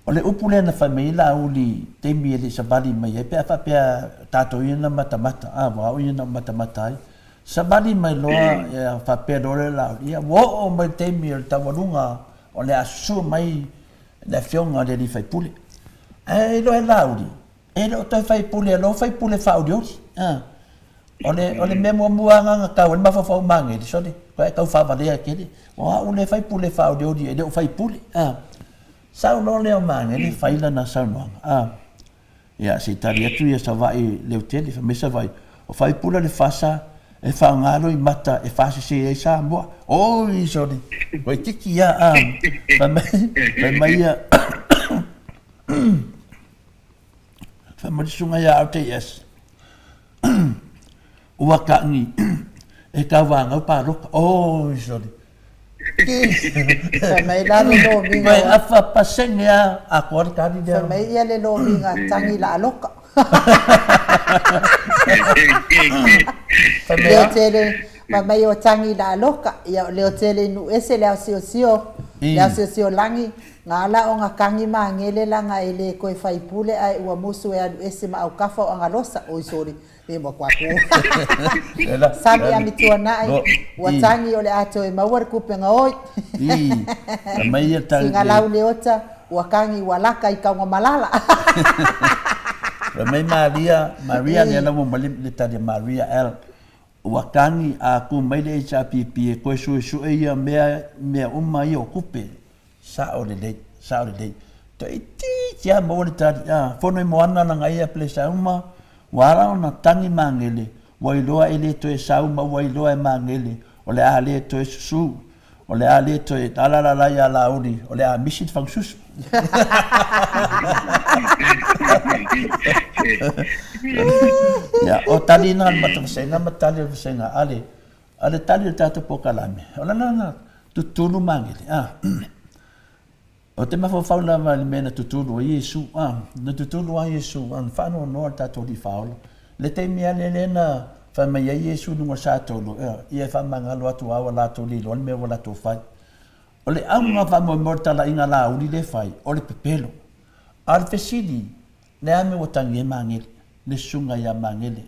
o le upu lea na fai mai ai Laauli i taimi e le i savali mai ai, pe a faapea tatou ia na matamata, a, ua au ia na ou matamata ai, savali mai loa, ia, faapea loa le Laauli, ia, ua oo mai le taimi o le taualuga o le a susua mai le afioga i le alii faipule. Ae iloa e Laauli, e le o toe faipule aloa, faipule faaolioli. A. O le, o le mea muamua lava na tau ai le mafaufau o Magele, sole, koe tau faavalea tele, o au le faipule faaolioli e le o faipule. A. Sau loa lea o Magele fai lana saunoaga. A. Ia, se i tali atu ia Savaii Leutele, fai mai Savaii, o faipule le fasa e faaaoga loimata e faasese ai Samoa. Oi, sole, waititi ia, a, fai mai, fai mai ia, fai mai le susuga ia RTS, ua tagi e tauanau palota. Oi, sole, Fai mai la le lomiga. Mai afa pasene a atoa le tali lea. Fai mai ia le lomiga tagi la aloka. Fai mai Leo tele, fai mai o tagi la aloka. Ia o leo tele i nu ese le aosiosio, le aosiosio lagi. Ga la o ga tagi magele laga e lē toe faipule ae ua musu e alu ese ma aukafa o Agalosa. Oi soli, me mo kwa ku. Sami Amituanai, ua tagi o le a toe maua le kupega oi. Sigalau Leota, ua tagi ua laka i Kaugamalala. Fai mai Maria, Maria lea la ua aumai le tali a Maria L. Ua tagi a tu mai le HRPP e toe suesue ia mea, mea uma ia o tupe. Sao lelei, sao lelei. Toeitiiti lava maua le tali, a, fono i moana lana ia pelesa uma, ua ala ona tagi magele, ua iloa e le toe sau ma ua iloa e magele, o le a le toe susu, o le a le toe ala la la ia Laauli, o le a misi le fagasusu. Ia, o tali na o le matavasega ma tali o le vasega a le, a le tali o le tatou polokalame, o lana na tutulu magele, a. Ou te mafaufau lava i le mea na tutulu ai Iesu, a, na tutulu lava Iesu, a, na faanoanoa le tatou Alii Faaola. Le taimi lava lea lea na fai mai ai Iesu i luga o le satolu, ioe, ia e faamagalo atu lava ua latou le iloa le mea ua latou fai. O le auga faamoemoe o le talaiga a Laauli lea e fai, o le pepelo. A o le fesili, le a mea ua tagi ai Magele, le susuga ia Magele?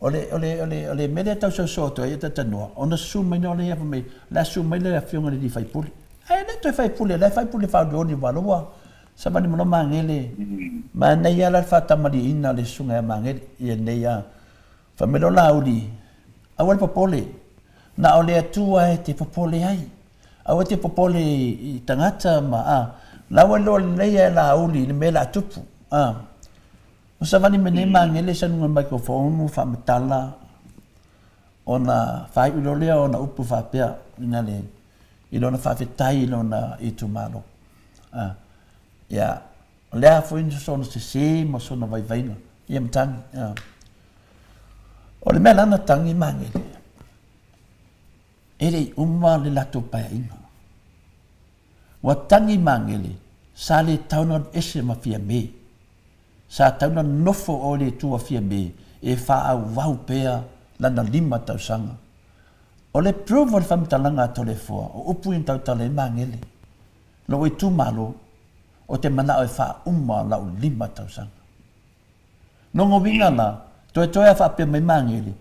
O le, o le, o le, o le mea lea e tau soso atu ai e talatalanoa, ona susu mai loa lea fai mai, o le a susu mai le afioga i le alii faipule. Ae le toe faipule, o la e faipule faaolioli aua o la ua savali mai loa Magele. Manaia la le faatamalieina o le susuga ia Magele ia lenei a. Fai mai loa Laauli, aua le popole, na o le Atua e te popole ai. Aua e te popole i tagata ma a. La ua iloa lelei lava e Laauli le mea o le a tupu. A. O savali mai nei Magele sa luga o le maikrofounu faamatala ona faaiu loa lea ona upu faapea ina le i lona faafetai i lona itumalo. A, ia, o le a foi sona sese ma sona vaivaiga, ia ma tagi. A. O le mea lana tagi Magele, e le i uma le latou paeaiga. Ua tagi Magele, sa le tau na alu ese ma Fiame. Sa tau na nofo o le Atua Fiame e faaauau pea lana lima tausaga. O le prove o le faamatalaga a Toleafoa, o upu ia na tautala ai Magele, Lou itumalo, o te manao e faauma lau lima tausaga. Nongo uiga la, toetoe a faapea mai Magele,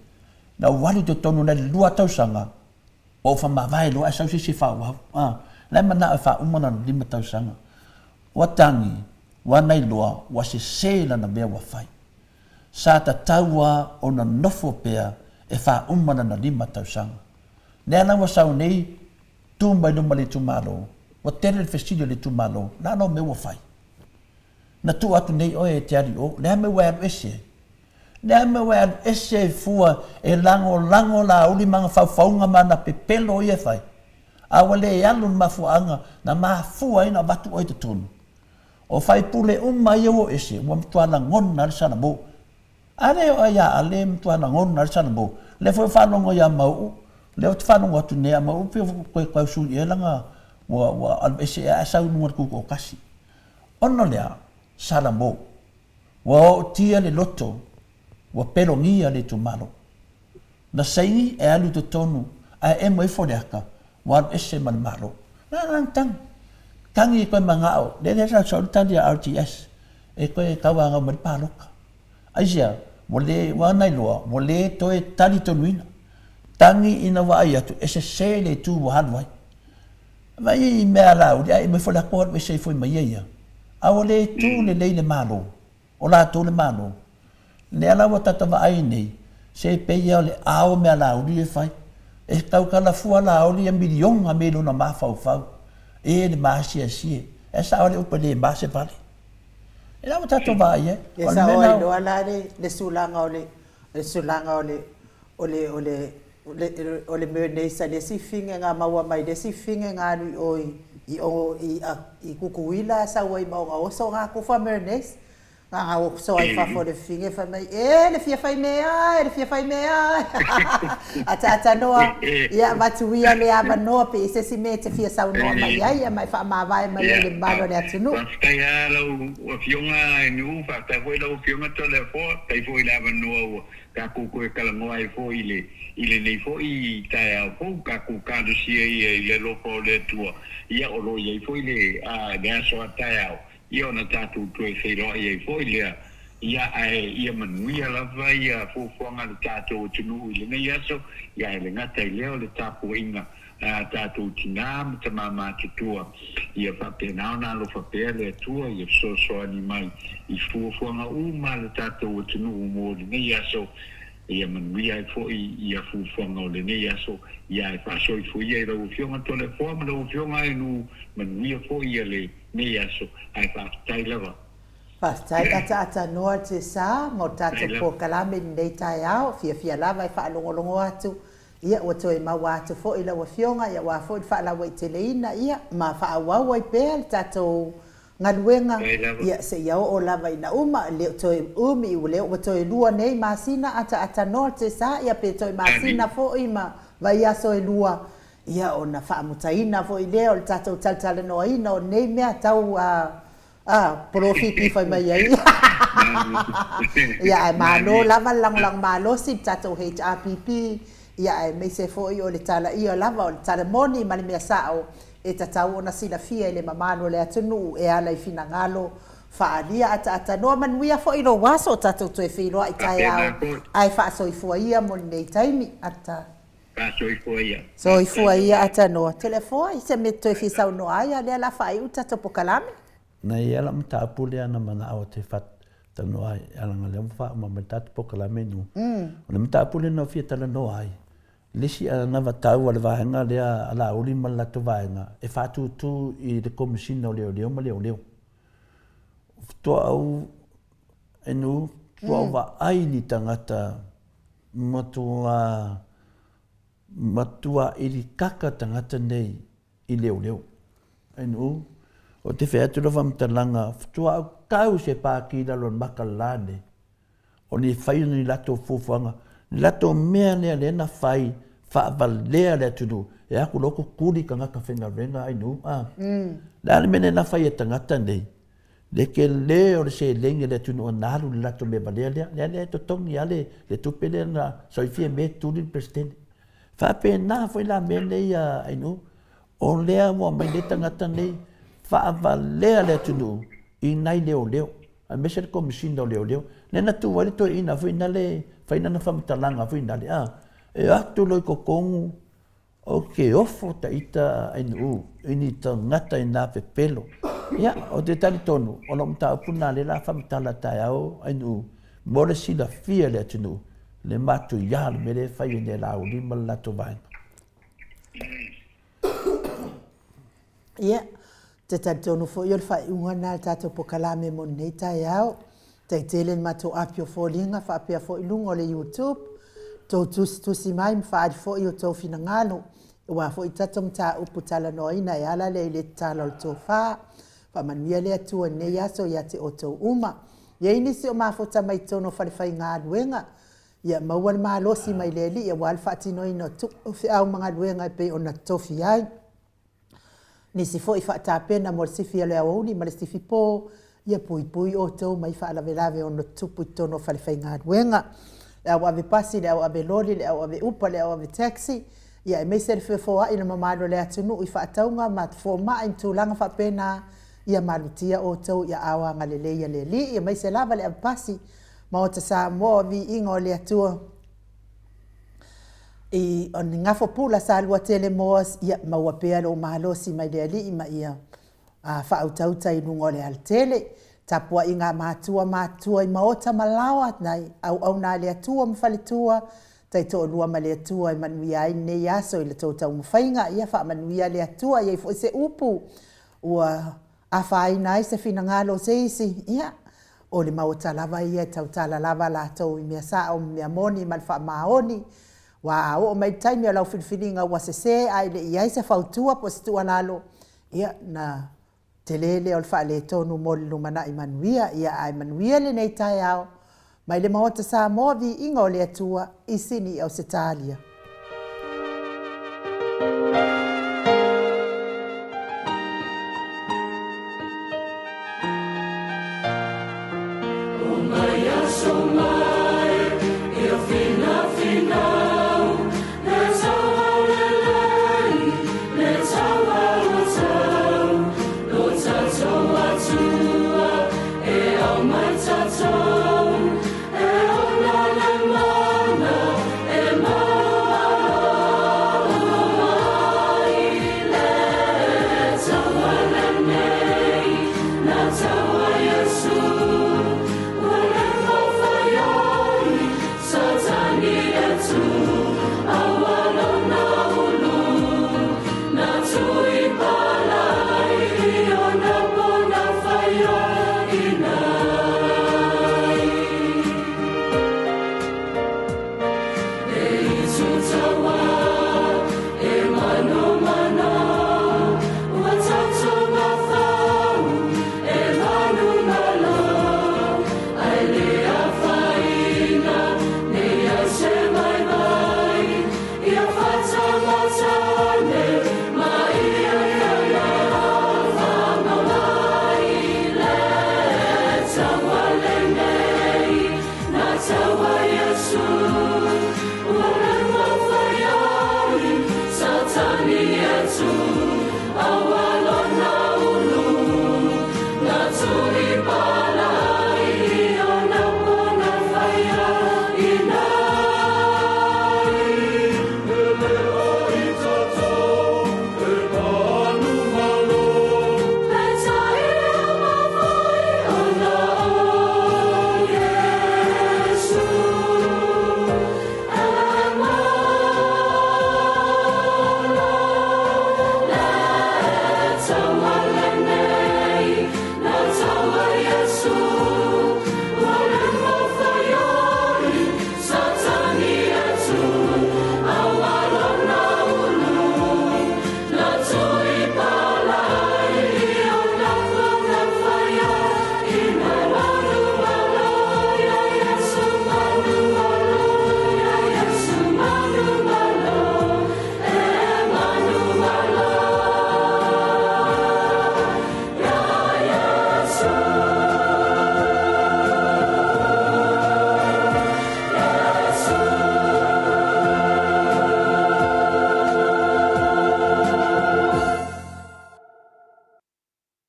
na ou alu i totonu o le lua tausaga, Ua ou faamavae loa ae sau se isi e faaauau. A, la e manao e faauma lana lima tausaga. Ua tagi, ua nailoa, ua sese lana mea ua fai. Sa tatau a ona nofo pea e faauma lana lima tausaga. Lea la ua sau nei, tu mai luma le itumalo, ua tele le fesili o le itumalo, la lou mea ua fai. Na tuu atu nei oe e te alu i o, le a mea ua e alu ese ai? Le a mea ua e alu ese ai fua e lagolago Laauli ma ana faufauga ma ana pepelo ia e fai? A ua le alu le mafuaaga na mafua ai ona avatu oe i totonu. O faipule uma ia ua o ese, ua matua lagona le salamo. A le o ia Ale e matua lagona le salamo. Lea foi ua faalogo ia Mauu, lea ou te faalogo atu nei ia Mauu pei ua toe tau sui ea lana ua ua alu ese ea ae sau i luga o le tutoatasi. Ona o le a? Salamo. Ua ootia le loto, ua pelogia le itumalo. Na saini e alu i totonu ae emo ifo le ata, ua alu ese ma le Malo. Na na tagi, tagi e toe manao, lea lea sa sau le tali a RTS e toe tauanau mai le palota. Aisea? Ua le, ua ana iloa, ua le toe talitonuina. Tagi ina vaai atu e sese le itu ua alu ai. Vaai i mea a Laauli ae emo ifo le ata ua alu ese ifo ma ia ia. A ua le tu lelei le Malo, o latou le Malo. Lea la ua tata vaai nei, se pei ia o le ao mea Laauli e fai. E tautala fua Laauli ia miliona me lona mafaufau, e le maasiasie. Ae sao le upu e le ma se vale. E la ua tatou vaai ai. E sao ai loa la le sulaga o le, le sulaga o le, o le, o le, o le mayonnaise a le isi fine na maua mai le isi fine na alu i o i o i Tutuila a sau ai ma ona oso na tufa mayonnaise. Gagau soa i fafo o le fafine fai mai, E le fia fai mea e, le fia fai mea e. Ataatanoa, ia avatu ia le avanoa pe i se isi mea e te fia saunoa mai ai ma e faamavae mai ai i le mamalu o le atunuu. Faafetai lava lau Afioga Nu'u, faafetai foi lau Afioga Toleafoa, faafetai foi i le avanoa ua tatou toe talanoa ai foi i le i lenei foi taeao fou, tatou talosia ia i le alofa o le Atua, ia o lo o i ai foi le le aso a taeao Ia ona tatou toe feiloai ai foi lea, ia ae ia manuia lava ia fuafuaga a le tatou atunuu i lenei aso, ia ae le gata i lea o le tapuaiga a tatou tina ma tama matutua, ia faapena ona alofa pea le Atua ia fesoasoani mai i fuafuaga uma a le tatou atunuu mo lenei aso, ia manuia ai foi ia fuafuaga o lenei aso, ia ae faasoifua ia i lau Afioga Toleafoa ma lau Afioga Aenuu, manuia foi ia le. nei aso, ae faafetai lava. Faafetai ataata noa te sa mo tatou polokalame i lenei taeao, fiafia lava e faalogologo atu, ia ua toe maua atu foi lau afioga ia aua foi le faalauaiteleina ia ma faaauau ai pea le tatou galuega ia seia oo lava ina uma, le o toe umi ua lea ua toe lua nei masina ataata noa te sa ia pe toe masina foi ma vaiaso e lua Ia, ona faamutaina foi lea o le tatou talatalanoaina o nei mea tau a, a, polofiki fai mai ai. Ia, ae malo lava le lagolago malosi i le tatou HRPP, ia aemaise foi o le talaia lava o le tala moni ma le mea sao e tatau ona silafia e le mamalu o le atunuu e ala i finagalo faaalia ataatanoa. Manuia foi lou aso, tatou toe feiloai taeao ae faasoifua ia mo lenei taimi. Ata. Ka soifua ia. Soifua ia Atanoa. Telefoa i se mea toe fia saunoa ai, a lea la faaiu le tatou pokalame. Na i ai lau mataupu lea na manao te faatanoa ai, leaga lea ua faauma mai le tatou pokalame nu. O le mataupu lea na ou fia talanoa ai, le isi anavatau a le vaega lea a Laauli ma le latou vaega e faatūtū i le Komesina o Leoleo ma Leoleo. Faatoa ou, enu, faatoa ou vaai ni tagata Matua, matua ilikaka tagata nei i leoleo. NU, O te whai atu la whamtalanga, whatua au kau se pāki i lalo maka la nei. O ni whai o ni lato fuafuaga, ni lato mea lea lea na whai whaavalea le atunu, e aku loko kuli kangaka whengarenga ai nu, a. Le ale mea na whai e tangata nei, Le tele o le seleni a le atunuu na alu i le latou mea valea lea, lea lea e totogi lava le tupe lea na soifia mea e tuli le Peresetene. Faapena foi la mea nei a Ainuu, o lea ua aumai nei tagata nei faavalea le atunuu i nai leoleo, aemaise le Komesina o Leoleo, lea na tu ai le toeaina foi nale fai lana faamatalaga foi nale, a, e o atu loa i totonu Ou te ofo ta ita a NU i ni tagata i nā pepelo. Ia, o te talitonu, o lou mataupu lena lea la faamatala taeao a NU, mo le silafia e le atunuu, le matuia o le mea lea e fai ai nei e Laauli ma le latou vaega. Ia, ou te talitonu foi o le faaiuga lena a le tatou pokalame mo lenei taeao. Tai tele le matou api o foliga faapea foi luga o le YouTube. Tou tusitusi mai ma faaali foi o tou finagalo aua foi tatou mataupu talanoaina e ala lea i le tatala o le tofa. Faamanuia le Atua i lenei aso ia te outou uma. I ai nisi o mafuta mai totonu o falefaigaluega, ia maua le malosi mai le Alii aua le faatinoina o feau ma galuega e pei ona totofi ai. Nisi foi faatapena mo le sifi o le aoauli ma le sifi po, ia puipui outou mai faalavelave ono tutupu i totonu o falefaigaluega. Le au ave pasi, le au ave loli, le au ave upa, le au ave taxi, ia aemaise le feofoai i le mamalu o le atunuu i faatauga ma fomai ma tulaga faapena, ia malutia outou i aao agalelei a le Alii, aemaise lava le ave pasi, Maota Samoa, viiga o le Atua. I o ni gafo pula sa lua tele moas, ia maua pea lou malosi mai le Alii ma ia faautauta i luga o le alatele. Tapuaiga a matua matutua i maota ma laoa nai auauna a le Atua ma faletua, taitoalua ma le Atua e manuia ai lenei aso i la tou taumafaiga. Ia faamanuia le Atua, i ai foi se upu ua afaina ai se finagalo o se isi, ia, o le maota lava ia e tautala lava latou i mea sao ma mea moni ma le faamaoni. Aua a oo mai le taimi o lau filifiliga ua sese ae le i i ai se fautua po o se tuualalo, ia, na Tele lea o le faaletonu mo le lumanai manuia, ia ae manuia lenei taeao mai le Maota Samoa Viiga o le Atua i Sini Ausetalia. O mai aso mai.